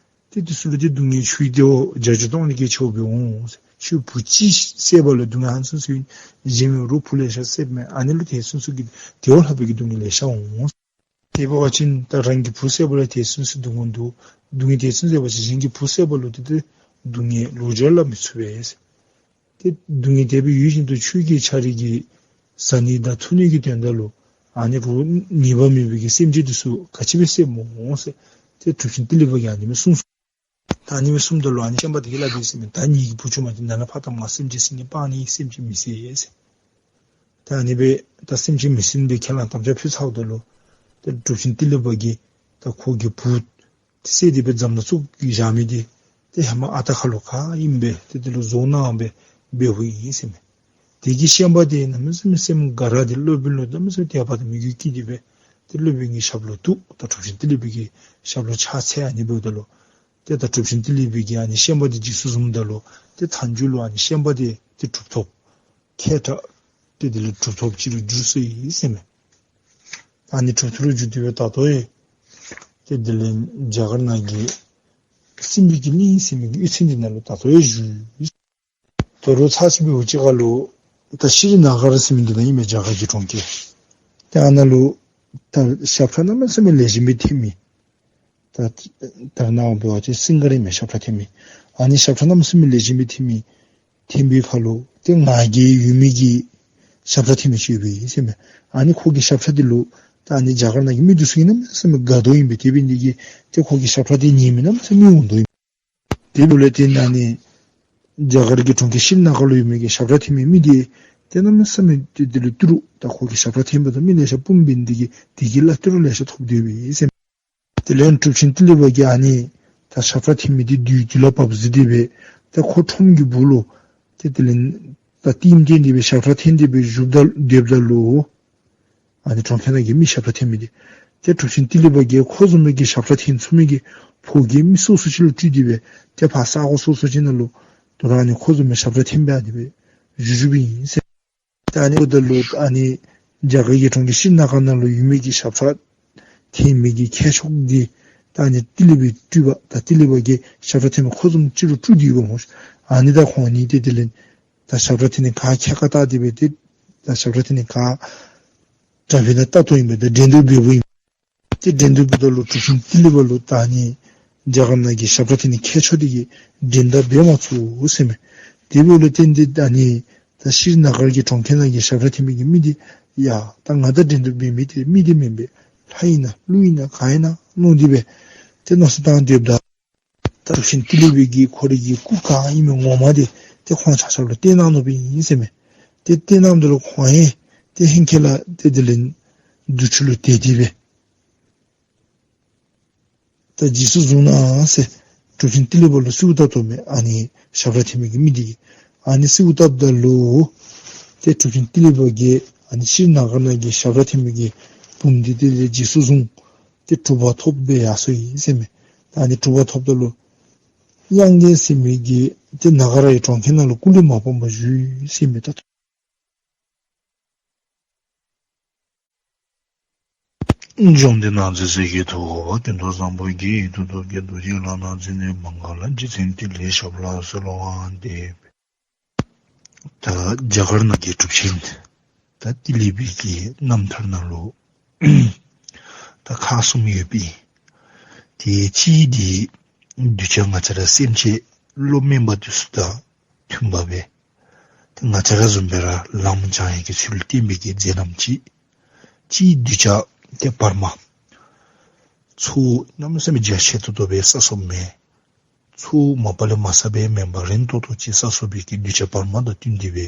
ཏེ་དེ་ཚུ་ལུ་ཏེ་སྡུག་བསྔལ་ཁྱོད་བདེ་བ་རྒྱ་ཆེར་གཏོང་ནི་གི་ཆེད་སྦེ་འོང་ཟེར། ཁྱོད་བུ་གཅིག་བསད་པ་ལུ་སྡུག་བསྔལ་ཨ་ནི་ཚུན་ཚོད་ཨིན། གཞན་མི་རོགས་བུ་ལེ་ཤ་བསདཔ་མས། ཨ་ནི་ལུ་དེ་ཚུན་ཚོད་ཀྱི་དེ་བ་ལྷག་པའི་གི་སྡུག་བསྔལ་ལེ་ཤ་འོང་། དེ་འབད་བ་ཅིན་ད་རང་གི་བུ་བསད་པ་ལུ་དེ་ཚུན་ཚོད་སྡུག་བསྔལ་འདུག། སྡུག་བསྔལ་དེ་ཚུན་ཚོད་འབད་བ་ཅིན་གཞན་གྱི་བུ་བསད་པ་ལུ་ཏེ་ཏེ་སྡུག་བསྔལ་ལོག་སྦྱར་སླབ་མི་ཚུགས་པས་ཟེར། ཏེ་སྡུག་བསྔལ་དེ་སྦེ་ཡོད་བཞིན་དུ་ཁྱོད་ཀྱིས་ཁྱོད་རའི་གི་ཟ་ནི་དང་འཐུང་ནི་གི་དོན་དག་ལུ་ཨ་ནི་རོགས་ཉེས་པ་མེད་པའི་གི་སེམས་ཅན་དེ་ཚུ་ག་ཅི་སྦེ་བསདཔ་སྨོ་ཟེར། ཏེ་གྲུབ་ཆེན་ཏི་ལི་པ་གིས་ཨ་ནི་སྦེ་གསུངས་སོ། ད་ཨ་ནི་སྦེ་གསུངམ་ད་ལུ་ཨ་ནི་ཤན་པ་དེ་གིས་སླབ་ཡི་ཟེར་མས། ད་ངེ་གི་བུ་ཆུང་མ་འདི་ནཱ་ལས་ཕར་བཏངམ་ང་སེམས་ཅན་བསད་ནི་སྤང་ནི་སེམས་ཅན་མི་བསད་ཟེར། ད་ཨ་ནི་སྦེ་ད་སེམས་ཅན་མི་བསད་པའི་ཁས་བླངས་དམ་བཅའ་ཕུལ་ཚརཝ་ད་ལུ་ཏེ་གྲུབ་ཆེན་ཏི་ལི་པ་གིས་ད་ཁོ་གི་བུ་བསད་དེ་སྦེ་རྫམ་ནང་བཙུགས་བཞག་མི་འདི་ ཏེ་ཧེ་མ་ཨ་རྟག་ཁ་ལུ་ག་ཨིནམ་སྦེ་ཏེ་དེ་ལུ་བཟོ་གནང་སྦེ་འབདཝ་ཨིན་ཟེར་མས། དེ་གི་ཤན་པ་དེ་གནམ་མེད་ས་མེད་སེམས་དགའ་ར་ཏེ་སློབ་དཔོན་ལུ་གནམ་མེད་ས་མེད་དད་པ་དང་མོས་གུས་སྐྱེས་ཏེ་སྦེ་ཏེ་སློབ་དཔོན་གྱི་ཞབས་ལུ་གཏུགས། ད་གྲུབ་ཆེན་ཏི་ལི་པ་གི་ཞབས་ལུ་ཕྱག་འཚལ། ཨ་ནི་འབདཝ་ད་ལུ་ཏེ་ད་གྲུབ་ཆེན་ཏི་ལི་པ་གིས་ཨ་ནི་ཤན་པ་དེ་འཇིགས་སུ་བཟུངམ་ད་ལུ་ཏེ་མཐའ་མཇུག་ལུ་ཨ་ནི་ཤན་པ་དེ་ཏེ་གྲུབ་ཐོབ་མཁས་དྲགས་ཏེ་དེ་ལས་གྲུབ་ཐོབ་ཅིག་ལུ་འགྱུར་སོ་ཡི་ཟེར་མས། ཨ་ནི་གྲུབ་ཐོབ་ལུ་འགྱུར་ཏེ་སྦེ་ད་ལྟོ་ཡང་ཏེ་དེ་ལས་རྒྱ་གར་ནང་གི་སྲིན་པོ་གི་གླིང་ཟེར་མི་གི་གཡུས་ཚན་འདི་ནང་ལུ་ད་ལྟོ་ཡང་བཞུགས། ད་རུང་ཚར་ཅིག་འབདཝ་ཅིག་ཁར་ལུ་ད་ཤྲི་ན་གར་ཟེར་མི་འདི་ནང་ཨིན་མས། རྒྱ་གར་གྱི་གྲོང་ཁྱེར། ཏེ་ཨ་ནཱ་ལུ་ད་ཞབས་ཁྲ་གནམ་མེད་ས་མེད་ལེགས་ཤོམ་སྦེ་འཐེན་མི། ད་ད་རེས་ནངས་པ་འབད་བ་ཅིན་སིང་གར་ཨིན་མས་ཞབས་ཁྲ་འཐེན་མི། ཨ་ནི་ཞབས་ཁྲ་གནམ་མེད་ས་མེད་ལེགས་ཤོམ་སྦེ་འཐེན་མི་འཐེན་པའི་ཁར་ལུ་ཏེ་ང་རྒྱལ་ཡོད་མི་གི་ཞབས་ཁྲ་འཐེན་མི་ཅིག་ཡོདཔ་ཨིན་ཟེར་མས། ཨ་ནི་ཁོ་གི་ཞབས་ཁྲ་འདི་ལུ་ད་ཨ་ནི་རྒྱ་གར་ནང་གི་མི་འདི་ཚུ་གིས་གནམ་མེད་ས་མེད་དགའ་དོ་ཨིན་པས། དེ་འབད་ནི་དེ་གིས་ཏེ་ཁོ་གི་ཞབས་ཁྲ་འདི་ཉན་མི་གནམ་མེད་ས་མེད་འོང་དོ་ཨིན། དེ་འབདཝ་ལས་ཏེ་ཨ་ནི་རྒྱ་གར་གྱི་གྲོང་ཁྱེར་ཤྲི་ན་གར་ལུ་ཡོད་མི་གི་ཞབས་ཁྲ་འཐེན་མི་མི་འདི་ཏེ་གནམ་མེད་ས་མེད་ཏེ་དེ་ལུ་ཏི་རུ་ད་ཁོ་གི་ཞབས་ཁྲ་འཐེན་པ་དང་མི་ལེ་ཤ་སྤུངས་འབད་ནི་དེ་གིས་དེ་གི་ལཱ་ཏི་རུ་ལེ་ཤ་ཐོབ་སྡོདཔ་ཨིན་ཟེར་མས། དེ་ལས་གྲུབ་ཆེན་ཏི་ལི་པ་གིས་ཨ་ནི་ད་ཞབས་ཁྲ་འཐེན་མི་འདི་བདུད་བདུད་ལས་བབས་ཟེར་དེ་སྦེ་ད་ཁོ་ཁྲོམ་གྱི་སྦུག་ལུ་ཏེ་དེ་ལས་ད་ལྟདམོ་བསྟན་ཏེ་སྦེ་ཞབས་ཁྲ་འཐེན་ཏེ་སྦེ་བཞུགསཔ་ད་སྡོདཔ་ད་ལུ་ཨ་ནི་གྲོང་ཁྱེར་ནང་གི་མི་ཞབས་ཁྲ་འཐེན་མི་འདི་ཏེ་གྲུབ་ཆེན་ཏི་ལི་པ་གིས་ཁོ་བཟུམ་མའི་གི་ཞབས་ཁྲ་འཐེན་ཚུགས་མི་གི་ཕོ་རྒྱས་མི་སོ་སོ་ཅིག་ལུ་སྤྲུལ་ཏེ་སྦེ་ཏེ་ཕར་ས་གོ་སོ་སོ་ཅིག་ནང་ལུ་དོ་རུང་ཨ་ནི་ཁོ་བཟུམ་མའི་ཞབས་ཁྲ་འཐེན་སྦེ་ཨ་ནི་སྦེ་བཞུགས་བཞུགསཔ་ཨིན་ཟེར། ད་ཨ་ནི་འབདཝ་ད་ལུ་ཨ་ནི་རྒྱ་གར་གྱི་གྲོང་ཁྱེར་ཤྲི་ན་གར་ནང་ལུ་ཡོད་མི་གི་ཞབས་ཁྲ་འཐེན་མི་གི་མཁས་མཆོག་འདི་ད་ཨ་ནི་ཏི་ལི་པའི་སྤྲུལ་པ་ད་ཏི་ལི་པ་གིས་ཞབས་ཁྲ་འཐེན་མི་ཁོ་བཟུམ་ཅིག་ལུ་སྤྲུལ་ཏེ་ཡོདཔ་སྨོ། ཨ་ནི་ད་ཁོང་གཉིས་ཏེ་དེ་ལས་ད་ཞབས་ཁྲ་འཐེན་ནི་ག་མཁས་ག་བལྟ་སྟེ་སྦེ་ཏེ་ད་ཞབས་ཁྲ་འཐེན་ནི་ག་དྲག་པས་ན་བལྟ་དོ་ཨིན་པས། ད་འགྲན་བསྡུར་འབདཝ་ཨིན། ཏེ་འགྲན་བསྡུར་འབདཝ་ད་ལུ་གྲུབ་ཆེན་ཏི་ལི་པ་ལུ་ད་ཨ་ནི་རྒྱ་གར་ནང་གི་ཞབས་ཁྲ་འཐེན་ནི་མཁས་མཆོག་འདི་གིས་འགྲན་ཟླ་འབད་མ་ཚུགས་ཟེར་མས། དེ་འབདཝ་ལས་བརྟེན་ཏེ་ད་ཨ་ནི་ད་ཤྲི་ན་གར་གྱི་གྲོང་ཁྱེར་ནང་གི་ཞབས་ཁྲ་འཐེན་མི་གི་མི་འདི་ཡ་ད་ང་དང་འགྲན་བསྡུར་འབད་མི་འདི་མི་འདི་མེན་པས། ལྷ་ཨིན་ན་ཀླུ་ཨིན་ན་ག་ཨིན་ན་མནོ་སྟེ་སྦེ་ཏེ་མནོ་བསམ་བཏང་སྡོདཔ་ད་ད་གྲུབ་ཆེན་ཏི་ལི་པ་གིས་ཁོ་རའི་གི་སྐུ་ག་ཨིན་མི་ངོ་མ་འདི་ཏེ་ཁོང་ཆ་ཁྱབ་ལུ་སྟོན་གནང་ནུག་པ་ཨིན་ཟེར་མས། ཏེ་སྟོན་གནངམ་ད་ལུ་ཁོང་ཡང་ཏེ་ཧེང་སྐལ་ལགས་ཏེ་དེ་ལས་རྫུ་འཕྲུལ་ལུ་དད་དེ་སྦེ་ད་འཇིགས་སུ་བཟུང་གནང་ཟེར་གྲུབ་ཆེན་ཏི་ལི་པ་ལུ་གསོལཝ་བཏབ་དོ་མས། ཨ་ནི་ཞབས་ཁྲ་འཐེན་མི་གི་མི་འདི་གིས་ཨ་ནི་གསོལཝ་བཏབ་ད་ལུ་ཏེ་གྲུབ་ཆེན་ཏི་ལི་པ་གིས་ཨ་ནི་ཤྲི་ན་གར་ནང་གི་ཞབས་ཁྲ་འཐེན་མི་གི་བུམོ་འདི་ཏེ་དེ་ལས་འཇིགས་སུ་བཟུང་སྟེ་གྲུབ་པ་ཐོབ་སྦེ་ཡར་སོ་ཡི་ཟེར་མས། ད་ཨ་ནི་གྲུབ་པ་ཐོབ་ད་ལུ་དབྱངས་ལྡན་ཟེར་མི་གི་ཏེ་ན་ག་ར་གི་གྲོང་ཁྱེར་ནང་ལུ་སྐུ་ལུས་མ་སྤངས་པར་བཞུགས་ཡི་ཟེར་མས། ད་བཅོམ་ལྡན་འདས་ཀྱི་སྲས་ཀྱི་ཐུགས་ཀྱི་དབང་པོ་ཀུན་ཏུ་བཟང་པོ་དགྱེས་ཏེ་ཐོབ་ཀྱི་རྡོ་རྗེ་ལག་ན་འཛིན་ནས་མ་འགགས་ལ་རྗེ་བཙུན་ཏི་ལིའི་ཞབས་ལ་གསོལ་བ་འདེབས། ད་རྒྱ་གར་ནང་གི་གྲུབ་ཆེན་ད་ཏི་ལི་པའི་གི་རྣམ་ཐར་ནང་ལུ་ད་ཁག་གསུམ་ཡོད་པས། དེ་གཅིག་འདི་གདུལ་བྱ་ང་བཅས་ར་སེམས་ཅན་བློ་དམན་པ་འདི་ཚུ་དང་མཐུན་པ་སྦེ་ཏེ་ང་བཅས་ར་བཟུམ་སྦེ་ར་ལམ་སྦྱང་ཡས་ཀྱི་ཚུལ་བསྟན་པའི་གི་མཛད་རྣམ་ཅིག། གཅིག་གདུལ་བྱ་ཏེ་བར་མ་ཚུ་གནམ་མེད་ས་མེད་རྒྱ་ཆེ་ཏོག་ཏོ་སྦེ་ས་སོ་མེད། ཚུ་མ་པ་ལས་མ་ས་སྦེ་མེན་པར་རན་ཏོག་ཏོ་ཅིག་ས་སོ་བའི་གི་གདུལ་བྱ་བར་མ་དང་བསྟུན་ཏེ་སྦེ་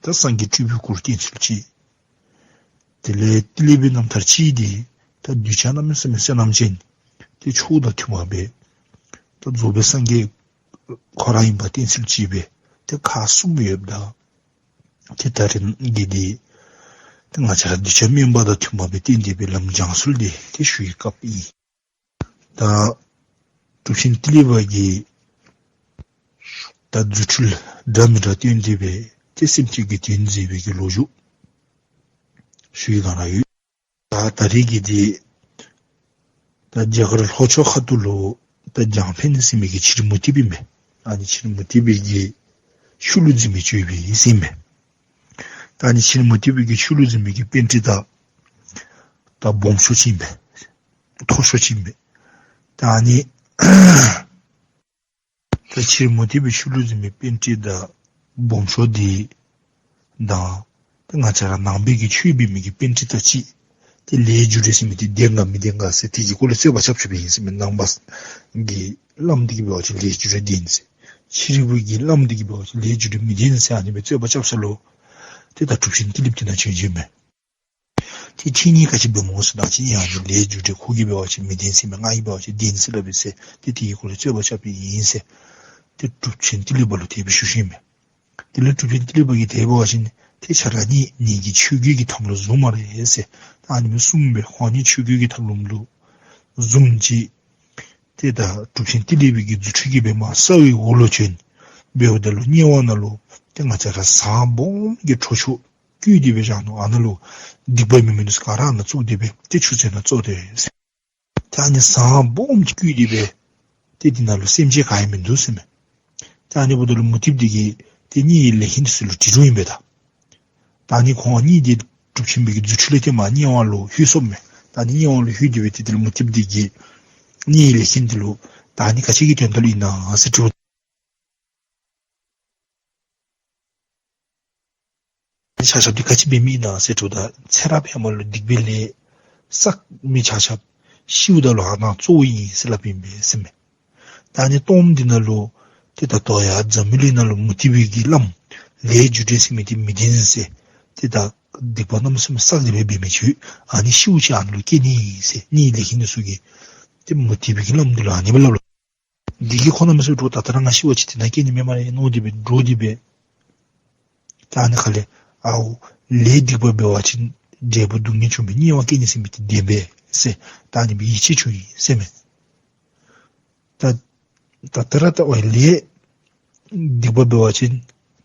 ད་སངས་རྒྱས་སྤྲུལ་པའི་སྐུ་བསྟན་ཚུལ་ཅིག། དེ་ལས་ཏི་ལི་པའི་རྣམ་ཐར་གཅིག་འདི་ད་གདུལ་བྱ་གནམ་མེད་ས་མེད་བསོད་ནམས་ཅན་ཏེ་ཆོས་དང་མཐུན་པ་སྦེ་ད་རྫོགས་པའི་སངས་རྒྱས་ཁོ་ར་ཨིནམ་བསྟན་ཚུལ་ཅིག་སྦེ་ཏེ་ཁག་གསུམ་ཡོདཔ་ད་ཏེ་ད་རིས་ཀྱི་འདི་ཏེ་ང་བཅས་ར་གདུལ་བྱ་དམན་པ་དང་མཐུན་པ་སྦེ་བསྟན་ཏེ་སྦེ་ལམ་སྦྱང་ཚུལ་འདི་ཏེ་ཞུ་བའི་སྐབས་ཨིན། ད་གྲུབ་ཆེན་ཏི་ལི་པ་གིས་ད་རྫུ་འཕྲུལ་འདྲ་མི་འདྲ་སྟོན་ཏེ་སྦེ་ཏེ་སེམས་ཅན་གྱི་དོན་མཛད་པའི་གི་ལོ་རྒྱུས་ཞུ་བའི་སྒང་ར་ཡོད། ད་ད་རིས་ཀྱི་འདི་ད་རྒྱ་གར་ལྷོ་ཕྱོགས་ཁ་ཐུག་ལུ་ད་རྒྱང་འཕེན་ཟེར་མི་གི་ཕྱི་རོལ་མུ་སྟེགས་པ་ཨིན་མས། ཨ་ནི་ཕྱི་རོལ་མུ་སྟེགས་པའི་གི་ཤུལ་ལུ་འཛིན་མི་ཅིག་ཡོདཔ་ཨིན་ཟེར་མས། ད་ཨ་ནི་ཕྱི་རོལ་མུ་སྟེགས་པའི་གི་ཤུལ་ལུ་འཛིན་མི་གི་པཎྜི་ཏ་ད་སྦོམ་ཤོས་ཅིག་ཨིན་མས། མཐོ་ཤོས་ཅིག་ཨིན་མས། ད་ཨ་ནི་ད་ཕྱི་རོལ་མུ་སྟེགས་པའི་ཤུལ་ལུ་འཛིན་མི་པཎྜི་ཏ་སྦོམ་ཤོས་འདི་དང་ད་ང་བཅས་ར་ནང་པའི་གི་ཆོས་འབད་མི་གི་པཎྜི་ཏ་ཅིག་ཏེ་ལས་རྒྱུ་འབྲས་ཟེར་མི་འདི་ལྡན་ག་མི་ལྡན་ག་ཟེར་དེ་གི་སྐོར་ལས་རྩོད་པ་རྐྱབ་རྐྱབ་ཨིན་ཟེར་མས། ནང་པ་གི་བླམ་འདི་གིས་འབད་བ་ཅིན་ལས་རྒྱུ་འབྲས་ལྡན་ཟེར། ཕྱི་རོལ་པའི་གི་བླམ་འདི་གིས་འབད་བ་ཅིན་ལས་རྒྱུ་འབྲས་མི་ལྡན་ཟེར་ཨ་ནི་སྦེ་རྩོད་པ་རྐྱབ་ས་ལུ་ཏེ་ད་གྲུབ་ཆེན་ཏི་ལི་པ་དེ་ནཱ་བྱོན་བྱོནམ་མས། ཏེ་ཁྱེད་གཉིས་ག་ཅི་འབད་སྨོ་ཟེར། ད་ཅི་ཨ་ནི་ལས་རྒྱུ་འབྲས་ཁོ་གིས་འབད་བ་ཅིན་མི་བདེན་ཟེར་མས། ང་གིས་འབད་བ་ཅིན་བདེན་ཟེར་སླབ་པས་ཟེར། ཏེ་དེ་གི་སྐོར་ལས་རྩོད་པ་རྐྱབ་པའི་ཨིན་ཟེར། ཏེ་གྲུབ་ཆེན་ཏི་ལི་པ་ལུ་དེ་སྦེ་ཞུ་ཞུཝ་ཨིན་མས། དེ་ལས་གྲུབ་ཆེན་ཏི་ལི་པ་གིས་དེ་འབད་བ་ཅིན་ཏེ་ཁྱེད་ར་གཉིས་ངེ་གི་ཆོས་གོས་ཀྱི་ཐམ་ལུ་བཟུང་སྨ་རེ་ཟེར། ད་ཨ་ནི་སྦེ་གསུངས་པས། ཁོང་གཉིས་ཆོས་གོས་ཀྱི་ཐམ་ལུ་བཟུང་ཅི། ཏེ་ད་གྲུབ་ཆེན་ཏི་ལི་པའི་གི་རྫུ་འཕྲུལ་གྱིས་སྦེ་མར་ས་གོའི་འོག་ལུ་བྱོན། འབདཝ་ད་ལུ་དམྱལ་བ་ནང་ལུ་ཏེ་ང་བཅས་ར་ཟངས་སྦོམ་གྱི་ཁྲོ་ཆུ་བསྐྱུར་ཏེ་སྦེ་བཞག་ནུག། ཨ་ནཱ་ལུ་སྡིག་པ་མེད་མི་འདི་ཚུ་ག་ར་ཨ་ནཱ་བཙུགས་ཏེ་སྦེ་ཏེ་ཆུ་ཚན་ནང་བཙོ་སྟེ་ཟེར། ད་ཨ་ནི་ཟངས་སྦོམ་གྱིས་བསྐྱུར་ཏེ་སྦེ་ཏེ་འདི་ནང་ལུ་སེམས་ཅན་ག་ཡང་མིན་འདུག་ཟེར་མས། ད་ཨ་ནི་འབདཝ་ད་ལུ་མུ་སྟེགས་འདི་གིས་ཏེ་གཉིད་ལས་མཁན་འདི་ཚུ་ལུ་དྲི་དོ་ཨིན་པས་ད། ད་ཨ་ནི་ཁོང་གཉིས་འདི་གྲུབ་ཆེན་པའི་གི་རྫུ་འཕྲུལ་ལས་ཏེ་མར་དམྱལ་བ་ལུ་ལྷོད་སོངམ་མས། ད་ཨ་ནི་དམྱལ་བ་ལུ་ལྷོད་དེ་སྦེ་ཏེ་དེ་ལས་མུ་སྟེགས་འདི་གིས་གཉིད་ལས་མཁན་འདི་ལུ་ད་ཨ་ནི་ག་ཅི་གི་དོན་དག་ལུ་ཨིན་ན་ཟེར་དྲིཝ་ད། ཆ་ཁྱབ་འདི་ག་ཅི་འབད་མི་ཨིན་ན་ཟེར་དྲིཝ་ད། ཚེ་རབས་ཧེ་མ་ལུ་སྡིག་པའི་ལས་བསགས་མི་ཆ་ཁྱབ་ཤིཝ་ད་ལུ་ཨ་ནཱ་བཙོཝ་ཨིན་ཟེར་སླབ་ཨིན་པས་ཟེར་མས། ད་ཨ་ནི་གཏོརམ་འདི་ནང་ལུ་ཏེ་ད་ལྟོ་ཡང་འཛམ་བུ་གླིང་ནང་ལུ་མུ་སྟེགས་པའི་གི་བླམ་ལས་རྒྱུ་འབྲས་ཟེར་མི་འདི་མི་བདེན་ཟེར། ཏེ་ད་སྡིག་པ་གནམ་མེད་ས་མེད་བསགས་ཏེ་སྦེ་འབད་མི་ཚུ་ཨ་ནི་ཤིཝ་ཅིག་ཨ་ནཱ་ལུ་སྐྱེ་ནི་ཨིན་ཟེར། གཉིད་ལས་མཁན་འདི་ཚུ་གིས་ཏེ་མུ་སྟེགས་པའི་གི་བླམ་འདི་ལུ་ཨ་ནི་སྦེ་སླབ་ལོ། འདི་གིས་ཁོ་གནམ་མེད་ས་མེད་འདྲོག། ད་ལྟོ་ར་ང་ཤི་བ་ཅིན་དེ་ནང་སྐྱེ་ནི་མེན་སྨ་རེ་མནོ་སྟེ་སྦེ་འདྲོག་སྟེ་སྦེ། ད་ཨ་ནི་ཁ་ལས་ཨའོ་ལས་སྡིག་པ་འབད་བ་ཅིན་འབྲས་བུ་སྡུག་བསྔལ་འབྱུང་བས། དམྱལ་བར་སྐྱེ་ནི་ཟེར་མི་འདི་བདེན་པས་ཟེར། ད་ཨ་ནི་སྦེ་ཡིད་ཆེས་བྱུང་ཡི་ཟེར་མས། ད་ད་ལྟོ་ར་ད་ཨོ་ལས་སྡིག་པ་འབད་བ་ཅིན་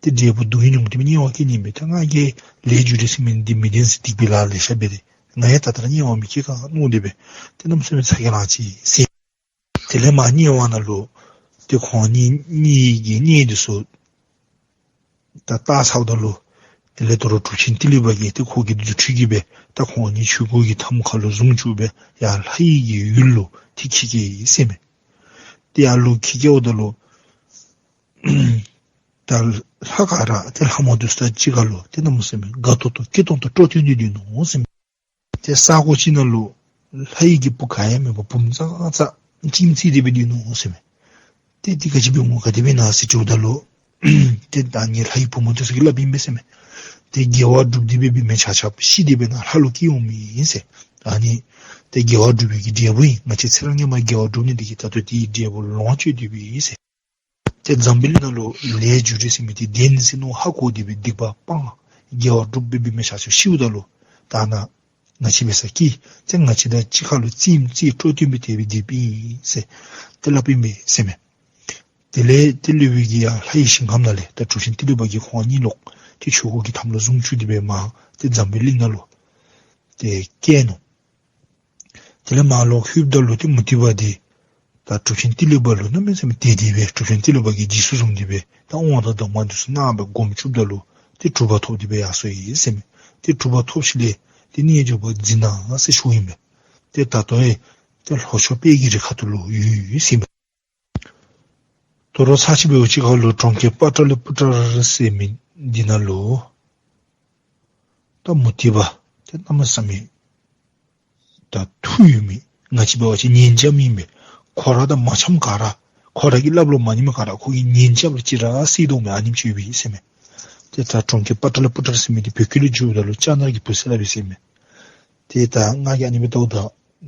ཏེ་འབྲས་བུ་སྡུག་བསྔལ་འབྱུང་སྟེ་སྦེ་དམྱལ་བར་སྐྱེ་ནི་ཨིན་པས། ད་ང་གིས་ལས་རྒྱུ་འབྲས་ཟེར་མི་འདི་མི་བདེན་ཟེར་སྡིག་པའི་ལཱ་ལེ་ཤ་འབད་དེ་ང་ཡང་ད་ལྟོ་ར་དམྱལ་བར་མི་སྐྱེ་ག་མནོ་སྟེ་སྦེ་ཏེ་གནམ་མེད་ས་མེད་ཚ་གྱང་ལང་ཅི་ཟེར། དེ་ལས་མར་དམྱལ་བ་ནང་ལུ་ཏེ་ཁོང་གཉིས་གཉིད་ཀྱི་གཉིད་འདི་ཚུ་ད་བཏང་ཚརཝ་ད་ལུ་དེ་ལས་དོ་རུང་གྲུབ་ཆེན་ཏི་ལི་པ་གིས་ཏེ་ཁོ་གི་རྫུ་འཕྲུལ་གྱིས་སྦེ་ད་ཁོང་གཉིས་ཆོས་གོས་ཀྱི་ཐམ་ཁ་ལུ་བཟུང་བཅུག་སྦེ་ཡར་ལྷ་ཡི་གི་ཡུལ་ལུ་ཏེ་འཁྱིད་འཁྱིད་ཡི་ཟེར་མས། ཏེ་ཡར་ལུ་འཁྱིད་འཁྱིད་འོངམ་ད་ལུ་ད་ལྷ་ག་ར་ཏེ་ལྷ་མོ་འདི་ཚུ་དང་གཅིག་ཁར་ལུ་ཏེ་གནམ་མེད་ས་མེད་དགའ་ཏོག་ཏོ་སྐྱིད་ཏོང་ཏོ་སྤྲོ་སྟོན་ཏེ་སྡོད་ནུག་ཟེར་མས། ཏེ་ས་གོ་ཅིག་ནང་ལུ་ལྷ་ཡི་གི་བུ་ག་ཡང་མེད་པར་བུམོ་ཙག་ཙག་ཁྱིམ་བརྩིགས་ཏེ་སྦེ་སྡོད་ནུག་ཟེར་མས། ཏེ་འདི་ག་ཅི་འབད་འོང་ག་དེ་སྦེ་ཨིན་ན་ཟེར་དྲིཝ་ད་ལུ་ཏེ་ད་ཨ་ནི་ལྷ་ཡི་བུམོ་འདི་ཚུ་གིས་སླབ་ཨིན་པས་ཟེར་མས། ཏེ་དགེ་བ་སྒྲུབ་སྟེ་སྦེ་འབད་མི་ཆ་ཁྱབ་ཤི་སྟེ་སྦེ་ནཱ་ལྷ་ལུ་སྐྱེ་འོང་མི་ཨིན་ཟེར། ཨ་ནི་ཏེ་དགེ་བ་སྒྲུབ་པའི་གི་འབྲས་བུ་ཨིན། ང་བཅས་ཚེ་རབས་སྔོན་མ་དགེ་བ་སྒྲུབ་ནི་འདི་གིས་ད་ལྟོ་དེའི་འབྲས་བུ་ལོངས་སྤྱོད་སྡོད་པའི་ཨིན་ཟེར། ཏེ་འཛམ་བུ་གླིང་ནང་ལུ་ལས་རྒྱུ་འབྲས་ཟེར་མི་འདི་བདེན་ཟེར་མནོ་ཧ་གོ་སྟེ་སྦེ་སྡིག་པ་སྤང་དགེ་བ་སྒྲུབ་སྦེ་འབད་མི་ཆ་ཁྱབ་ཤིཝ་ད་ལུ་ད་ནཱ་ང་བཅས་འབད་སར་སྐྱེས། ཏེ་ང་བཅས་དང་གཅིག་ཁར་ལུ་རྩེདམོ་རྩེ་སྤྲོ་སྟོན་སྦེ་དེ་སྦེ་སྡོདཔ་ཨིན་ཟེར་ཏེ་སླབ་ཨིན་པས་ཟེར་མས། དེ་ལས་ཏེ་སློབ་དཔོན་གྱིས་ཡར་ལྷ་ཡི་ཞིང་ཁམས་ནང་ལས་ད་གྲུབ་ཆེན་ཏི་ལི་པ་གིས་ཁོང་གཉིས་ལོག་ཏེ་ཆོས་གོས་ཀྱི་ཐམ་ལུ་བཟུང་བཅུག་སྟེ་སྦེ་མར་ཏེ་འཛམ་བུ་གླིང་ནང་ལུ་ཏེ་བསྐྱལ་ནུག། དེ་ལས་མར་ལོག་ལྷོདཔ་ད་ལུ་ཏེ་མུ་སྟེགས་པ་འདི་ད་གྲུབ་ཆེན་ཏི་ལི་པ་ལུ་གནམ་མེད་ས་མེད་དད་དེ་སྦེ་གྲུབ་ཆེན་ཏི་ལི་པ་གི་རྗེས་སུ་བཟུང་སྟེ་སྦེ་ད་དབང་དང་གདམས་ངག་འདི་ཚུ་གནང་སྦེ་སྒོམ་བཅུགཔ་ད་ལུ་ཏེ་གྲུབ་པ་ཐོབ་སྟེ་སྦེ་ཡར་སོ་ཡི་ཟེར་མས། ཏེ་གྲུབ་པ་ཐོབ་ཞིནམ་ལས་ཏེ་རྣལ་འབྱོར་པ་འཛིན་ན་ཟེར་ཞུཝ་ཨིན་པས། ཏེ་ད་ལྟོ་ཡང་ཏེ་ལྷོ་ཕྱོགས་དཔལ་གྱི་རི་ཁ་ཐུག་ལུ་ཡོད་ཡོད་ཟེར་མས། དོ་རུང་ཚར་གཅིག་འབདཝ་ཅིག་ཁར་ལུ་གྲོང་ཁྱེར་པ་ཏ་ལི་པུ་ཏྲ་ཟེར་མི་འདི་ནང་ལུ་ད་མུ་སྟེགས་པ་ཏེ་གནམ་མེད་ས་མེད་ད་མཐུ་ཡོད་མི་ང་བཅས་འབད་བ་ཅིན་ངན་འཇམ་ཨིན་པས། ཁོ་ར་དང་མ་འཆམ་ག་ར་ཁོ་ར་གིས་སླབ་རུང་མ་ཉནམ་ག་ར་ཁོ་གིས་ངན་འཇམ་ལུ་ཅིག་ར་བསད་དོ་མས། ཨ་ནེམ་ཅིག་ཡོད་པས་ཟེར་མས། ཏེ་ད་གྲོང་ཁྱེར་པ་ཏ་ལི་པུ་ཏྲ་ཟེར་མི་འདི་བོད་སྐད་ལུ་བསྒྱུརཝ་ད་ལུ་ལྕགས་ནག་གི་བུ་ཟེར་སླབ་ཨིན་ཟེར་མས། ཏེ་ད་ང་གིས་ཨ་ནི་སྦེ་བལྟཝ་ད་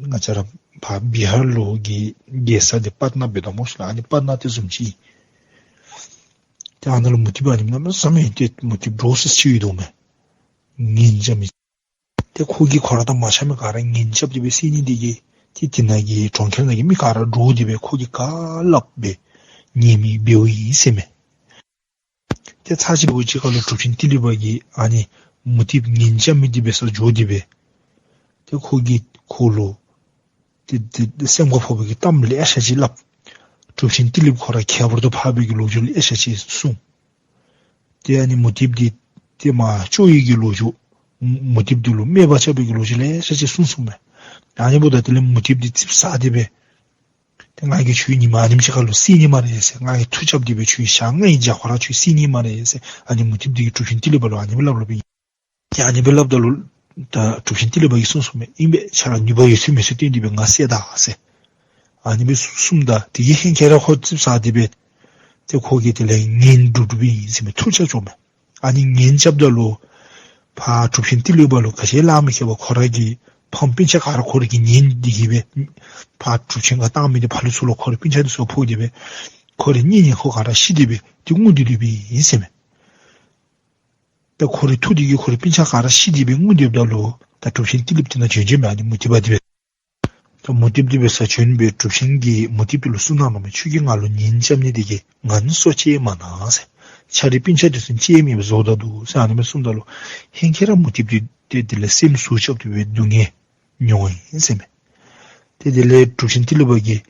ང་བཅས་ར་ཕར་བི་ཧར་ལུ་གི་རྒྱལ་ས་འདི་པཊ་ན་འབད་དོ་སྨོ་ཤིག་ལགས། ཨ་ནི་པཊ་ན་དེ་བཟུམ་ཅིག། ཏེ་ཨ་ནཱ་ལུ་མུ་སྟེགས་པ་ཨ་ནི་གནམ་མེད་ས་མེད་ཏེ་མུ་སྟེགས་འདྲོག་སི་སི་ཅིག་ཡོད་དོ་མས། ངན་འཇམ་མི། ཏེ་ཁོ་གིས་ཁོ་ར་དང་མ་འཆམ་མི་ག་ར་ངན་རྐྱབ་སྟེ་སྦེ་བསད་ནི་འདི་གིས་ཏེ་དེ་ནང་གི་གྲོང་ཁྱེར་ནང་གི་མི་ག་ར་འདྲོག་སྟེ་སྦེ་ཁོ་གིས་ག་སླབ་སྦེ་ཉན་མི་འབདཝ་ཨིན་ཟེར་མས། ཏེ་ཚར་གཅིག་འབདཝ་ཅིག་ཁར་ལུ་གྲུབ་ཆེན་ཏི་ལི་པ་གིས་ཨ་ནི་མུ་སྟེགས་ངན་འཇམ་མི་འདི་འབད་སར་འགྱོ་སྟེ་སྦེ་ཏེ་ཁོ་གིས་ཁོ་ལུ་ཏེ་ཏེ་ཏེ་སེམས་ཁར་ཕོག་པའི་གི་གཏམ་ལེ་ཤ་ཅིག་སླབ། གྲུབ་ཆེན་ཏི་ལི་པ་ཁོ་ར་ཁྱད་པར་དུ་འཕགས་པའི་གི་ལོ་རྒྱུས་ལེ་ཤ་ཅིག་གསུངས། ཏེ་ཨ་ནི་མུ་སྟེགས་འདི་ཏེ་མར་སྐྱོ་བའི་གི་ལོ་རྒྱུས་མུ་སྟེགས་འདི་ལུ་སྨད་པ་རྐྱབ་པའི་གི་ལོ་རྒྱུས་ལེ་ཤ་ཅིག་གསུངས་གསུངསམ་མས། ཨ་ནི་འབདཝ་ད་དེ་ལས་མུ་སྟེགས་འདི་ཙིགཔ་ཟ་སྟེ་སྦེ་ཏེ་ང་གིས་ཁྱོད་ཉིནམ་ཨ་ནེམ་ཅིག་ཁར་ལུ་བསད་ནི་སྨ་རེ་ཟེར། ང་གིས་མཐུ་རྐྱབ་སྟེ་སྦེ་ཁྱོད་ཞག་ལྔའི་རྒྱབ་ཁར་ཁྱོད་བསད་ནི་སྨ་རེ་ཟེར། ཨ་ནི་མུ་སྟེགས་འདི་གིས་གྲུབ་ཆེན་ཏི་ལི་པ་ལུ་ཨ་ནི་སྦེ་སླབ་སླབ་ཨིན། ཏེ་ཨ་ནི་སྦེ་སླབ་ད་ལུ་ད་གྲུབ་ཆེན་ཏི་ལི་པ་གིས་གསུངས་གསུངསམ་མས། ཨིན་པས། ཁྱོད་ར་ནུས་པ་ཡོད་ཚད་མེད་ཚད་བཏོན་ཏེ་སྦེ་ང་བསད་ད་ཟེར། ཨ་ནི་སྦེ་གསུངས་གསུངསམ་ད་དེ་གི་ཧེང་ཁྱེད་ར་ཁོ་ཙིགཔ་ཟ་སྟེ་སྦེ་ཏེ་ཁོ་གིས་དེ་ལས་ངན་སྒྲུབ་སྒྲུབ་ཨིན་ཟེར་མི་མཐུ་རྐྱབ་བྱུངམ་མས། ཨ་ནི་ངན་རྐྱབ་ད་ལུ་ ཕར་གྲུབ་ཆེན་ཏི་ལི་པ་ལུ་ག་ཅི་སླབ་མི་ཁྱད་པར་ཁོ་ར་གི་ཕམ་སྤུན་ཆ་ག་ར་ཁོ་ར་གིས་ཉན་ཏེ་གིས་སྦེ་ཕར་གྲུབ་ཆེན་ག་བཏང་མི་འདི་ཕར་ལུ་ཚུར་ལུ་ཁོ་རའི་སྤུན་ཆ་འདི་ཚུ་ཕོག་སྟེ་སྦེ་ཁོ་རའི་གཉེན་ཉེ་འཁོར་ག་ར་ཤི་སྟེ་སྦེ་ཏེ་ངུ་སྟེ་སྡོདཔ་ཨིན་ཟེར་མས། ད་ཁོ་རའི་མཐུ་འདི་གིས་ཁོ་རའི་སྤུན་ཆ་ག་ར་ཤི་སྟེ་སྦེ་ངུ་སྡོདཔ་ད་ལུ་ད་གྲུབ་ཆེན་ཏི་ལི་པ་འདི་ནཱ་བྱོན་བྱོནམ་མས། ཨ་ནི་མུ་སྟེགས་པ་འདི་སྦེ། ད་མུ་སྟེགས་པ་འདི་སྦེ་ས་བྱོན་སྦེ་གྲུབ་ཆེན་གྱིས་མུ་སྟེགས་པ་འདི་ལུ་གསུངས་གནངམ་མས། ཁྱོད་ཀྱིས་ང་ལུ་ཉེན་རྐྱབ་ནི་འདི་གིས་ང་ནི་སྲོག་བཅད་མ་གནང་ཟེར། ཁྱོད་རའི་སྤུན་ཆ་འདི་ཚུ་བཅད་མི་སྦེ་བཟོ་ད་འདུག་ཟེར་ཨ་ནི་སྦེ་གསུངམ་ད་ལུ་ཧེང་ཁེ་ར་མུ་སྟེགས་པ་འདི་ཏེ་དེ་ལས་སེམས་ཟུག་རྐྱབ་སྟེ་སྦེ་སྡུག་བསྔལ་མྱོང་ཡི་ཟེར་མས། ཏེ་དེ་ལས་གྲུབ་ཆེན་ཏི་ལི་པ་གིས་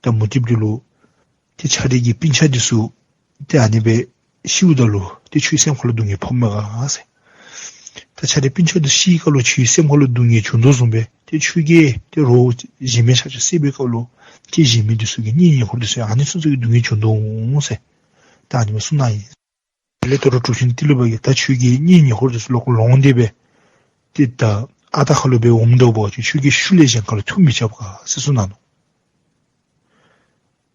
ད་མུ་སྟེགས་པ་འདི་ལུ་ཏེ་ཁྱོད་རའི་གི་སྤུན་ཆ་འདི་ཚུ་ཏེ་ཨ་ནི་སྦེ་ཤིཝ་ད་ལུ་ཏེ་ཁྱོད་སེམས་ཁ་ལུ་སྡུག་བསྔལ་ཕོགཔ་མས་ག་ཟེར། ད་ཁྱོད་རའི་སྤུན་ཆ་འདི་ཤི་ཁ་ལུ་ཁྱོད་སེམས་ཁ་ལུ་སྡུག་བསྔལ་བྱུང་དོ་བཟུམ་སྦེ་ཏེ་ཁྱོད་ཀྱིས་ཏེ་རོགས་གཞན་མི་ཆ་ཁྱབ་བསད་པའི་སྐབས་ལུ་ཏེ་གཞན་མི་འདི་ཚུ་གི་གཉེན་ཉེ་འཁོར་འདི་ཚུ་ཨ་ནི་ཚུ་ཚུ་གིས་སྡུག་བསྔལ་བྱུང་དོ་འོང་ཟེར། ད་ཨ་ནི་སྦེ་གསུངས་གནང་ཡི། དེ་ལས་ད་རུང་གྲུབ་ཆེན་ཏི་ལི་པ་གིས་ད་ཁྱོད་ཀྱི་གཉེན་ཉེ་འཁོར་འདི་ཚུ་ལོག་ལོང་སྟེ་སྦེ་ཏེ་ད་ཨ་རྟག་ཁ་ལུ་སྦེ་འོངམ་འདྲཝ་འབད་བ་ཅིན་ཁྱོད་ཀྱིས་ཤུལ་ལས་གཞན་ཁ་ལུ་མཐུ་མི་རྐྱབ་ག་ཟེར་གསུངས་གནང་ནུག།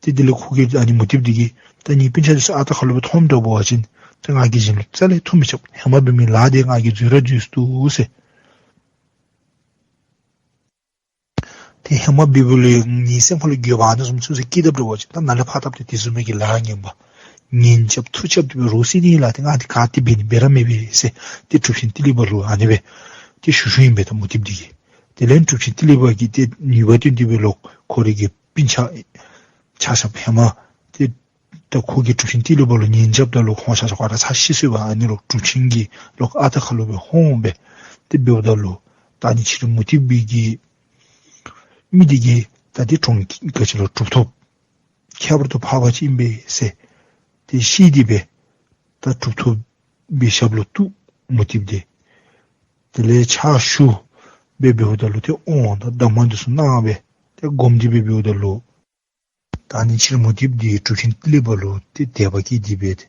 ཏེ་དེ་ལས་ཁོ་གིས་ཨ་ནི་མུ་སྟེགས་པ་འདི་གིས་ད་ངེའི་སྤུན་ཆ་འདི་ཚུ་ཨ་རྟག་ཁ་ལུ་སྦེ་མཐོངམ་འདྲཝ་འབད་བ་ཅིན་ད་ང་གིས་གཞན་ལུ་རྩ་ལས་མཐུ་མི་རྐྱབ། ཧེ་མ་འབད་མི་ལཱ་འདི་ང་གིས་འཛོལ་ར་འཛོལ་སོ་ནུག་ཟེར། ཏེ་ཧེ་མ་འབདཝ་ལས་ངེའི་སེམས་ཁ་ལུ་འགྱོད་པ་ཨ་ནི་བཟུམ་ཚུ་ཚུ་སྐྱེས་དཔ་འདྲཝ་འབད་བ་ཅིན་ད་ནཱ་ལས་ཕར་ད་ཏེ་དེ་བཟུམ་མའི་གི་ལཱ་ངན་པ་ཉེན་རྐྱབ་མཐུ་རྐྱབ་སྟེ་སྦེ་རོགས་བསད་ནི་ལཱ་འདི་ང་འདི་ག་ཏེ་འབད་ནི་འབད་ར་མི་འབད་ཟེར་ཏེ་གྲུབ་ཆེན་ཏི་ལི་པ་ལུ་ཨ་ནི་སྦེ་ཏེ་ཞུ་ཞུཝ་ཨིན་པས་ད་མུ་སྟེགས་པ་འདི་གིས། དེ་ལས་གྲུབ་ཆེན་ཏི་ལི་པ་གིས་ཏེ་ནུས་པ་བཏོན་ཏེ་སྦེ་ལོག་ཁོ་རའི་གི་སྤུན་ཆ་ཆ་ཁྱབ་ཧེ་མ་ཏེ་ད་ཁོ་གིས་གྲུབ་ཆེན་ཏི་ལི་པ་ལུ་ཉེན་རྐྱབ་ད་ལུ་ཁོང་ཆ་ཁྱབ་ག་ར་ཚར་ཤི་སོང་པ། ཨ་ནི་ལོག་གྲུབ་ཆེན་གྱིས་ལོག་ཨ་རྟག་ཁ་ལུ་སྦེ་འོང་སྦེ་ཏེ་འབདཝ་ད་ལུ་ད་ཨ་ནི་ཕྱི་རུ་མུ་སྟེགས་པའི་གི་མི་འདི་གིས་ད་ཏེ་གྲོང་ག་ཅི་ལོ་གྲུབ་ཐོབ་ཁྱད་པར་དུ་འཕགས་པ་ཅིག་ཨིན་པས་ཟེར་ཏེ་ཤེས་ཏེ་སྦེ་ད་གྲུབ་ཐོབ་པའི་ཞབས་ལུ་གཏུགས་མུ་སྟེགས་པ་འདི། དེ་ལས་ཕྱག་ཞུ་སྦེ་འབདཝ་ད་ལུ་ཏེ་དབང་དང་གདམས་ངག་འདི་ཚུ་གནང་སྦེ་ཏེ་སྒོམ་སྟེ་སྦེ་འབདཝ་ད་ལུ་ད་ཨ་ནི་ཕྱི་རུ་མུ་སྟེགས་པ་འདི་གྲུབ་ཆེན་ཏི་ལི་པ་ལུ་ཏེ་དད་པ་སྐྱེས་ཏེ་སྦེ་ཏེ་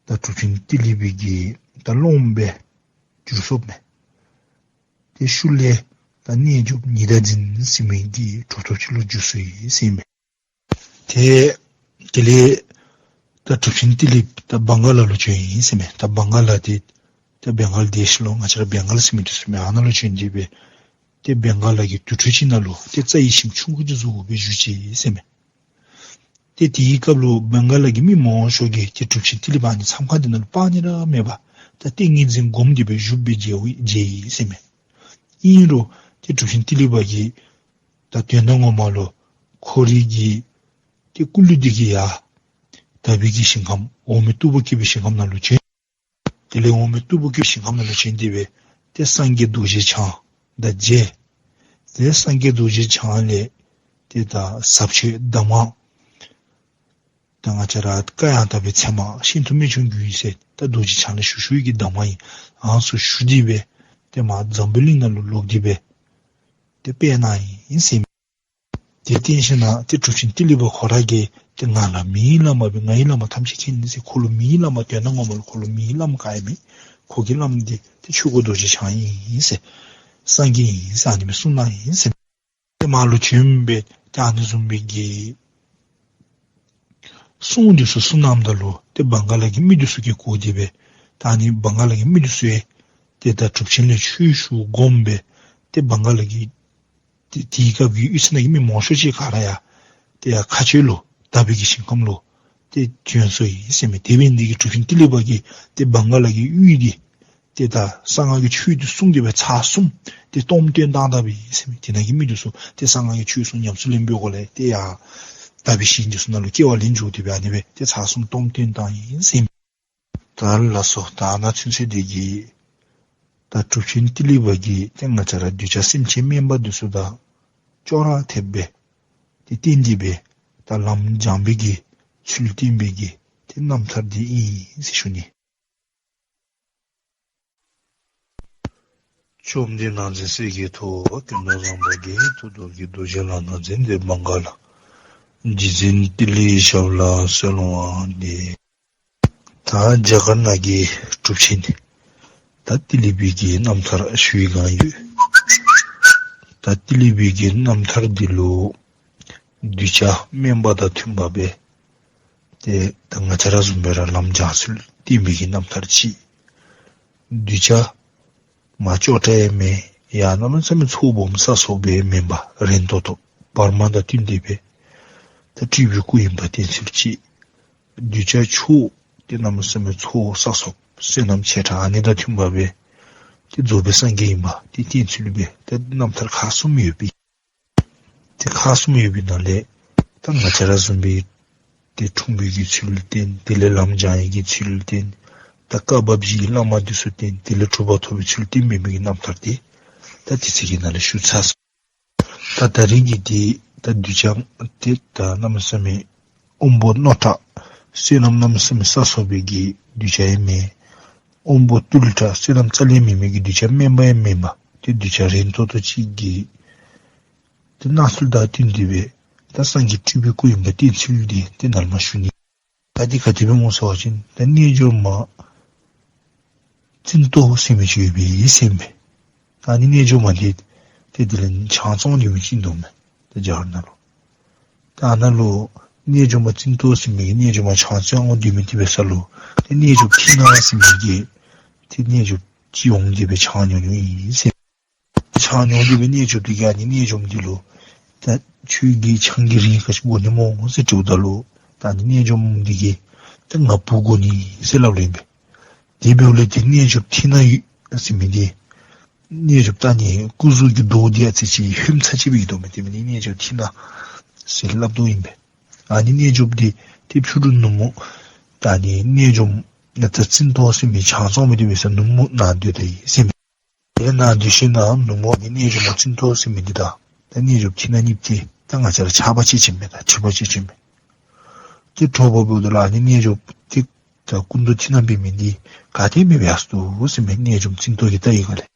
ད་གྲུབ་ཆེན་ཏི་ལི་པའི་གི་ད་སློབ་མ་སྦེ་གྱུར་སོཔ་མས། ཏེ་ཤུལ་ལས་ད་རྣལ་འབྱོར་པ་ཉི་ཟླ་འཛིན་ཟེར་མི་གི་གྲུབ་ཐོབ་ཅིག་ལུ་འགྱུར་སོ་ཡི་ཟེར་ཨིན་མས། ཏེ་དེ་ལས་ད་གྲུབ་ཆེན་ཏི་ལི་པ་ད་བང་ག་ལ་ལུ་བྱོན་ཡི་ཟེར་མས། ད་བང་ག་ལ་འདི་ད་བེང་གཱལ་དེ་ཤ་ལུ་ང་བཅས་ར་བེང་གཱལ་ཟེར་མི་འདི་ཚུ་མས། ཨ་ནཱ་ལུ་བྱོན་ཏེ་སྦེ་ཏེ་བེང་གཱལ་གྱི་དུར་ཁྲོད་ཅིག་ནང་ལུ་ཏེ་རྩྭ་ཡི་ཞིང་ཆུང་ཀུ་ཅིག་བཟོ་སྦེ་བཞུགས་ཅི་ཟེར་མས། ཏེ་དེའི་སྐབས་ལུ་བེང་གཱལ་གྱི་མི་མང་ཤོས་ཀྱིས་ཏེ་གྲུབ་ཆེན་ཏི་ལི་པ་ཨ་ནི་མཚམས་ཁང་འདི་ནང་ལུ་སྤར་ནི་ར་མེད་པར་ད་ཏིང་ངེ་འཛིན་སྒོམ་སྟེ་སྦེ་བཞུགས་སྦེ་མཇལ་མཇལ་ཡི་ཟེར་མས། ཨིན་རུང་ཏེ་གྲུབ་ཆེན་ཏི་ལི་པ་གིས་ད་དོན་དག་ངོ་མ་ལུ་ཁོ་རའི་གི་ཏེ་སྐུ་ལུས་འདི་གིས་ཡར་དག་པའི་གི་ཞིང་ཁམས་འོག་མིན་སྟུག་པོ་བཀོད་པའི་ཞིང་ཁམས་ནང་ལུ་བྱོན། དེ་ལས་འོག་མིན་སྟུག་པོ་བཀོད་པའི་ཞིང་ཁམས་ནང་ལུ་བྱོན་ཏེ་སྦེ་ཏེ་སངས་རྒྱས་རྡོ་རྗེ་འཆང་དང་མཇལ། ཏེ་སངས་རྒྱས་རྡོ་རྗེ་འཆང་ལས་ཏེ་ད་ཟབ་ཆོས་གདམས་ངག་ད་ང་བཅས་ར་བཀའ་ཡང་དག་པའི་ཚད་མ་ཤིན་ཏུ་རྨད་བྱུང་རྒྱུད་ཟེར་ད་རྡོ་རྗེ་འཆང་ལས་ཞུ་ཞུ་བའི་གི་གདམས་ངག་ཨིན། ཨ་ནི་ཚུ་ཞུ་སྟེ་སྦེ་ཏེ་མར་འཛམ་བུ་གླིང་ནང་ལུ་ལོག་སྟེ་སྦེ་ཏེ་སྤེལ་གནང་ཡི་ཟེར་མས། དེ་བརྟེན་ཞིནམ་ཏེ་གྲུབ་ཆེན་ཏི་ལི་པ་ཁོ་ར་གིས་ཏེ་ང་ལ་མིའི་བླ་མ་སྦེ་ངའི་བླ་མ་ཐམས་ཅད་མཁྱེན་ཟེར། ཁོ་ལུ་མིའི་བླ་མ་དོན་དག་ངོ་མ་ལུ་ཁོ་ལུ་མིའི་བླ་མ་ག་ཡང་མེད། ཁོ་གི་བླ་མ་འདི་ཏེ་ཆོས་སྐུ་རྡོ་རྗེ་འཆང་ཨིན་ཟེར། སངས་རྒྱས་ཨིན་ཟེར་ཨ་ནི་སྦེ་གསུངས་གནང་ཡི་ཟེར། ཏེ་མར་ལུ་བྱོན་སྦེ་ཏེ་ཨ་ནི་བཟུམ་སྦེ་གི་གསུང་འདི་ཚུ་གསུངས་གནངམ་ད་ལུ་ཏེ་བང་ག་ལ་གི་མི་འདི་ཚུ་གིས་གོ་སྟེ་སྦེ་ད་ཨ་ནི་བང་ག་ལ་གི་མི་འདི་ཚུ་ཡང་ཏེ་ད་གྲུབ་ཆེན་ལས་ཆོས་ཞུ་སྒོམ་སྦེ་ཏེ་བང་ག་ལ་གི་ཏེ་དེའི་སྐབས་ཀྱི་གཡུས་ཚན་ནང་གི་མི་མང་ཤོས་ཅིག་ག་ར་ཡང་ཏེ་ཡར་མཁའ་སྤྱོད་ལུ་དག་པའི་གི་ཞིང་ཁམས་ལུ་ཏེ་བྱོན་སོ་ཡི་ཟེར་མས། དེ་འབད་ནི་འདི་གིས་གྲུབ་ཆེན་ཏི་ལི་པ་གིས་ཏེ་བང་ག་ལ་གི་གཡུས་འདི་ཏེ་ད་གསང་སྔགས་ཀྱི་ཆོས་འདི་གསུངས་ཏེ་སྦེ་ཚར་གསུམ་ཏེ་སྟོང་སྟོན་བཏང་དཔ་ཨིན་ཟེར་མས། དེ་ནང་གི་མི་འདི་ཚུ་ཏེ་གསང་སྔགས་ཀྱི་ཆོས་གསུངས་ཉམས་སུ་ལེན་པའི་སྒོ་ལས་ཏེ་ཡར་དག་པའི་ཞིང་འདི་ཚུ་ནང་ལུ་སྐྱེ་བ་ལེན་འགྱོ་སྟེ་སྦེ་ཨ་ནི་སྦེ་ཏེ་ཚར་གསུམ་སྟོང་སྟོན་བཏང་ཡི་ཟེར་མས། ད་ལགས་སོ། ད་ནཱ་ཚུན་ཚོད་འདི་གིས་ད་གྲུབ་ཆེན་ཏི་ལི་པ་གིས་ཏེ་ང་བཅས་ར་གདུལ་བྱ་སེམས་ཅན་དམན་པ་འདི་ཚུ་དང་ཅོག་ར་འཐདཔ་སྦེ་ཏེ་བསྟན་ཏེ་སྦེ་ད་ལམ་སྦྱང་བའི་གི་ཚུལ་བསྟན་པའི་གི་ཏེ་རྣམ་ཐར་འདི་ཨིན་ཟེར་ཞུ་ནི། བཅོམ་ལྡན་ནག་འཛིན་གསེར་གྱི་ཐུབ་པ། ཀུན་ཏུ་བཟང་པོ་བརྒྱད་ཡི་ཐུགས་རྡོ་རྗེ། རྡོ་རྗེ་ལག་ན་འཛིན་ཏེ་བང་ག་ལ། རྗེ་བཙུན་ཏི་ལིའི་ཞབས་ལ་གསོལ་བ་འདེབས། ད་རྒྱ་གར་ནང་གི་གྲུབ་ཆེན་ད་ཏི་ལི་པའི་གི་རྣམ་ཐར་ཞུ་བའི་སྒང་ཡོད། ད་ཏི་ལི་པའི་གི་རྣམ་ཐར་འདི་ལུ་གདུལ་བྱ་དམན་པ་དང་མཐུན་པ་སྦེ་ཏེ་ད་ང་བཅས་ར་བཟུམ་སྦེ་ར་ལམ་སྦྱང་ཚུལ་བསྟན་པའི་གི་རྣམ་ཐར་ཅིག། གདུལ་བྱ་མ་ཅོག་འཐདཔ་ཡང་མེན། ཡང་གནམ་མེད་ས་མེད་ཚོགས་སྦོམ་བསགས་སོངམ་སྦེ་མེན་པར་རན་ཏོག་ཏོ་བར་མ་དང་བསྟུན་ཏེ་སྦེ་ད་སྤྲུལ་པའི་སྐུ་ཡིན་པ་བསྟན་ཚུལ་གཅིག། གདུལ་བྱ་མཆོག་ཏེ་གནམ་མེད་ས་མེད་ཚོགས་བསགས་སོངམ་བསོད་ནམས་ཆེ་དྲགས་ཨ་ནི་དང་མཐུན་པ་སྦེ་ཏེ་རྫོགས་པའི་སངས་རྒྱས་ཨིན་པ་ཏེ་བསྟན་ཚུལ་སྦེ་ད་རྣམ་ཐར་ཁག་གསུམ་ཡོད་པའི། ཏེ་ཁག་གསུམ་ཡོད་པའི་ནང་ལས་ད་ང་བཅས་ར་བཟུམ་སྦེ་ཏེ་འཁྲུངས་པའི་གི་ཚུལ་བསྟན། དེ་ལས་ལམ་སྦྱང་ནི་གི་ཚུལ་བསྟན། ད་བཀའ་བབས་བཞིའི་བླ་མ་འདི་ཚུ་བསྟན། དེ་ལས་གྲུབ་པ་ཐོབ་པའི་ཚུལ་བསྟན་པའི་མི་གི་རྣམ་ཐར་དེ་ད་དེ་ཚེ་གི་ནང་ལས་ཞུ་ཚར་སོང་། ད་ད་རིས་ཀྱི་འདི་ད་གདུལ་བྱ་ཏེ་ད་གནམ་མེད་ས་མེད་དབོན་པོ་རྣོ་དྲགས་བསོད་ནམས་གནམ་མེད་ས་མེད་བསགས་སོང་བའི་གི་གདུལ་བྱ་ཡང་མེན། དབོན་པོ་རྟུལ་དྲགས་བསོད་ནམས་རྩ་ལས་མེད་མི་གི་གདུལ་བྱ་དམན་པ་ཡང་མེན་པར་ཏེ་གདུལ་བྱ་རན་ཏོག་ཏོ་ཅིག་གིས་ཏེ་གནང་ཚུལ་དང་བསྟུན་ཏེ་སྦེ་ད་སངས་རྒྱས་སྤྲུལ་པའི་སྐུ་ཡིན་པ་བསྟན་ཚུལ་འདི་ཏེ་ནཱ་ལས་མར་ཞུ་ནི། ད་འདི་ག་དེ་སྦེ་སྨོ་ཟེར་བ་ཅིན་ད་རྣལ་འབྱོར་མ་ཙིན་ཏོ་ཟེར་མི་ཅིག་ཡོད་པས་ཟེར་མས། ད་ཨ་ནི་རྣལ་འབྱོར་མ་འདི་ཏེ་དེ་ལས་ཆང་བཙོང་སྡོད་མི་ཅིག་འདུག་མས། ད་རྒྱ་གར་ནང་ལུ། ད་ཨ་ནཱ་ལུ་རྣལ་འབྱོར་མ་ཙིན་ཏོ་ཟེར་མི་གིས་རྣལ་འབྱོར་མ་ཆང་བཙོང་སྡོད་མི་དེ་འབད་ས་ལུ་ཏེ་རྣལ་འབྱོར་ཐི་ན་ཟེར་མི་གིས་ཏེ་རྣལ་འབྱོར་ཅིག་འོང་སྟེ་སྦེ་ཆང་ཉོ་ཉོཝ་ཨིན་ཟེར། ཆང་ཉོ་སྟེ་སྦེ་རྣལ་འབྱོར་དེ་གིས་ཨ་ནི་རྣལ་འབྱོར་འདི་ལུ་ད་ཁྱོད་ཀྱིས་ཆང་གི་རིན་ག་ཅི་དགོ་ནི་སྨོ་ཟེར་དྲིཝ་ད་ལུ་ད་ཨ་ནི་རྣལ་འབྱོར་འདི་གིས་ད་ང་བུ་དགོ་ནི་ཟེར་སླབ་ལོ་ཨིན་པས། དེ་འབདཝ་ལས་ཏེ་རྣལ་འབྱོར་ཐི་ན་ཡོད་ཟེར་མི་འདི་རྣལ་འབྱོར་ད་ཨ་ནི་སྐུ་གཟུགས་ཀྱི་མདོག་འདི་ཨ་ཙི་ཅིག་ཧོནམ་ཚ་ཅིག་སྦེ་ཡོད་དོ་མས། དེ་འབད་ནི་རྣལ་འབྱོར་ཐི་ན་ཟེར་སླབ་དོ་ཨིན་པས། ཨ་ནི་རྣལ་འབྱོར་འདི་ཏེ་ཕྱི་རུ་ནུབ་མོ་ད་ཨ་ནི་རྣལ་འབྱོར་ད་ཙིན་ཏོ་ཟེར་མི་ཆང་བཙོང་མི་འདི་འབད་ས་ནུབ་མོ་ནཱ་སྡོད་དེ་ཡོད་ཟེར་མས། དེ་ནཱ་སྡོད་ཞིནམ་ལས་ནུབ་མོ་ཨ་ནི་རྣལ་འབྱོར་མ་ཙིན་ཏོ་ཟེར་མི་འདི་དང་ད་རྣལ་འབྱོར་ཐི་ན་གཉིས་ཏེ་ད་ང་བཅས་ར་ཆགས་པ་ཅིག་བྱིན་མས། ད་འཁྲིག་པ་ཅིག་བྱིན་མས། ཏེ་དྲོ་པ་འབདཝ་ད་ལུ་ཨ་ནི་རྣལ་འབྱོར་ཏེ་ད་སྐུ་མདོག་ཐི་ན་འབད་མི་འདི་ག་ཏེ་མེདཔ་ཡར་སོ་འདུག་ཟེར་མས། རྣལ་འབྱོར་ཙིན་ཏོ་གིས་བལྟ་བའི་སྒང་ལས།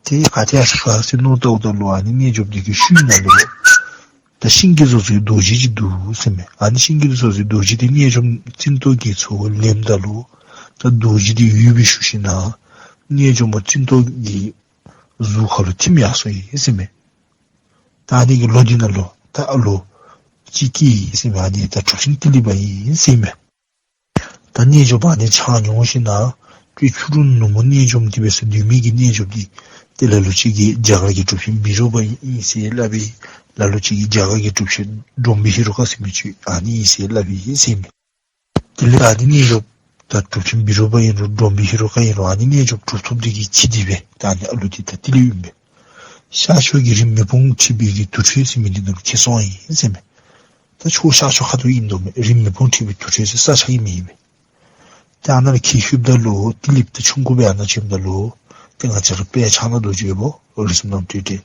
ཏེ་ག་ཏེ་ཡར་སོ་ག་ཟེར་མནོ་བལྟཝ་ད་ལུ་ཨ་ནི་རྣལ་འབྱོར་འདི་གི་ཤུལ་ནང་ལུ་ད་ཤིང་གིས་བཟོ་བཟོ་བའི་རྡོ་རྗེ་ཅིག་འདུག་ཟེར་མས། ཨ་ནི་ཤིང་གིས་བཟོ་བཟོ་བའི་རྡོ་རྗེ་འདི་རྣལ་འབྱོར་ཙིན་ཏོ་གིས་ཚུར་ལེནམ་ད་ལུ་ད་རྡོ་རྗེ་འདི་ཡུད་སྦེ་ཞུ་ཞིནམ་ལས་རྣལ་འབྱོར་མ་ཙིན་ཏོ་གི་གཟུགས་ཁ་ལུ་ཐིམ་ཡར་སོ་ཡི་ཟེར་མས། ད་ཨ་ནི་གི་ལོ་འདི་ནང་ལུ་ད་ཨ་ལོ་ཅིག་སྐྱེས་ཡི་ཟེར་མས། ཨ་ནི་ད་གྲུབ་ཆེན་ཏི་ལི་པ་ཨིན་ཟེར་མས། ད་རྣལ་འབྱོར་པ་ཨ་ནི་ཆང་ཉོ་ཞིནམ་ལས་ཏེ་ཕྱི་རུ་ནུབ་མོ་རྣལ་འབྱོར་འདི་འབད་ས་སྡོད་མི་གི་རྣལ་འབྱོར་འདི་ཏེ་ལ་ལུ་ཅིག་གིས་རྒྱ་གར་གྱི་གྲུབ་ཆེན་བི་རུ་པ་ཨིན་ཟེར་སླབ་ཨིན། ལ་ལུ་ཅིག་གིས་རྒྱ་གར་གྱི་གྲུབ་ཆེན་བྲོ་བྷི་ཧེ་རུ་ཀ་ཟེར་མི་ཅིག་ཨ་ནི་ཨིན་ཟེར་སླབ་ཨིན་ཟེར་མས། དེ་ལས་ཨ་ནི་རྣལ་འབྱོར་ད་གྲུབ་ཆེན་བི་རུ་པ་ཨིན་རུང་བྲོ་བྷི་ཧེ་རུ་ཀ་ཨིན་རུང་ཨ་ནི་རྣལ་འབྱོར་གྲུབ་ཐོབ་འདི་གིས་ཁྱིད་དེ་སྦེ་ད་ཨ་ནི་ཨ་ལོ་འདི་ད་ཏི་ལི་ཨིན་པས། ཤར་ཕྱོགས་ཀྱི་རི་མེ་དཔུང་འཁྲིགས་པའི་གི་དུར་ཁྲོད་ཟེར་མི་འདི་ནང་ལུ་ཁྱིད་སོང་ཡི་ཟེར་མས། ད་ཕྱོགས་ཤར་ཕྱོགས་ཁ་ཐུག་ཨིན་དོ་མས། རི་མེ་དཔུང་འཁྲིགས་པའི་དུར་ཁྲོད་ཟེར་ས་ཆ་གི་མིང་ཨིན་མས། ད་ཨ་ནཱ་ལུ་ཁྱིད་ཞིནམ་ད་ལུ་ཏི་ལི་པ་ད་ཆུང་ཀུ་སྦེ་ཨ་ནཱ་བྱོནམ་ད་ལུ་ཏེ་ང་བཅས་ར་དཔལ་ཕྱག་ན་རྡོ་རྗེ་ཡོདཔ་འོ་རིགས་སམ་ནང་ཏེ་ཏེ་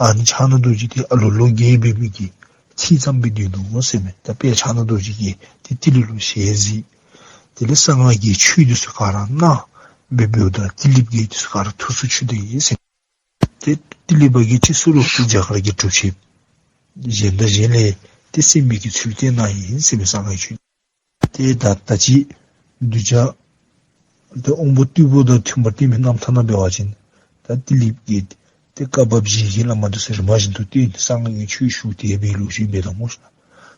ཨ་ནི་ཕྱག་ན་རྡོ་རྗེ་འདི་ཨ་ལོ་ལོ་བརྒྱད་འབད་མི་གི་ཚིག་ཙམ་སྦེ་སྡོད་ནུག་ཟེར་མས། ད་དཔལ་ཕྱག་ན་རྡོ་རྗེ་གིས་ཏེ་ཏི་ལི་ལུ་ཞལ་གཟིགས། དེ་ལས་གསང་སྔགས་ཀྱི་ཆོས་འདི་ཚུ་ག་ར་གནང་སྦེ་འབདཝ་ད་ཏི་ལི་པ་གིས་འདི་ཚུ་ག་ར་ཐུགས་སུ་ཆུད་དེ་ཡི་ཟེར་མས། ཏེ་ཏི་ལི་པ་གིས་ཅིག་གསོལ་རོགས་ཏེ་རྒྱ་གར་གྱི་གྲུབ་ཆེན་གཞན་དང་གཞན་ལས་ཏེ་གསན་པའི་གི་ཚུལ་བསྟན་གནང་ཡི་ཟེར་མས། གསང་སྔགས་ཆོས་ཏེ་ད་ད་ཅི་གདུལ་བྱ་ཏེ་དབོན་པོ་རྟུལ་པོ་དང་མཐུན་པར་བསྟན་པའི་རྣམ་ཐར་ནང་འབད་བ་ཅིན་ད་ཏི་ལི་པ་གིས་ཏེ་བཀའ་བབས་བཞི་གི་བླ་མ་འདི་ཚུ་རིམ་པ་བཞིན་དུ་བསྟེན་གསང་སྔགས་ཀྱི་ཆོས་ཞུ་སྟེ་སྦེ་ལོ་རྒྱུས་འབད་དོ་སྨོ་ཤ།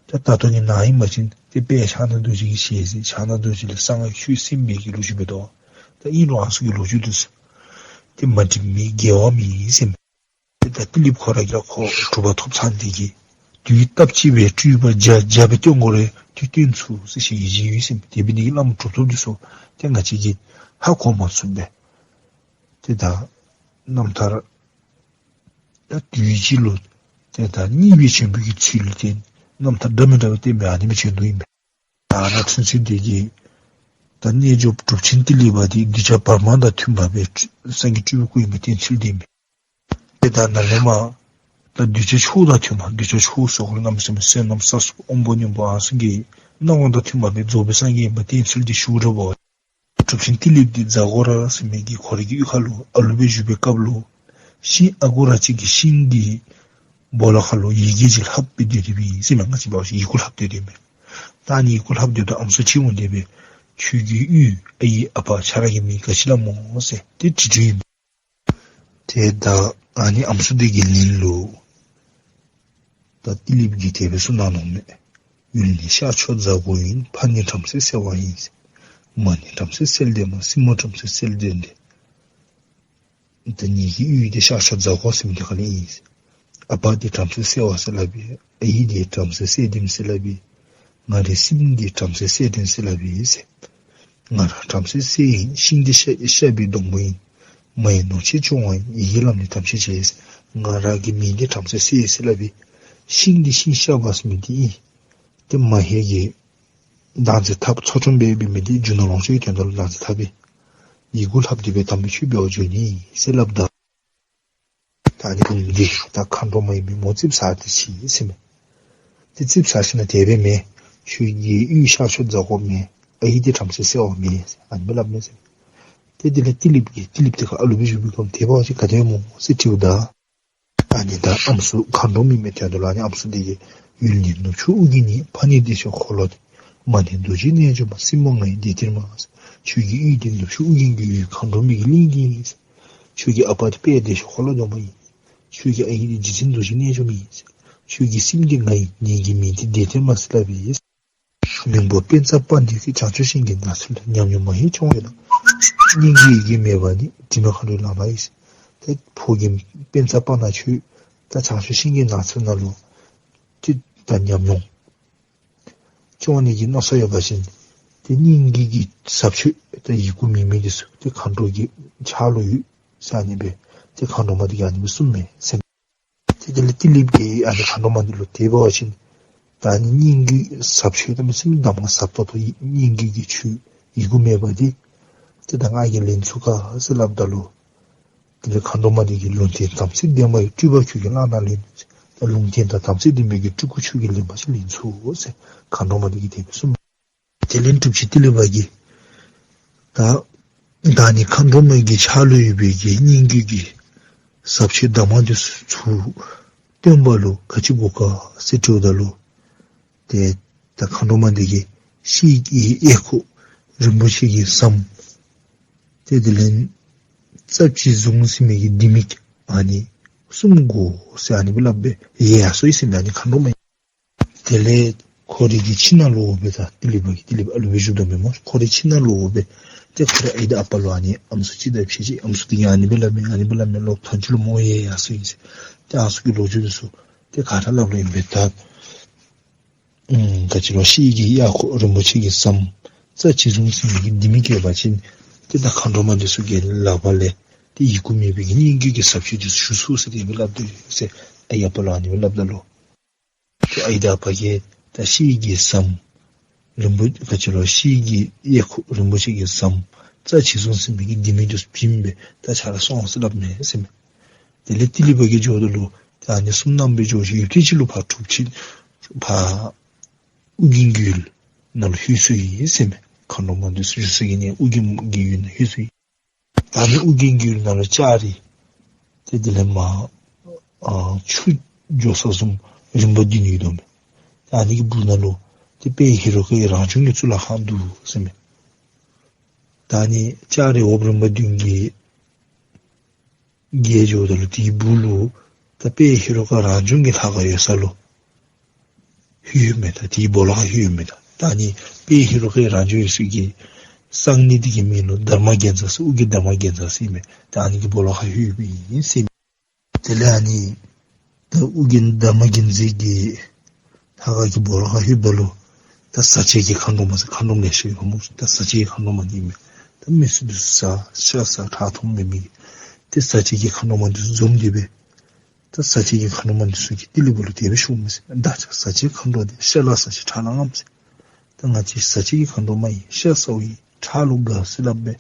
ད་ད་ལྟོ་ནི་ནཱ་ཨིན་པ་ཅིན་ཏེ་དཔལ་ཕྱག་ན་རྡོ་རྗེ་གི་ཞལ་གཟིགས། ཕྱག་ན་རྡོ་རྗེ་ལས་གསང་སྔགས་ཆོས་གསན་པའི་གི་ལོ་རྒྱུས་འབད་དོ། ད་ཨིན་རུང་ཨ་ནི་ཚུ་གི་ལོ་རྒྱུས་འདི་ཚུ་ཏེ་མ་འགྲིག་མི་འགལ་བ་མེད་ཟེར་མས། ཏེ་ད་ཏི་ལི་པ་ཁོ་ར་གིས་ཁོ་གྲུབ་པ་ཐོབ་ཚར་ནི་དེ་གིས་དུས་སྟབས་གཅིག་སྦེ་སྤྲུལ་པ་བརྒྱ་བརྒྱ་སྦེ་སྟོན་དགོ་རུང་ཏེ་སྟོན་ཚུགས་ཟེར་ཞལ་བཞེས་ཡི་ཟེར་མས། དེ་འབད་ནི་དེ་གིས་བླམ་གྲུབ་ཐོབ་འདི་ཚུ་ཏེ་ང་བཅས་ཀྱིས་ཧ་གོ་མ་ཚུགས་པས། ཏེ་ད་རྣམ་ཐར་ད་དུས་གཅིག་ལུ་ཏེ་ད་གཉིས་སྦེ་བྱོན་པའི་གི་ཚུལ་ལུ་བརྟེན་རྣམ་ཐར་འདྲ་མི་འདྲ་བ་བསྟན་སྦེ་ཨ་ནི་སྦེ་བྱོན་དོ་ཨིན་པས། ད་ཨ་ནཱ་ཚུན་ཚོད་འདི་གིས་ད་རྣལ་འབྱོར་གྲུབ་ཆེན་ཏི་ལི་པ་འདི་གདུལ་བྱ་བར་མ་དང་མཐུན་པ་སྦེ་སངས་རྒྱས་སྤྲུལ་པའི་སྐུ་ཨིན་པའི་བསྟན་ཚུལ་འདི་ཨིན་པས། ཏེ་ད་ནཱ་ལས་མར་ད་གདུལ་བྱ་མཆོག་དང་མཐུན་པ་གདུལ་བྱ་མཆོག་ཟེར་གནམ་མེད་ས་མེད་བསོད་ནམས་བསགས་སོ་དབོན་པོ་རྣོན་པོ་ཨ་ནི་ཚུ་གི་སྣང་བ་དང་མཐུན་པ་སྦེ་རྫོགས་པའི་སངས་རྒྱས་ཨིན་པའི་བསྟན་ཚུལ་འདི་ཞུ་ར་བ། གྲུབ་ཆེན་ཏི་ལི་པ་འདི་ཛ་གོ་ར་ཟེར་མི་གི་ཁོ་རའི་གི་གཡུས་ཁ་ལུ་ཨ་ལུ་སྦེ་བཞུགས་པའི་སྐབས་ལུ་ཤིང་ཨ་གོ་ར་ཅིག་གི་ཤིང་གི་སྦོ་ལོགས་ཁ་ལུ་ཡི་གེ་ཅིག་ལྷབ་སྦེ་སྡོད་དེ་སྦེ་ཟེར་མས། ང་བཅས་འབད་བ་ཅིན་ཡི་གུ་ལྷབ་སྡོད་དེ་མས། ད་ཨ་ནི་ཡི་གུ་ལྷབ་སྡོདཔ་ད་ཨམ་སྲུ་ཅིག་འོང་སྟེ་སྦེ་ཁྱོད་ཀྱི་གཡུས་ཨའི་ཨ་པ་ཁྱོད་ར་གི་མིང་ག་ཅི་སླབ་སྨོ་ཟེར་ཏེ་དྲི་དྲིཝ་ཨིན་མས། ཏེ་ད་ཨ་ནི་ཨམ་སྲུ་འདི་གིས་ལན་ལུ་ད་ཏི་ལི་པ་གིས་དེ་སྦེ་གསུངས་གནང་ནུག་མས། ཡུལ་ནི་ཤར་ཕྱོགས་ཛ་གོ་ཡིན། ཕ་ནི་བྲམ་ཟེ་སེ་བ་ཡིན། མ་ནི་བྲམ་ཟེ་སེལ་ལྡན་མ། སྲིང་མོ་བྲམ་ཟེ་སེལ་ལྡན་ཏེ། ད་ངེ་གི་གཡུས་འདི་ཤར་ཕྱོགས་རྫ་འགོག་ཟེར་མི་འདི་ཁ་ལས་ཨིན། ཨ་པ་འདི་བྲམ་ཟེ་གསལ་བ་ཟེར་སླབ་ཨིན། ཨའི་འདི་བྲམ་ཟེ་གསལ་ལྡན་ཟེར་སླབ་ཨིན། ང་རའི་སྲིངམོ་འདི་བྲམ་ཟེ་གསལ་སྒྲོན་ཟེར་སླབ་ཨིན་ཟེར། ང་ར་བྲམ་ཟེ་གསལ་ཨིན། ཤིང་འདི་ཤ་ཤ་པའི་སྡོང་པོ་ཨིན། མ་ཡི་ནུ་ཆེ་སྐྱོང་བ་ཨིན། ཡི་གེ་ལམ་ནས་དམ་ཆོས་བྱེད། ང་ར་གི་མིང་འདི་བྲམ་ཟེ་གསལ་ཟེར་སླབ་ཨིན། ཤིང་འདི་ཤིང་ཤ་པ་ཟེར་མི་འདི་ཨིན། ཏེ་མ་ཧེ་གི་བདག་འཛིན་འཐབ་ཚོགས་ཆུང་སྦེ་འབད་མི་འདི་རྒྱུ་ནོར་ལོངས་སྤྱོད་ཀྱི་དོན་དག་ལུ་བདག་འཛིན་འཐབ་ཨིན། ཡི་གུ་ལྷབ་སྟེ་སྦེ་དམ་པའི་ཆོས་འབད་བར་འགྱོ་ནི་ཟེར་སླབ་ད། ད་ཨ་ནི་བུམོ་འདི་ད་མཁའ་འགྲོ་མ་ཨིན་མི་མོ་ཙིགཔ་ཟ་སྟེ་ཤི་ཟེར་མས། ཏེ་ཙིགཔ་ཟ་ཞིནམ་ལས་དེ་སྦེ་མེན། ཁྱོད་ཀྱི་གཡུས་ཤར་ཕྱོགས་རྫ་འགོག་མེན། ཨའི་འདི་བྲམ་ཟེ་གསལ་བ་མེན། ཨ་ནི་སྦེ་སླབ་མས་ཟེར། ཏེ་དེ་ལས་ཏི་ལིཔ་གིས་ཏི་ལིཔ་འདི་ཁར་ཨ་ལུ་སྦེ་བཞུགས་པའི་སྐབས་དེ་འབད་བ་ཅིན་ག་དེ་སྨོ་ཟེར་དྲིཝ་ད། ཨ་ནི་ད་ཨམ་སྲུ་མཁའ་འགྲོ་མ་ཨིན་མི་དོན་དག་ལུ་ཨ་ནི་ཨམ་སྲུ་འདི་གིས་ཡུལ་ནི་ནུབ་ཕྱོགས་ཨོ་རྒྱན་ནི། ཕ་ནི་བདེ་མཆོག་འཁོར་ལོ་སྟེ། མ་ནི་རྡོ་རྗེ་རྣལ་འབྱོར་མ། སྲིངམོ་ང་ཡི་བདེ་སྟེར་མ། ཁྱོད་ཀྱི་གཡུས་འདི་ནུབ་ཕྱོགས་ཨོ་རྒྱན་གྱི་ཡུལ་མཁའ་འགྲོ་མའི་གི་གླིང་འདི་ཨིན། ཁྱོད་ཀྱི་ཨ་པ་འདི་དཔལ་བདེ་མཆོག་འཁོར་ལོ་སྡོམ་པ་ཨིན། ཁྱོད་ཀྱི་ཨའི་འདི་རྗེ་བཙུན་རྡོ་རྗེ་རྣལ་འབྱོར་མ་ཨིན། ཁྱོད་ཀྱི་སྲིངམོ་འདི་ང་ཨིན། ངེ་གི་མིང་འདི་བདེ་སྟེར་མ་ཟེར་སླབ་ཨིན། མིང་པོ་པཉྩ་པ་འདི་གིས་བྱང་ཆུབ་ཤིང་གི་ནགས་ཚལ་དུ། ཉམས་མྱོང་མ་ཧེ་སྐྱོང་བའི་ལྷ། སྙན་བརྒྱུད་ཡི་གེ་མེད་པ་ནི། དྲི་མེད་མཁའ་འགྲོའི་ལག་པ་ཡིས། ཏེ་ཕོ་རྒནམ་པཉྩ་པ་ན་ཁྱོད་ད་བྱང་ཆུབ་ཤིང་གི་ནགས་ཚལ་ནང་ལུ་ཏེ་ད་ཉམས་མྱོང་སྐྱོང་ནི་གི་མནོ་བསམ་ཡོད་པ་ཅིན་ཏེ་སྙན་བརྒྱུད་ཀྱི་ཟབ་ཆོས་ད་ཡི་གུ་མེད་མི་འདི་ཚུ་ཏེ་མཁའ་འགྲོ་གི་ཕྱག་ལུ་ཡོད་ཟེར་ཨ་ནི་སྦེ་ཏེ་མཁའ་འགྲོ་མ་འདི་གིས་ཨ་ནི་སྦེ་གསུངམ་མས་ཟེར། ཏེ་དེ་ལས་ཏི་ལིཔ་གིས་ཨ་ནི་མཁའ་འགྲོ་མ་འདི་ལུ་དེ་འབད་བ་ཅིན་ད་ཨ་ནི་སྙན་བརྒྱུད་ཟབ་ཆོས་ད་མི་ཚུ་གདམས་ངག་ཟབ་ཏོག་ཏོ་སྙན་བརྒྱུད་ཀྱི་ཆོས་ཡི་གུ་མེད་པ་འདི་ཏེ་ད་ང་གིས་ལེན་ཚུགས་ག་ཟེར་སླབ་ད་ལུ། དེ་ལས་མཁའ་འགྲོ་མ་འདི་གིས་ལུང་བསྟན་དམ་ཚིག་ལྡན་པ་ཡི། སྤྲུལ་པ་ཁྱོད་ཀྱིས་བླངས་ན་ལེགས། ད་ལུང་བསྟན་དང་དམ་ཚིག་ལྡན་པའི་གི་སྤྲུལ་སྐུ་ཁྱོད་ཀྱིས་ལེན་པ་ཅིན་ལེན་ཚུགས་ཟེར་མཁའ་འགྲོ་མ་འདི་གིས་དེ་སྦེ་གསུངམ་མས། དེ་ལས་གྲུབ་ཆེན་ཏི་ལི་པ་གིས་ད་ད་ཨ་ནི་མཁའ་འགྲོ་མ་གི་ཕྱག་ལུ་ཡོད་པའི་གི་སྙན་བརྒྱུད་ཀྱི་ཟབ་ཆོས་གདམས་ངག་འདི་ཚུ་སྟོན་པ་ལུ་ག་ཅི་དགོ་ག་ཟེར་དྲིཝ་ད་ལུ། ཏེ་ད་མཁའ་འགྲོ་མ་འདི་གིས་ཤེལ་གྱི་གཡས་ཁུག་རིན་པོ་ཆེ་གི་ཟམ། ཏེ་དེ་ལས་རྩྭ་བྱི་བཟུང་ཟེར་མི་གི་ལྡེ་མིག་ཨ་ནི་གསུམ་དགོ་ཟེར་ཨ་ནི་སྦེ་སླབ་སྦེ་ཡལ་སོ་ཡི་ཟེར་མས་ཨ་ནི་མཁའ་འགྲོ་མ། དེ་ལས་ཁོ་རའི་གི་ཁྱིམ་ནང་ལུ་འོངམ་ད་ཏི་ལི་པ་གིས་ཏི་ལི་པ་ཨ་ལུ་སྦེ་བཞུགས་དོ་མེན་སྨོ། ཁོ་རའི་ཁྱིམ་ནང་ལུ་འོངམ་ད་ཏེ་ཁོ་རའི་ཨའི་དང་ཨ་པ་ལུ་ཨ་ནི་ཨམ་སྲུ་ཅིག་དང་ཕྱད་ཅི། ཨམ་སྲུ་འདི་གིས་ཨ་ནི་སྦེ་སླབ་མས། ཨ་ནི་སྦེ་སླབ་མས་ལོ་ཐམས་ཅད་ལུ་མོ་ཡལ་ཡལ་སོ་ཡི་ཟེར། ཏེ་ཨ་ནི་ཚུ་གི་ལོ་རྒྱུས་འདི་ཚུ་ཏེ་ག་ར་སླབ་སླབ་ཨིན་པས། ད་ཨམ་ག་ཅི་ལོ་ཤེལ་གྱི་གཡས་ཁུག་རིན་པོ་ཆེ་གི་ཟམ། རྩྭ་བྱི་བཟུང་ཟེར་མི་གི་ལྡེ་མིག་ཡོད་པ་ཅིན་ཏེ་ད་མཁའ་འགྲོ་མ་འདི་ཚུ་གི་ལག་པ་ལས་ཏེ་ཡི་གུ་མེད་པའི་གི་སྙན་བརྒྱུད་ཀྱི་ཟབ་ཆོས་འདི་ཚུ་ཞུ་ཚུགས་ཟེར་ཏེ་སྦེ་སླབ་དོ་ཟེར་ཨའི་ཨ་པ་ལུ་ཨ་ནི་སྦེ་སླབ་ད་ལུ། ཏེ་ཨའི་དང་ཨ་པ་གིས་ད་ཤེལ་གྱི་ཟམ་རིན་པོ་ག་ཅི་ལོ་ཤེལ་གྱི་གཡས་ཁུག་རིན་པོ་ཆེ་གི་ཟམ་རྩྭ་བྱི་བཟུང་ཟེར་མི་གི་ལྡེ་མིག་འདི་ཚུ་བྱིན་སྦེ་ད་ཕྱག་ར་སོང་ཟེར་སླབ་མས་ཟེར་མས། དེ་ལས་ཏི་ལི་པ་གིས་འགྱོཝ་ད་ལུ་ད་ཨ་ནི་གསུམ་བསྣམས་སྦེ་འགྱོ་ཞིནམ་ཡུདཔ་ཐེངས་ཅིག་ལུ་ཕར་གྲུབ་ཆེན་ཕར་ཨོ་རྒྱན་གྱི་ཡུལ་ནང་ལུ་ལྷོད་སོ་ཡི་ཟེར་མས། མཁའ་འགྲོ་མ་འདི་ཚུ་ཞུ་སའི་གི་གནས་ཨོ་རྒྱན་གྱི་ཡུལ་ནང་ལྷོད་སོ་ཡི། ད་ཨ་ནི་ཨོ་རྒྱན་གྱི་ཡུལ་ནང་ལུ་ལྕགས་རི་ཏེ་དེ་ལས་མར་ཨ་ཆུ་འགྱོ་ས་བཟུམ་རིམ་པ་བདུན་ཡོད་དོ་མས། ད་ཨ་ནི་གི་སྦུག་ནང་ལུ་ཏེ་དཔལ་ཧེ་རུ་ཀའི་རང་བྱུང་གི་གཙུག་ལག་ཁང་འདུག་ཟེར་མས། ད་ཨ་ནི་ལྕགས་རི་འོག་རིམ་པ་བདུན་གྱི་བརྒལ་འགྱོཝ་ད་ལུ་དེའི་སྦུག་ལུ་ད་དཔལ་ཧེ་རུ་ཀ་རང་བྱུང་གི་ལྷ་ཁང་ཡོད་ས་ལུ་ལྷོད་ཡོདཔ་མས། ད་དེའི་སྦོ་ལོགས་ཁར་ལྷོད་ཡོདཔ་མས། ད་ད་ཨ་ནི་དཔལ་ཧེ་རུ་ཀའི་རང་བྱུང་ཡོད་ས་གི་གསང་གནས་འདི་གི་མིང་ལུ་དྷརྨ་གྱནྩ་ཟེར་ཨོ་རྒྱན་དྷརྨ་གྱནྩ་ཟེར་ཨིན་མས། ད་ཨ་ནི་གི་སྦོ་ལོགས་ཁར་ལྷོད་ཡོདཔ་ཨིན་ཟེར་མས། དེ་ལས་ཨ་ནི་ད་ཨོ་རྒྱན་དྷརྨ་གྱནྩ་གི་ལྷ་ཁང་གི་སྦོ་ལོགས་ཁར་ལྷོདཔ་ད་ལུ་ད་ཟ་བྱེད་ཀྱི་མཁའ་འགྲོ་མ་ཟེར་མཁའ་འགྲོ་མ་ལེ་ཤ་ཡོདཔ་སྨོ། ད་ཟ་བྱེད་ཀྱི་མཁའ་འགྲོ་མ་འདི་ཨིན་མས། ད་མི་སེར་འདི་ཚུ་ཟ་ཤ་ཟ་ཁྲག་འཐུང་མི་མི་ཏེ་ཟ་བྱེད་ཀྱི་མཁའ་འགྲོ་མ་འདི་ཚུ་འཛོམས་ཏེ་སྦེ་ད་ཟ་བྱེད་ཀྱི་མཁའ་འགྲོ་མ་འདི་ཚུ་གིས་ཏི་ལི་པ་ལུ་དེ་སྦེ་ཞུཝ་མས་ཟེར། བདག་ཅག་ཟ་བྱེད་མཁའ་འགྲོ་འདི། ཤ་ལ་ཟ་ཞིང་ཁྲག་ལ་རྔམ་ཟེར། ད་ང་བཅས་ཟ་བྱེད་ཀྱི་མཁའ་འགྲོ་མ་ཨིན། ཤ་ཟཝ་ཨིན། ཁྲག་ལུ་དགའ་ཟེར་སླབ་སྦེ་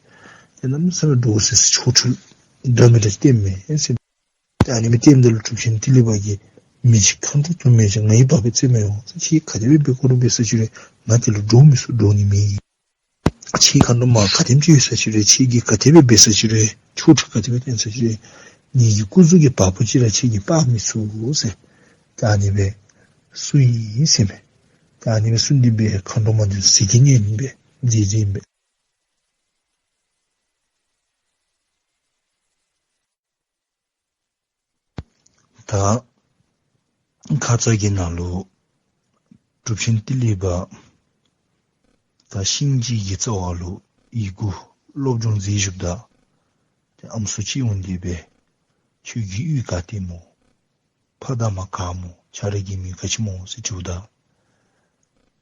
ཏེ་གནམ་མེད་ས་མེད་འདྲོག་སི་སི་ཆོ་འཕྲུལ་འདྲ་མི་འདྲ་བསྟནམ་མས་ཟེར། ད་ཨ་ནི་སྦེ་བསྟནམ་ད་ལུ་གྲུབ་ཆེན་ཏི་ལི་པ་གིས་མི་ཅིག་མཁའ་འགྲོ་དུ་མས་ཀྱང་ང་ཡི་བ་སྦེ་བརྩི་མི་འོང་། ཁྱེད་ག་དེ་སྦེ་འབད་དགོ་རུང་འབད་ས་ཅི་རུང་ང་དེ་ལུ་འདྲོག་མི་ཚུགས། འདྲོག་ནི་མེད། ཁྱེད་མཁའ་འགྲོ་མ་ག་དེམ་ཅིག་ཡོད་ས་ཅི་རུང་ཁྱེད་ཀྱིས་ག་དེ་སྦེ་འབད་ས་ཅི་རུང་ཆོ་འཕྲུལ་ག་དེ་སྦེ་བསྟན་ས་ཅི་རུང་ངེ་གི་སྐུ་གཟུགས་ཀྱི་བ་སྤུ་ཅིག་ར་ཁྱེད་ཀྱིས་སྤར་མི་ཚུགས་ཟེར། ད་ཨ་ནི་སྦེ་གསུངས་ཡི་ཟེར་མས། ད་ཨ་ནི་སྦེ་གསུངས་ཏེ་སྦེ་མཁའ་འགྲོ་མ་འདི་ཚུ་གཟིགས་ཀྱི་ཉན་སྦེ་མཛད་མཛདཔ་ཨིན་པས། ད་ཁ་ཙ་གི་ནང་ལུ་གྲུབ་ཆེན་ཏི་ལི་པ་ད་གཤིན་རྗེ་གི་རྩ་བ་ལུ་ཡི་གུ་སློབ་སྦྱོང་མཛད་བཞུགསཔ་ད་ ཏེ་ཨམ་སྲུ་ཅིག་འོང་སྟེ་སྦེ་ཁྱོད་ཀྱི་གཡུས་ག་ཏེ་སྨོ། ཕ་དང་མ་ག་སྨོ། ཁྱོད་ར་གི་མིང་ག་ཅི་སྨོ་ཟེར་དྲིཝ་ད།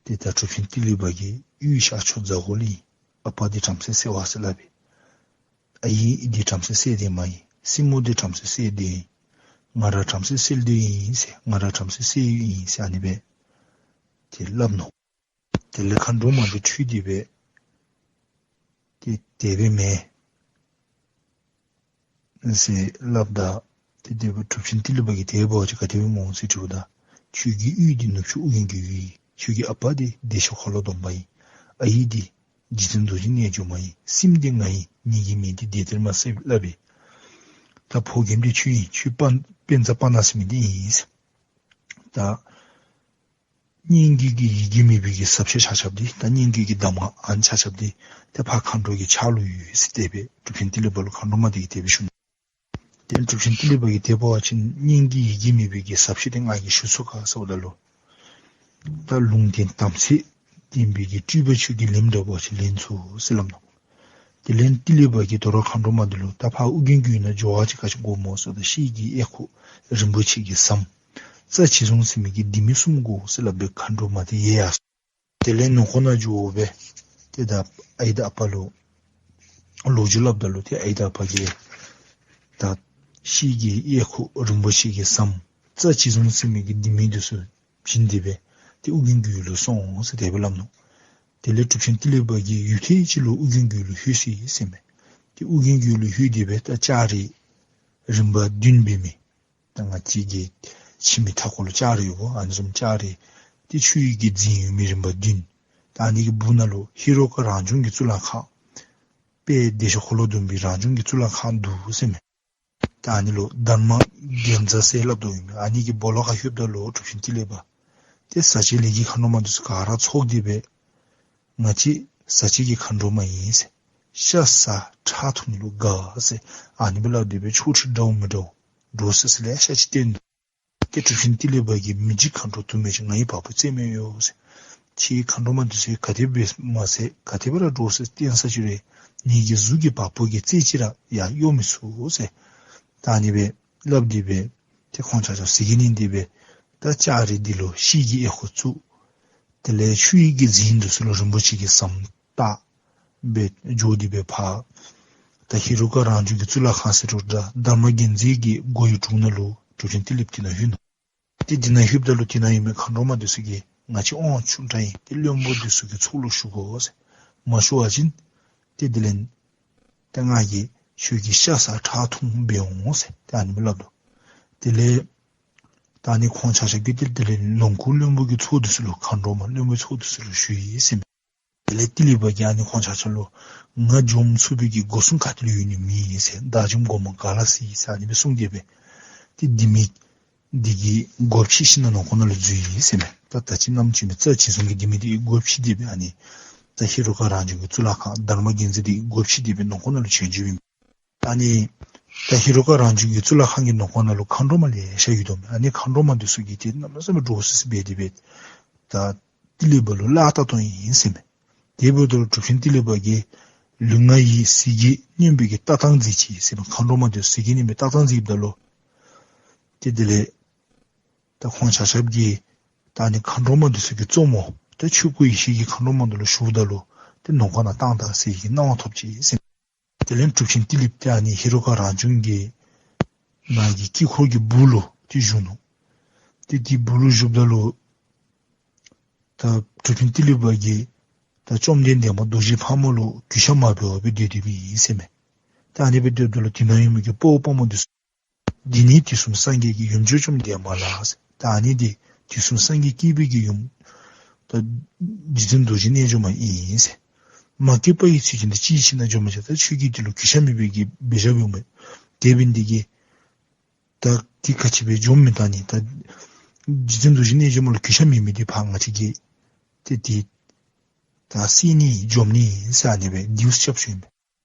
ཏེ་ད་གྲུབ་ཆེན་ཏི་ལི་པ་གིས་གཡུས་ཤར་ཕྱོགས་རྫ་གོ་ལུ་ཨིན། ཨ་པ་འདི་བྲམ་ཟེ་བསད་པ་ཟེར་སླབ་པས། ཨའི་འདི་བྲམ་ཟེ་བསད་དེ་མ་ཡིན། སྲིང་མོ་འདི་བྲམ་ཟེ་བསད་དེ་ཨིན། ང་ར་བྲམ་ཟེ་བསད་དེ་ཨིན་ཟེར། ང་ར་བྲམ་ཟེ་བསད་ཡོདཔ་ཨིན་ཟེར་ཨ་ནི་སྦེ་ཏེ་སླབ་ནུག། དེ་ལས་མཁའ་འགྲོ་མ་འདི་འཁྲུལ་ཏེ་སྦེ་ཏེ་དེ་སྦེ་མེན་ཟེར་སླབ་ད། ཏེ་དེ་སྦེ་གྲུབ་ཆེན་ཏི་ལི་པ་གིས་དེ་འབད་བ་ཅིན་ག་དེ་སྦེ་སྨོ་ཟེར་དྲིཝ་ད། ཁྱོད་ཀྱི་གཡུས་འདི་ནུབ་ཕྱོགས་ཨོ་རྒྱན་གྱི་ཡུལ་ཨིན། ཁྱོད་ཀྱི་ཨ་པ་འདི་བདེ་མཆོག་འཁོར་ལོ་སྡོམ་པ་ཨིན། ཨའི་འདི་རྗེ་བཙུན་རྡོ་རྗེ་རྣལ་འབྱོར་མ་ཨིན། སྲིངམ་འདི་ང་ཨིན། ངེ་གི་མིང་འདི་བདེ་སྟེར་མ་ཟེར་སླབ་པས། ད་ཕོ་རྒནམ་འདི་ཁྱོད་ཨིན། ཁྱོད་དཔའ་དཔེ་མཛངས་དཔའ་ནག་ཟེར་མི་འདི་ཨིན་ཟེར། ད་སྙན་བརྒྱུད་ཀྱི་ཡི་གེ་མེད་པའི་གི་ཟབ་ཆོས་ཆ་ཁྱབ་འདི་ད་སྙན་བརྒྱུད་ཀྱི་གདམས་ངག་ཨ་ནི་ཆ་ཁྱབ་འདི་ཏེ་ཕར་མཁའ་འགྲོ་གི་ཕྱག་ལུ་ཡོད་ཟེར་དེ་སྦེ་གྲུབ་ཆེན་ཏི་ལི་པ་ལུ་མཁའ་འགྲོ་མ་འདི་གིས་དེ་སྦེ་ཞུ་ནུག། དེ་ལས་གྲུབ་ཆེན་ཏི་ལི་པ་གིས་དེ་འབད་བ་ཅིན་སྙན་བརྒྱུད་ཀྱི་ཡི་གེ་མེད་པའི་གི་ཟབ་ཆོས་འདི་ང་གིས་ཞུ་ཚུགས་ག་ཟེརཝ་ད་ལུ། ད་ལུང་བསྟན་དམ་ཚིག་ལྡན་པའི་གི་སྤྲུལ་པ་ཁྱོད་ཀྱིས་ལེན་འདྲ་བ་ཅིན་ལེན་ཚུགས་ཟེར་སླབ་ནུག། དེ་ལས་ཏི་ལི་པ་གིས་དོ་རུང་མཁའ་འགྲོ་མ་འདི་ལུ་ད་ཕར་ཨོ་རྒྱན་གྱི་ཡུལ་ནང་འགྱོ་བ་ཅིན་ག་ཅི་དགོ་སྨོ་ཟེརཝ་ད་ཤེལ་གྱི་གཡས་ཁུག་རིན་པོ་ཆེ་གི་ཟམ་རྩ་གཅིག་བཟུང་ཟེར་མི་གི་ལྡེ་མིག་གསུམ་དགོ་ཟེར་སླབ་སྦེ་མཁའ་འགྲོ་མ་འདི་ཡལ་ཡར་སོ། དེ་ལས་ནང་འཁོད་ནང་འགྱོ་སྦེ་ཏེ་ད་ཨའི་དང་ཨ་པ་ལུ་ལོ་རྒྱུས་སླབ་ད་ལུ་ཏེ་ཨའི་དང་ཨ་པ་གིས་ད་ཤེལ་གྱི་གཡས་ཁུག་རིན་པོ་ཆེ་གི་ཟམ་རྩ་གཅིག་བཟུང་ཟེར་མི་གི་ལྡེ་མིག་འདི་ཚུ་བྱིན་ཏེ་སྦེ་ཏེ་ཨོ་རྒྱན་གྱི་ཡུལ་ལུ་སོང་ཟེར་དེ་སྦེ་སླབ་ནུག། དེ་ལས་གྲུབ་ཆེན་ཏི་ལི་པ་གིས་ཡུད་ཐེངས་ཅིག་ལུ་ཨོ་རྒྱན་གྱི་ཡུལ་ལུ་ལྷོད་ཅི་ཟེར་མས། ཏེ་ཨོ་རྒྱན་གྱི་ཡུལ་ལུ་ལྷོད་དེ་སྦེ་ད་ལྕགས་རི་རིམ་པ་བདུན་འབད་མི་ད་ང་བཅས་ཀྱི་ཁྱིམ་གྱི་མཐའ་འཁོར་ལུ་ལྕགས་རི་ཡོདཔ་ཨ་ནི་བཟུམ་ལྕགས་རི་ཏེ་ཆུ་ཡི་གི་རྫིང་ཡོད་མི་རིམ་པ་བདུན། ད་ཨ་ནི་གི་སྦུག་ན་ལུ་ཧེ་རུ་ཀ་རང་བྱུང་གི་གཙུག་ལག་ཁང་དཔལ་བདེ་མཆོག་འཁོར་ལོ་སྡོམ་པའི་རང་བྱུང་གི་གཙུག་ལག་ཁང་འདུག་ཟེར་མས། ད་ཨ་ནི་ལུ་དྷརྨ་གཉྫ་ཟེར་སླབ་དོ་ཨིན་མས། ཨ་ནི་གི་སྦོ་ལོགས་ཁར་ལྷོདཔ་ད་ལུ་གྲུབ་ཆེན་ཏི་ལི་པ་ཏེ་ཟ་བྱེད་ལས་ཀྱི་མཁའ་འགྲོ་མ་འདི་ཚུ་ག་ར་ཚོགས་ཏེ་སྦེ་ང་བཅས་ཟ་བྱེད་ཀྱི་མཁའ་འགྲོ་མ་ཨིན་ཟེར། ཤ་ཟ་ཁྲག་འཐུང་ལུ་དགའ་ཟེར་ཨ་ནི་སྦེ་སླབ་སྟེ་སྦེ་ཕྱོགས་ཁྲིགས་འདྲཝ་མི་འདྲཝ་འདྲོག་སི་སི་ལེ་ཤ་ཅིག་བསྟན་ནུག། ཏེ་གྲུབ་ཆེན་ཏི་ལི་པ་གིས་མི་འཇིགས་མཁའ་འགྲོ་དུ་མས་ཀྱང་ང་ཡི་བ་སྤུ་རྩེདམོ་ཡོད་ཟེར། ཁྱེད་མཁའ་འགྲོ་མ་འདི་ཚུ་ག་དེ་སྦེ་མ་ཟེར་ག་དེ་སྦེ་ར་འདྲོག་སི་སི་བསྟན་ས་ཅི་རུང་ངེ་གི་གཟུགས་ཀྱི་བ་སྤུ་གི་རྩེདམོ་ཅིག་ར་ཡང་གཡོ་མི་ཚུགས་ཟེར། ད་ཨ་ནི་སྦེ་སླབ་སྟེ་སྦེ་ཏེ་ཁོང་ཆ་ཁྱབ་ཟེར་གི་ནི་འདི་སྦེ་ད་ལྕགས་རི་འདི་ལུ་ཤེལ་གྱི་གཡས་ཁུག་བཙུགས། དེ་ལས་ཆུ་ཡི་གི་རྫིང་འདི་ཚུ་ལུ་རིན་པོ་ཆེ་གི་ཟམ་བཏགས་སྦེ་འགྱོ་སྟེ་སྦེ་ཕར་ད་ཧེ་རུ་ཀ་རང་བྱུང་གི་གཙུག་ལག་ཁང་ཟེར་རུང་འདྲ་དྷརྨ་གཉྫ་གི་སྒོ་ཡི་དྲུང་ནང་ལུ་གྲུབ་ཆེན་ཏི་ལི་པ་དེ་ནང་ལྷོད་ནུག། ཏེ་དེ་ནང་ལྷོདཔ་ད་ལུ་དེ་ནང་ཡོད་མི་མཁའ་འགྲོ་མ་འདི་ཚུ་གིས་ང་བཅས་དབང་ཕྱུག་འདྲ་ཨིན། ཏེ་བློན་པོ་འདི་ཚུ་གི་ཚོགས་ལུ་ཞུ་དགོ་ཟེར། མ་ཞུ་བ་ཅིན་ཏེ་དེ་ལས་ཏེ་ང་གིས་ཁྱོད་ཀྱི་ཤ་ཟ་ཁྲག་འཐུང་འབད་འོང་ཟེར་ཏེ་ཨ་ནི་སྦེ་སླབ་དོ། དེ་ལས་ད་ཨ་ནི་ཁོང་ཆ་ཁྱབ་ཀྱིས་ཏེ་དེ་ལས་ལོངས་སྐུ་བློན་པོ་གི་ཚོགས་འདི་ཚུ་ལུ་མཁའ་འགྲོ་མ་བློན་པོའི་ཚོགས་འདི་ཚུ་ལུ་ཞུ་ཡི་ཟེར་མས། དེ་ལས་ཏི་ལི་པ་གིས་ཨ་ནི་ཁོང་ཆ་ཁྱབ་ལུ་ང་འཇོམས་ཚུགས་པའི་གི་སྒོ་སྲུང་ག་ཏེ་ལུ་ཡོད་ནི་མེད་ཟེར། བདག་འཇོམས་སྒོ་མོ་ག་ལ་སྲིད་ཟེར་ཨ་ནི་སྦེ་གསུངས་ཏེ་སྦེ་ཏེ་ལྡེ་མིག་འདི་གི་སྒོ་ཕྱེ་ཞིནམ་ལས་ནང་འཁོད་ནང་ལུ་འཛུལ་ཡི་ཟེར་མས། ད་ད་ཅི་ནམ་ཅིག་མི་རྩ་ཅིག་བཟུང་གི་ལྡེ་མིག་འདི་གི་སྒོ་ཕྱེ་སྟེ་སྦེ་ཨ་ནི་ད་ཧེ་རུ་ཀ་རང་བྱུང་གི་གཙུག་ལག་ཁང་དྷརྨ་གཉྫ་འདི་གི་སྒོ་ཕྱེ་སྟེ་སྦེ་ནང་འཁོད་ནང་ལུ་བྱོན་བྱོནམ་ཨིན། ད་ཨ་ནི་ད་ཧེ་རུ་ཀ་རང་བྱུང་གི་གཙུག་ལག་ཁང་གི་ནང་འཁོད་ནང་ལུ་མཁའ་འགྲོ་མ་ལེ་ཤ་ཡོད་དོ་མས། ཨ་ནི་མཁའ་འགྲོ་མ་འདི་ཚུ་གིས་ཏེ་གནམ་མེད་ས་མེད་འདྲོག་སི་སི་འབད་དེ་སྦེ་ད་ཏི་ལི་པ་ལུ་གླགས་བལྟ་དོ་ཨིན་ཟེར་མས། དེ་འབདཝ་ད་ལུ་གྲུབ་ཆེན་ཏི་ལི་པ་གིས་ལུས་ངག་ཡིད་ཟིལ་གྱིས་གནོན་པའི་གི་ལྟ་སྟངས་མཛད་ཅི་ཟེར་མས། མཁའ་འགྲོ་མ་འདི་ཚུ་ཟིལ་གྱིས་གནོན་པའི་ལྟ་སྟངས་མཛདཔ་ད་ལུ་ཏེ་དེ་ལས་ད་ཁོང་ཆ་ཁྱབ་ཀྱིས་ད་ཨ་ནི་མཁའ་འགྲོ་མ་འདི་ཚུ་གི་གཙོ་མོ་ད་ཆོས་སྐུ་ཡེ་ཤེས་ཀྱི་མཁའ་འགྲོ་མ་འདི་ལུ་ཞུཝ་ད་ལུ་ཏེ་ནང་འཁོད་ནང་བཏང་ད་ཟེར་གྱི་གནང་བ་ཐོབ་ཅི་ཟེར་མས། དེ་ལས་གྲུབ་ཆེན་ཏི་ལི་པ་ཏེ་ཨ་ནི་ཧེ་རུ་ཀ་རང་བྱུང་གི་ནང་གི་དཀྱིལ་འཁོར་གྱི་སྦུག་ལུ་ཏེ་བཞུགས་ནུག། ཏེ་དེའི་སྦུག་ལུ་བཞུགསཔ་ད་ལུ་ད་གྲུབ་ཆེན་ཏི་ལི་པ་གིས་ད་བཅོམ་ལྡན་འདས་མ་རྡོ་རྗེ་ཕག་མོ་ལུ་གུས་ཞབས་མ་འབད་བར་སྦེ་སྡོད་སྡོདཔ་ཨིན་ཟེར་མས། ད་ཨ་ནི་སྦེ་སྡོདཔ་ད་ལུ་དེ་ནང་ཡོད་མི་གི་དཔའ་བོ་དཔའ་མོ་འདི་ཚུ་འདི་ནི་དུས་གསུམ་སངས་རྒྱས་ཀྱི་ཡུམ་མཆོག་བཅོམ་ལྡན་འདས་མ་ལགས་ཟེར། ད་ཨ་ནི་འདི་དུས་གསུམ་སངས་རྒྱས་བསྐྱེད་པའི་གི་ཡུམ་ད་རྗེ་བཙུན་རྡོ་རྗེ་རྣལ་འབྱོར་མ་ཨིན་ཟེར། མ་བསྐྱེད་པ་ཡི་ཚུལ་གྱིས་ནི་ཅིའི་ཕྱིར་ན་འབྱོན་མ་བྱ། ད་ཁྱོད་ཀྱིས་འདི་ལུ་གུས་ཞབས་མེད་པའི་གི་འབད་བཞག་འོང་མས། དེ་འབད་ནི་འདི་གིས་ད་འདི་ག་ཅི་སྦེ་འབྱོནམ་ཨིན་ད་ནི། ད་རྗེ་བཙུན་རྡོ་རྗེ་རྣལ་འབྱོར་མ་ལུ་གུས་ཞབས་མེད་མི་འདི་ཕར་ང་བཅས་ཀྱིས་ཏེ་འདི་ད་བསད་ནི་འཇོམས་ནི་ཟེར་ཨ་ནི་སྦེ་འདི་སྐྱབས་སུ་ཨིན་པས།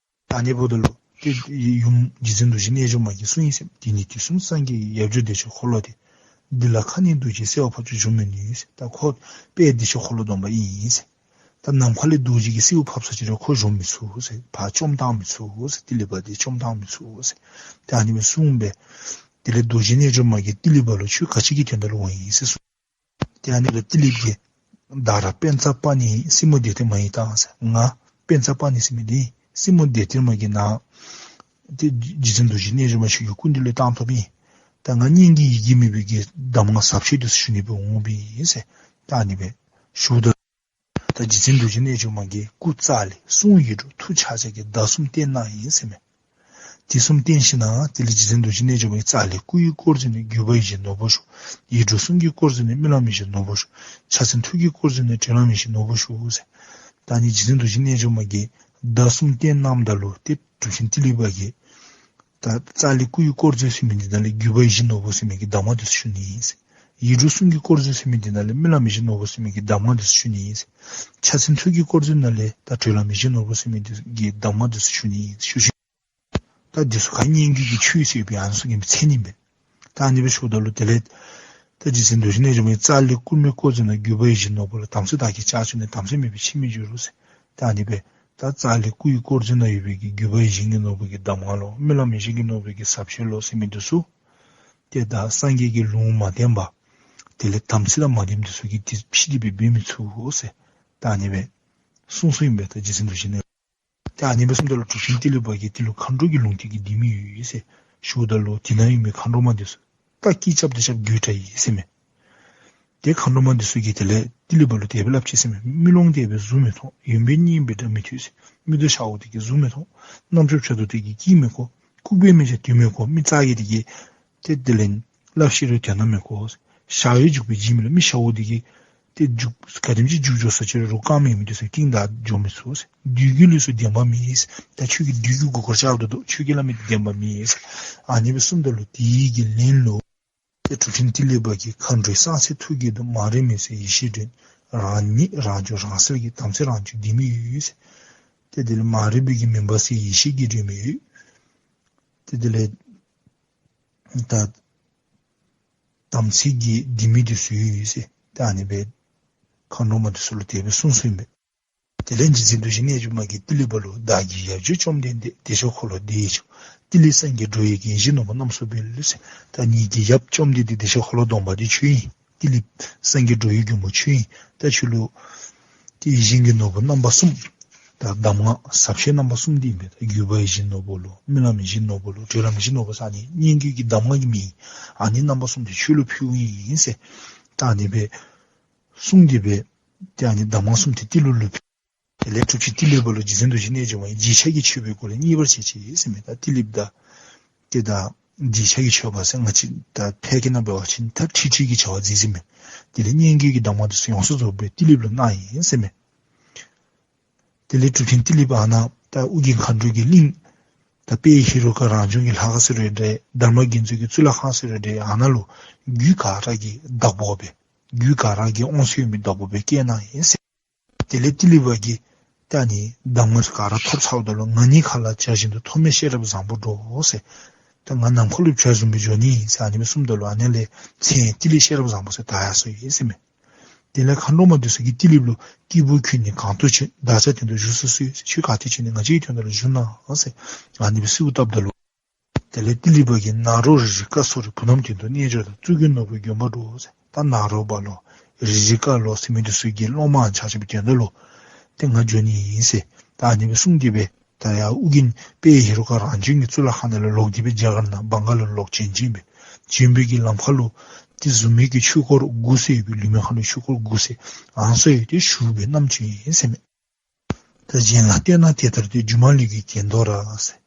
ཨ་ནི་འབདཝ་ད་ལུ་ཏེ་ཡུམ་རྗེ་བཙུན་རྡོ་རྗེ་རྣལ་འབྱོར་མ་གིས་གསུངས་ཡི་ཟེར། འདི་ནི་དུས་གསུམ་སངས་རྒྱས་ཀྱི་ཡབ་འཇོ་བདེ་མཆོག་འཁོར་ལོ་སྟེ། འདི་ལ་ཁ་ནི་འདུ་ཅིག་གསོལ་བ་འབབ་ཀྱང་འབྱོན་མི་ནུས་ཟེར། ད་ཁོ་དཔལ་བདེ་མཆོག་འཁོར་ལོ་སྡོམ་པ་ཨིན་ཟེར། ད་ནམ་མཁའ་ལས་རྡོ་རྗེ་གིས་སེརཝ་ཕབ་ས་ཅིག་རུང་ཁོ་བཞོ་མི་ཚུགས་ཟེར། ཕར་བཅོམ་བཏང་མི་ཚུགས་ཟེར། ཏི་ལི་པ་འདི་བཅོམ་བཏང་མི་ཚུགས་ཟེར། ཏེ་ཨ་ནི་སྦེ་གསུངས་པས། དེ་ལས་རྡོ་རྗེ་རྣལ་འབྱོར་མ་གིས་ཏི་ལི་པ་ལུ་ཁྱོད་ག་ཅི་གི་དོན་དག་ལུ་འོང་ཡི་ཟེར་གསུངས། ཏེ་ཨ་ནི་ལུ་ཏི་ལི་པ་གིས་ད་ར་པཉྩ་པ་ཎི་སྲིན་མོ་བདེ་སྟེར་མ་ཡི་དང་ཟེར། ང་པཉྩ་པ་ཎི་ཟེར་མི་འདི་སྲིན་མོ་བདེ་སྟེར་མ་གི་ནང་ཏེ་རྗེ་བཙུན་རྡོ་རྗེ་རྣལ་འབྱོར་མ་ཁྱོད་ཀྱི་སྐུ་མདུན་ལས་བཏང་ཐོབ་ཨིན། ད་ང་སྙན་བརྒྱུད་ཡི་གེ་མེད་པའི་གི་གདམས་ངག་ཟབ་ཆོས་འདི་ཚུ་ཞུ་ནི་སྦེ་འོངམ་ཨིན་ཟེར། ད་ཨ་ནི་སྦེ་ཞུཝ་ད་ད་རྗེ་བཙུན་རྡོ་རྗེ་རྣལ་འབྱོར་མ་གིས་སྐུ་རྩ་ལས་གསུང་ཡིག་འབྲུ་མཐུ་ཕྱག་རྒྱ་གི་བརྡ་གསུམ་བསྟན་གནང་ཡི་ཟེར་མས། དེ་གསུམ་བསྟན་ཞིནམ་ལས་དེ་ལས་རྗེ་བཙུན་རྡོ་རྗེ་རྣལ་འབྱོར་མ་གིས་རྩ་ལས་སྐུ་ཡི་དཀོར་མཛོད་ནས་བརྒྱུད་པ་ཡིད་བཞིན་ནོར་བུར་ཤོག། ཡིག་འབྲུ་གསུམ་གྱི་དཀོར་མཛོད་ནས་སྨོན་ལམ་ཡིད་བཞིན་ནོར་བུར་ཤོག། ཕྱག་མཚན་ཐུགས་ཀྱི་དཀོར་མཛོད་ནས་སྤྱོད་ལམ་ཡིད་བཞིན་ནོར་བུར་ཤོག་ཟེར། ད་ཨ་ནི་རྗེ་བཙུན་རྡོ་རྗེ་རྣལ་འབྱོར་མ་གིས་བརྡ་གསུམ་བསྟན་གནངམ་ད་ལུ་ཏེ་གྲུབ་ཆེན་ཏི་ལི་པ་གིས་ད་རྩ་ལས་སྐུ་ཡི་དཀོར་མཛོད་ཟེར་མི་འདི་ནང་ལས་བརྒྱུད་པ་ཡིད་བཞིན་ནོར་བུ་ཟེར་མི་གི་གདམས་ངག་འདི་ཚུ་ཞུ་ནི་ཨིན་ཟེར། ཡིག་འབྲུ་གསུམ་གྱི་དཀོར་མཛོད་ཟེར་མི་འདི་ནང་ལས་སྨོན་ལམ་ཡིད་བཞིན་ནོར་བུ་ཟེར་མི་གི་གདམས་ངག་འདི་ཚུ་ཞུ་ནི་ཨིན་ཟེར། ཕྱག་མཚན་ཐུགས་ཀྱི་དཀོར་མཛོད་ནང་ལས་ད་སྤྱོད་ལམ་ཡིད་བཞིན་ནོར་བུ་ཟེར་མི་འདི་གི་གདམས་ངག་འདི་ཚུ་ཞུ་ནི་ཨིན་ཟེར་ཞུ་ཞིནམ་ད་འདི་ཚུ་ག་སྙན་བརྒྱུད་ཀྱི་ཆོས་ཟེར་བའི་ཨ་ནི་ཚུ་གི་མཚན་ཨིན་པས། ད་ཨ་ནི་སྦེ་ཞུཝ་ད་ལུ་དེ་ལས་ད་རྗེ་བཙུན་རྡོ་རྗེ་རྣལ་འབྱོར་མ་གིས་རྩ་ལས་སྐུ་མི་དཀོར་མཛོད་ནང་བརྒྱུད་པ་ཡིད་བཞིན་ནོར་བུ་ལ། དམ་ཚིག་བདག་གིས་བཅག་བཅུག་ནས། དམ་ཚིག་མེད་པའི་ཕྱིར་མི་འགྱུར་རོ་ཟེར། ད་ཨ་ནི་སྦེ་ད་རྩ་ལས་སྐུ་ཡི་དཀོར་མཛོད་ནང་ཡོད་པའི་གི་བརྒྱུད་པ་ཡིད་བཞིན་གྱི་ནོར་བུ་གི་གདམས་ངག་ལོ། སྨོན་ལམ་ཡིད་བཞིན་གྱི་ནོར་བུ་གི་ཟབ་ཆོས་ལོ་ཟེར་མི་འདི་ཚུ་ཏེ་ད་སངས་རྒྱས་ཀྱི་ལུང་མ་བསྟན་པ་དེ་ལས་དམ་ཚིག་དང་མ་ལྡནམ་འདི་ཚུ་གིས་འདི་ཕྱིར་འདི་སྦེ་འབད་མི་ཚུགས་ཟེར། ད་ཨ་ནི་སྦེ་གསུངས་གསུངསམ་ཨིན་པས། ད་རྗེ་བཙུན་རྡོ་རྗེ་རྣལ་ད་ཨ་ནི་སྦེ་གསུངམ་ད་ལུ་གྲུབ་ཆེན་ཏི་ལི་པ་གིས་དེ་ལུ་མཁའ་འགྲོ་གི་ལུང་བསྟན་གྱི་ལྡེ་མིག་ཡོད་ཟེར་ཞུཝ་ད་ལུ་དེ་ནང་ཡོད་མི་མཁའ་འགྲོ་མ་འདི་ཚུ་ད་སྐད་རྐྱབ་སྟེ་རྐྱབ་རྒྱུད་གྲགས་ཡི་ཟེར་མས། ཏེ་མཁའ་འགྲོ་མ་འདི་ཚུ་གིས་དེ་ལས་ཏི་ལི་པ་ལུ་དེ་སྦེ་སླབ་ཅི་ཟེར་མས། མིག་ལོང་དེ་སྦེ་གཟུགས་མི་མཐོང་། ཡོན་པོན་སྙན་པའི་སྒྲ་མི་ཐོས་ཟེར། མིག་ཏོ་ཤཝ་དེ་གིས་གཟུགས་མི་མཐོང་། རྣམ་ཅོག་བྱ་དོ་དེ་གིས་སྐད་མི་གོ། ལྐུགས་པའི་མིག་ཅན་དོན་མི་གོ། མིག་ཙ་གི་དེ་གིས་ཏེ་དེ་ལས་སླབ་ཤེས་རུང་དོན་དག་མི་གོ། ཞ་ཡི་འཇུག་པའི་བྱེད་མི་ལ། མིག་ཤཝ་དེ་གིས་ཏེ་འཇུག་ག་དེམ་ཅིག་འཇུག་འགྱོ་ས་ཅིག་རུང་རྐངམ་ཡོད་མི་དེ་ཚུ་རྐྱེན་དང་འགྱོ་མི་ཚུགས་ཟེར། བདུད་ཀྱི་ལུས་སུ་བདེན་པ་མེད་ཟེར། ད་ཁྱོད་ཀྱིས་བདུད་ཀྱི་མགུ་སྐོར་རྐྱབ་ད་ལུ་ཁྱོད་ཀྱིས་སླབ་མི་དེ་བདེན་པ་མེད་ཟེར། ཨ་ནི་སྦེ་གསུངམ་ད་ལུ་དེ་གི་ལན་ལུ་ཏེ་གྲུབ་ཆེན་ཏི་ལི་པ་གིས་མཁའ་འགྲོའི་གསང་ཚད་ཐུགས་ཀྱི་རྡོ། མ་རིག་མུན་སེལ་ཡེ་ཤེས་སྒྲོན། རང་ཉིད་རང་བྱུང་རང་གསལ་གྱི། དམ་ཚིག་རང་བྱུང་ལྡེ་མིག་ཡོད་ཟེར། ཏེ་དེ་ལས་མ་རིག་པའི་གི་མུན་པ་སེལ་ཡེ་ཤེས་ཀྱི་སྒྲོན་མེ་ཡོད། ཏེ་དེ་ལས་ད་དམ་ཚིག་གི་ལྡེ་མིག་འདི་ཚུ་ཡོད་ཟེར། ད་ཨ་ནི་སྦེ་མཁའ་འགྲོ་མ་འདི་ཚུ་ལུ་དེ་སྦེ་གསུངས་གསུངསམ་ཨིན་པས། དེ་ལས་རྗེ་བཙུན་རྡོ་རྗེ་རྣལ་འབྱོར་མ་གིས་ཏི་ལི་པ་ལུ། བདག་གི་ཡབ་རྗེ་བཅོམ་ལྡན་འདས། བདེ་མཆོག་འཁོར་ལོ་བདེ་བའི་མཆོག། ཏི་ལི་སངས་རྒྱས་འགྲོ་བའི་མགོན། ཡིད་བཞིན་ནོར་བུ་རྣམ་གསུམ་སྤེལ་ཟེར། ད་ངེ་གི་ཡབ་བཅོམ་ལྡན་འདས་བདེ་མཆོག་འཁོར་ལོ་སྡོམ་པ་འདི་ཁྱོད་ཨིན། ཏི་ལི་སངས་རྒྱས་འགྲོ་བའི་མགོན་པོ་ཁྱོད་ཨིན། ད་ཁྱོད་ལུ་ཏེ་ཡིད་བཞིན་གྱི་ནོར་བུ་རྣམ་པ་གསུམ། ད་གདམས་ངག་ཟབ་ཆོས་རྣམ་པ་གསུམ་འདི་ཨིན་པས། ད་བརྒྱུད་པ་ཡིད་བཞིན་ནོར་བུ་ལོ། སྨོན་ལམ་ཡིད་བཞིན་ནོར་བུ་ལོ། སྤྱོད་ལམ་ཡིད་བཞིན་ནོར་བུ་ཟེར་ཨ་ནི་སྙན་བརྒྱུད་ཀྱི་གདམས་ངག་གི་མིང་ཨིན། ཨ་ནི་རྣམ་པ་གསུམ་འདི་ཁྱོད་ལུ་ཕུལཝ་ཨིན་ཟེར། ད་ཨ་ནི་སྦེ་གསུངས་ཏེ་སྦེ་ཏེ་ཨ་ནི་གདམས་ངག་གསུམ་འདི་ཏི་ལི་ལུ་ཕུལ། དེ་ལས་གྲུབ་ཆེན་ཏི་ལི་པ་ལུ་རྗེ་བཙུན་རྡོ་རྗེ་རྣལ་འབྱོར་མ་གིས་རྗེས་ཆགས་ཀྱི་མཆོད་པའི་སྒོ་ལས་མཉེས་པར་བྱས་ཅི་ཟེར་མས། ད་ཏི་ལི་པ་དང་ཏེ་ད་རྗེས་ཆགས་ཀྱི་མཆོད་པ་ཟེར་ང་བཅས་ད་ཕལ་སྐད་ནང་འབད་བ་ཅིན་ད་ཁྲིད་ཁྲིད་ཀྱི་བྱ་བ་མཛད་ཟེར་མས། དེ་ལས་སྙན་བརྒྱུད་ཀྱི་གདམས་ངག་འདི་ཚུ་ཡོངས་སུ་རྫོགས་པ་སྦེ་ཏི་ལི་པ་ལུ་གནང་ཡི་ཟེར་མས། དེ་ལས་གྲུབ་ཆེན་ཏི་ལི་པ་ཨ་ནཱ་ད་ཨོ་རྒྱན་མཁའ་འགྲོ་གི་གླིང་ད་དཔལ་ཧེ་རུ་ཀ་རང་བྱུང་གི་ལྷ་ཁང་ཟེར་རུང་འདྲ། དྷརྨ་རྒྱན་ཚུ་གི་གཙུག་ལག་ཁང་ཟེར་རུང་འདྲ། ཨ་ནཱ་ལུ་རྒྱུད་ག་ར་གི་བདག་པོ་སྦེ་རྒྱུད་ག་ར་གི་དབང་ཚད་ཡོད་མི་བདག་པོ་སྦེ་བསྐོས་གནང་ཡི་ཟེར། དེ་ལས་ཏི་ལི་པ་གིས་ད་ཨ་ནི་གདམས་ངག་ག་ར་ཐོབ་ཚརཝ་ད་ལུ་ང་གཉིས་ཁ་ལ་བྱ་བཞིན་དུ་ཐོགས་མེད་ཤེས་རབ་བཟང་པོར་འགྲོ་ཟེར། ད་ང་ནམ་མཁའ་ལུ་བྱ་བཟུམ་སྦེ་འགྱོ་ནི་ཨིན་ཟེར་ཨ་ནི་སྦེ་གསུངམ་ད་ལུ་ཨ་ནཱ་ལས་མཚན་ཏི་ལི་ཤེས་རབ་བཟང་པོ་ཟེར་བཏགས་ཡར་སོ་ཡི་ཟེར་མས། དེ་ལས་མཁའ་འགྲོ་མ་འདི་ཚུ་གིས་ཏི་ལི་པ་ལུ་སྐྱེས་བུ་ཁྱོད་ནི་གང་དུ་བྱོན། བདག་ཅག་དོན་དུ་བཞུགས་སུ་གསོལ། ཁྱོད་ག་ཏེ་བྱོན་ནི་ང་བཅས་ཀྱི་དོན་དག་ལུ་བཞུགས་གནང་ཟེར་ཨ་ནི་སྦེ་གསོལཝ་བཏབ་ད་ལུ། དེ་ལས་ཏི་ལི་པ་གིས་ནཱ་རོ་རི་རི་ཀ་སོགས་རིགས་བུ་རྣམས་དོན་དུ་རྣལ་འབྱོར་དང་། གཙུག་གི་ནོར་བུའི་དགོན་པར་འགྲོ་ཟེར། ད་ནཱ་རོ་པ་ལོ་རི་རི་ཀ་ལོ་ཟེར་མི་འདི་ཚུ་གི་སློབ་མ་ཆ་ཁྱབ་ཀྱི་དོན་དག་ལུ་ཏེ་ང་འགྱོ་ནི་ཨིན་ཟེར་ད་ཨ་ནི་སྦེ་གསུངས་ཏེ་སྦེ་ད་ཡར་ཨོ་རྒྱན་དཔལ་ཧེ་རུ་ཀ་རང་བྱུང་གི་གཙུག་ལག་ཁང་ནང་ལས་ལོག་སྟེ་སྦེ་རྒྱ་གར་ནང་བང་ག་ལ་ལུ་ལོག་བྱོན་བྱོནམ་མས། བྱོན་པའི་གི་ལམ་ཁ་ལུ་ཏེ་གཟུགས་མེད་ཀྱི་ཆོས་འཁོར་དགུ་ཟེར་ཡོད་པའི་ལུས་མེད་ཁ་ལུ་ཆོས་འཁོར་དགུ་ཟེར་ཨ་ནི་ཚུ་ཡོད། ཏེ་བཞུགས་སྦེ་བསྣམས་བྱོན་ཡི་ཟེར་མས། ད་གཞན་ལ་བསྟན་ན་དེ་ལྟར་སྟོན། སྒྱུ་མ་ལུས་ཀྱི་གྱེན་ལྡོག་ར་ཟེར།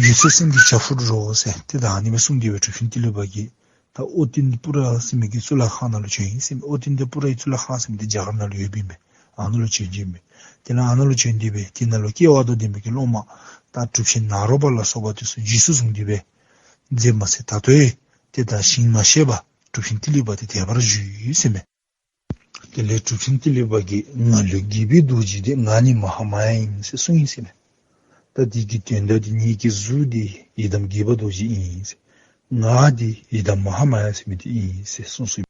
ཡུལ་ཚོ་སེམས་ཀྱི་བྱ་འཕུར་རོ་ཟེར། ཏེ་ད་ཨ་ནི་སྦེ་གསུངས་ཏེ་སྦེ་གྲུབ་ཆེན་ཏི་ལི་པ་གིས་ད་ཨོ་ཏནྟ་པུ་ར་ཟེར་མི་གི་གཙུག་ལག་ཁང་ནང་ལུ་བྱོན་ཡི་ཟེར་མས། ཨོ་ཏནྟ་པུ་རའི་གཙུག་ལག་ཁང་ཟེར་མི་འདི་རྒྱ་གར་ནང་ལུ་ཡོདཔ་ཨིན་པས། ཨ་ནཱ་ལུ་བྱོན་བྱོནམ་མས། དེ་ལས་ཨ་ནཱ་ལུ་བྱོན་ཏེ་སྦེ་དེ་ནང་ལུ་སྐལ་བ་དང་ལྡན་པའི་གི་སློབ་མ་ད་གྲུབ་ཆེན་ནཱ་རོ་པ་ལ་སོགས་པ་འདི་ཚུ་རྗེས་སུ་བཟུང་སྟེ་སྦེ་མཛདཔ་མ་ཚད་ད་ལྟོ་ཡང་ཏེ་ད་ཞིང་མ་ཤེས་པར་གྲུབ་ཆེན་ཏི་ལི་པ་འདི་དད་པར་བཞུགས་ཡི་ཟེར་མས། དེ་ལས་གྲུབ་ཆེན་ཏི་ལི་པ་གིས་ང་ལུས་དགྱེས་པའི་རྡོ་རྗེ་འདི། ང་ནི་མ་ཧཱ་མ་ཡ་ཡིན་ཟེར་གསུངས་ཡི་ཟེར་མས། ད་འདི་གི་དོན་དག་འདི་ངེ་གི་གཟུགས་འདི་ཡི་དམ་དགྱེས་པ་རྡོ་རྗེ་ཨིན་ཟེར། ངག་འདི་ཡི་དམ་མ་ཧཱ་མ་ཡ་ཟེར་མི་འདི་ཨིན་ཟེར་གསུངས་སོ།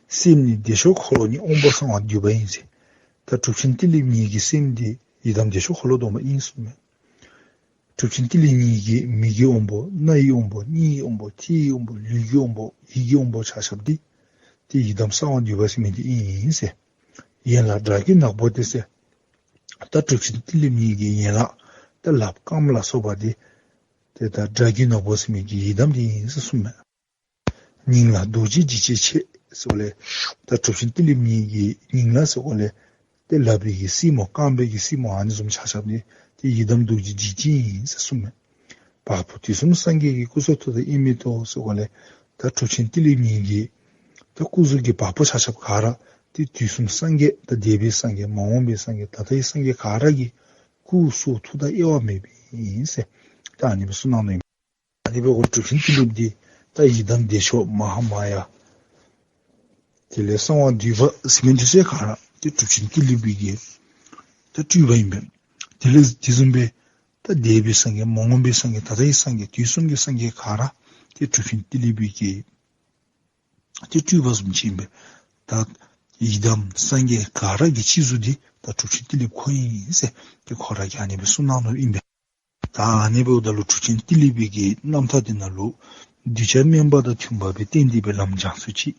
སེམས་ནི་བདེ་མཆོག་འཁོར་ལོ་ནི། དབང་པོ་གསང་བ་འདུས་པ་ཡིན་ཟེར། ད་གྲུབ་ཆེན་ཏི་ལིཔ་ཉིད་ཀྱི་སེམས་འདི་ཡི་དམ་བདེ་མཆོག་འཁོར་ལོ་སྡོམ་པ་ཨིན་གསུངམ་མས། གྲུབ་ཆེན་ཏི་ལིཔ་ཉིད་ཀྱི་མིག་གི་དབང་པོ་རྣ་ཡི་དབང་པོ་སྙིང་གི་དབང་པོ་ལྕེ་ཡི་དབང་པོ་ལུས་ཀྱི་དབང་པོ་ཡིད་ཀྱི་དབང་པོ་ཆ་ཁྱབ་འདི་ཏེ་ཡི་དམ་གསང་བ་འདུས་པ་ཟེར་མི་འདི་ཨིན་ཟེར། ཡན་ལག་དགྲ་བགེགས་ནག་པོ་སྟེ་ཟེར། ད་གྲུབ་ཆེན་ཏི་ལིཔ་ཉིད་ཀྱི་ཡན་ལག་ད་ལགཔ་རྐངམ་ལ་སོགས་པ་འདི་ཏེ་ད་དགྲ་བགེགས་ནག་པོ་ཟེར་མི་གི་ཡི་དམ་འདི་ཨིན་ཟེར་གསུངམ་མས། སྙིང་ལ་རྡོ་རྗེ་འཇིགས་བྱེད་ཆེ་ཟེར་བ་ལས་ད་གྲུབ་ཆེན་ཏི་ལིཔ་ཉིད་ཀྱི་སྙིང་ལ་ཟེར་བ་ལས་ཏེ་ལགཔ་གི་སེན་མོ་རྐངམ་གི་སེན་མོ་ཨ་ནི་བཟུམ་ཆ་ཁྱབ་འདི་ཏེ་ཡི་དམ་རྡོ་རྗེ་འཇིགས་བྱེད་ཨིན་ཟེར་གསུངམ་མས། བ་སྤུ་དུས་གསུམ་སངས་རྒྱས་ཀྱི་སྐུ་གསུང་ཐུགས་དང་དབྱེར་མེད་ཐོག་ཟེར་བ་ལས་ད་གྲུབ་ཆེན་ཏི་ལིཔ་ཉིད་ཀྱི་ད་སྐུ་གཟུགས་ཀྱི་བ་སྤུ་ཆ་ཁྱབ་ག་ར་ཏེ་དུས་གསུམ་སངས་རྒྱས་ད་འདས་པའི་སངས་རྒྱས་མ་འོངས་པའི་སངས་རྒྱས་ད་ལྟའི་སངས་རྒྱས་ག་ར་གི་སྐུ་གསུང་ཐུགས་དང་དབྱེ་བ་མེདཔ་ཨིན་ཟེར་ད་ཨ་ནི་སྦེ་གསུངས་གནང་ནུག་ཨིན། ཨ་ནི་འབདཝ་ལས་གྲུབ་ཆེན་ཏི་ལིཔ་འདི་ད་ཡི་དམ་བདེ་མཆོག་མ་ཧཱ་མ་ཡ་དེ་ལས་གསང་བ་འདུས་པ་ཟེར་མི་འདི་ཚུ་ག་ར་ཏེ་གྲུབ་ཆེན་ཏི་ལིཔ་གི་ད་སྤྲུལ་པ་ཨིན་པས། དེ་ལས་དེ་བཟུམ་སྦེ་ད་འདས་པའི་སངས་རྒྱས་མ་འོངས་པའི་སངས་རྒྱས་ད་ལྟའི་སངས་རྒྱས་དུས་གསུམ་གྱི་སངས་རྒྱས་ག་ར་ཏེ་གྲུབ་ཆེན་ཏི་ལིཔ་གི་ཏེ་སྤྲུལ་པ་བཟུམ་ཅིག་ཨིན་པས། ད་ཡི་དམ་སངས་རྒྱས་ག་ར་གི་སྤྱི་གཟུགས་འདི་ད་གྲུབ་ཆེན་ཏི་ལིཔ་ཁོ་ཨིན་ཟེར་ཏེ་ཁོ་ར་གིས་ཨ་ནི་སྦེ་གསུངས་གནང་ནུག་ཨིན་པས། ད་ཨ་ནི་འབདཝ་ད་ལུ་གྲུབ་ཆེན་ཏི་ལི་པའི་གི་རྣམ་ཐར་འདི་ནང་ལུ་གདུལ་བྱ་དམན་པ་དང་མཐུན་པ་སྦེ་བསྟེན་ཏེ་སྦེ་ལམ་སྦྱང་ཚུལ་ཅིག།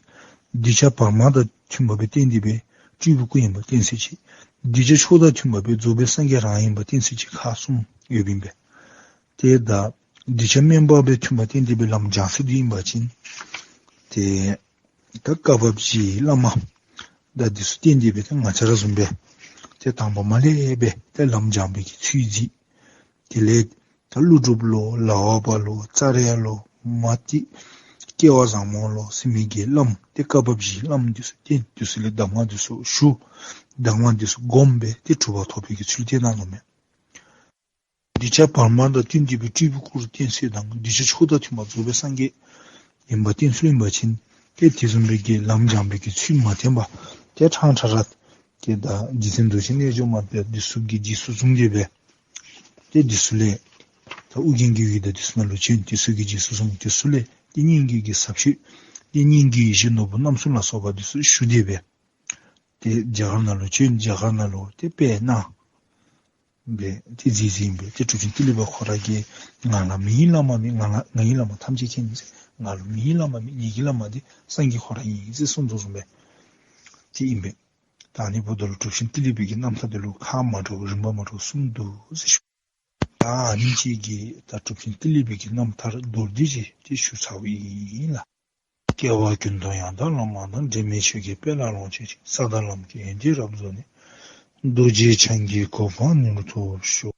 གདུལ་བྱ་བར་མ་དང་མཐུན་པ་སྦེ་བསྟེན་ཏེ་སྦེ་སྤྲུལ་པའི་སྐུ་ཡིན་པ་བསྟེན་ཚུལ་ཅིག། གདུལ་བྱ་མཆོག་དང་མཐུན་པ་སྦེ་རྫོགས་པའི་སངས་རྒྱས་རང་ཡིན་པ་བསྟེན་ཚུལ་ཅིག་ཁག་གསུམ་ཡོདཔ་ཨིན་པས། ཏེ་ད་གདུལ་བྱ་དམན་པ་སྦེ་མཐུན་པ་བསྟེན་ཏེ་སྦེ་ལམ་སྦྱང་ཚུལ་འདི་ཨིན་པ་ཅིན་ཏེ་ད་བཀའ་བབས་ཀྱི་བླ་མ་ད་འདི་ཚུ་བསྟེན་ཏེ་སྦེ་ད་ང་བཅས་ར་བཟུམ་སྦེ་ཏེ་དང་པ་མར་ལས་སྦེ་ཏེ་ལམ་སྦྱང་བའི་གི་ཚུལ་གཟིགས། དེ་ལས་ད་ཀླུ་སྒྲུབ་ལོ་ལག་པ་ལོ་ཙཱ་ར་ལོ་མ་ཏི་སྐལ་བ་བཟང་མོ་ལོ་ཟེར་མི་གི་བླམ་ཏེ་བཀའ་བབས་ཀྱི་བླམ་འདི་ཚུ་བསྟེན། འདི་ཚུ་ལས་གདམས་ངག་འདི་ཚུ་ཞུ། གདམས་ངག་འདི་ཚུ་བསྒོམ་སྦེ་ཏེ་གྲུབ་པ་ཐོབ་པའི་གི་ཚུལ་བསྟན་གནང་ནུག་མས། གདུལ་བྱ་བར་མ་དང་བསྟུན་ཏེ་སྦེ་སྤྲུལ་པའི་སྐུ་རུ་བསྟེན་ཚུལ་དང་གདུལ་བྱ་མཆོག་དང་མཐུན་པ་རྫོགས་པའི་སངས་རྒྱས་ཡིན་པ་བསྟེན་ཚུལ་ཨིན་པ་ཅིན་ཏེ་དེ་བཟུམ་སྦེ་གི་ལམ་སྦྱང་བའི་གི་ཚུལ་མ་བསྟེན་པར་ཏེ་ཕྲང་ཕྲང་ར་ཏེ་ད་རྗེ་བཙུན་རྡོ་རྗེ་རྣལ་འབྱོར་མ་དང་འདི་ཚུ་གི་རྗེས་སུ་བཟུང་སྟེ་སྦེ་ཏེ་འདི་ཚུ་ལས་ད་ཨོ་རྒྱན་གྱི་ཡུལ་དང་འདི་ཚུ་ནང་ལུ་བྱོན། འདི་ཚུ་གི་རྗེས་སུ་བཟུང་། འདི་ཚུ་ལས་ཏེ་སྙན་བརྒྱུད་ཀྱི་ཟབ་ཆོས་ཏེ་སྙན་བརྒྱུད་ཡེ་ཤེས་ནོར་བུ་རྣམ་གསུམ་ལ་སོགས་པ་འདི་ཚུ་ཞུ་སྟེ་སྦེ་ཏེ་རྒྱ་གར་ནང་ལུ་བྱོན། རྒྱ་གར་ནང་ལུ་ཏེ་སྤེལ་གནང་སྦེ་ཏེ་མཛད་མཛདཔ་ཨིན་པས། ཏེ་གྲུབ་ཆེན་ཏི་ལི་པ་ཁོ་ར་གིས་ང་ལ་མི་ཡི་བླ་མ་མེད། ང་ལ་ང་ཡི་བླ་མ་ཐམས་ཅད་མཁྱེན་ཟེར། ང་ལུ་མི་ཡི་བླ་མ་མེད། ངེ་གི་བླ་མ་འདི་སངས་རྒྱས་ཁོ་ར་ཨིན་ཟེར་གསུངས་དོ་བཟུམ་སྦེ་ཏེ་ཨིན་པས། ད་ཨ་ནི་འབདཝ་ད་ལུ་གྲུབ་ཆེན་ཏི་ལི་པའི་གི་རྣམ་ཐར་འདི་ལུ་ཁག་མ་འདྲཝ་རིམ་པ་མ་འདྲཝ་གསུམ་འདུག་ཟེར་ཞུ། ད་ཨ་ནི་ཅིག་གིས་ད་གྲུབ་ཆེན་ཏི་ལི་པའི་གི་རྣམ་ཐར་མདོར་བསྡུས་ཅིག་ཏེ་ཞུ་ཚརཝ་ཨིན་ལགས། སྐྱེ་བ་ཀུན་ཏུ་ཡང་དག་བླ་མ་དང་། འབྲལ་མེད་ཆོས་ཀྱི་དཔལ་ལ་ལོངས་སྤྱོད་ཅིང་། ས་དང་ལམ་གྱི་ཡོན་ཏན་རབ་རྫོགས་ནས། རྡོ་རྗེ་འཆང་གི་གོ་འཕང་མྱུར་ཐོབ་ཤོག།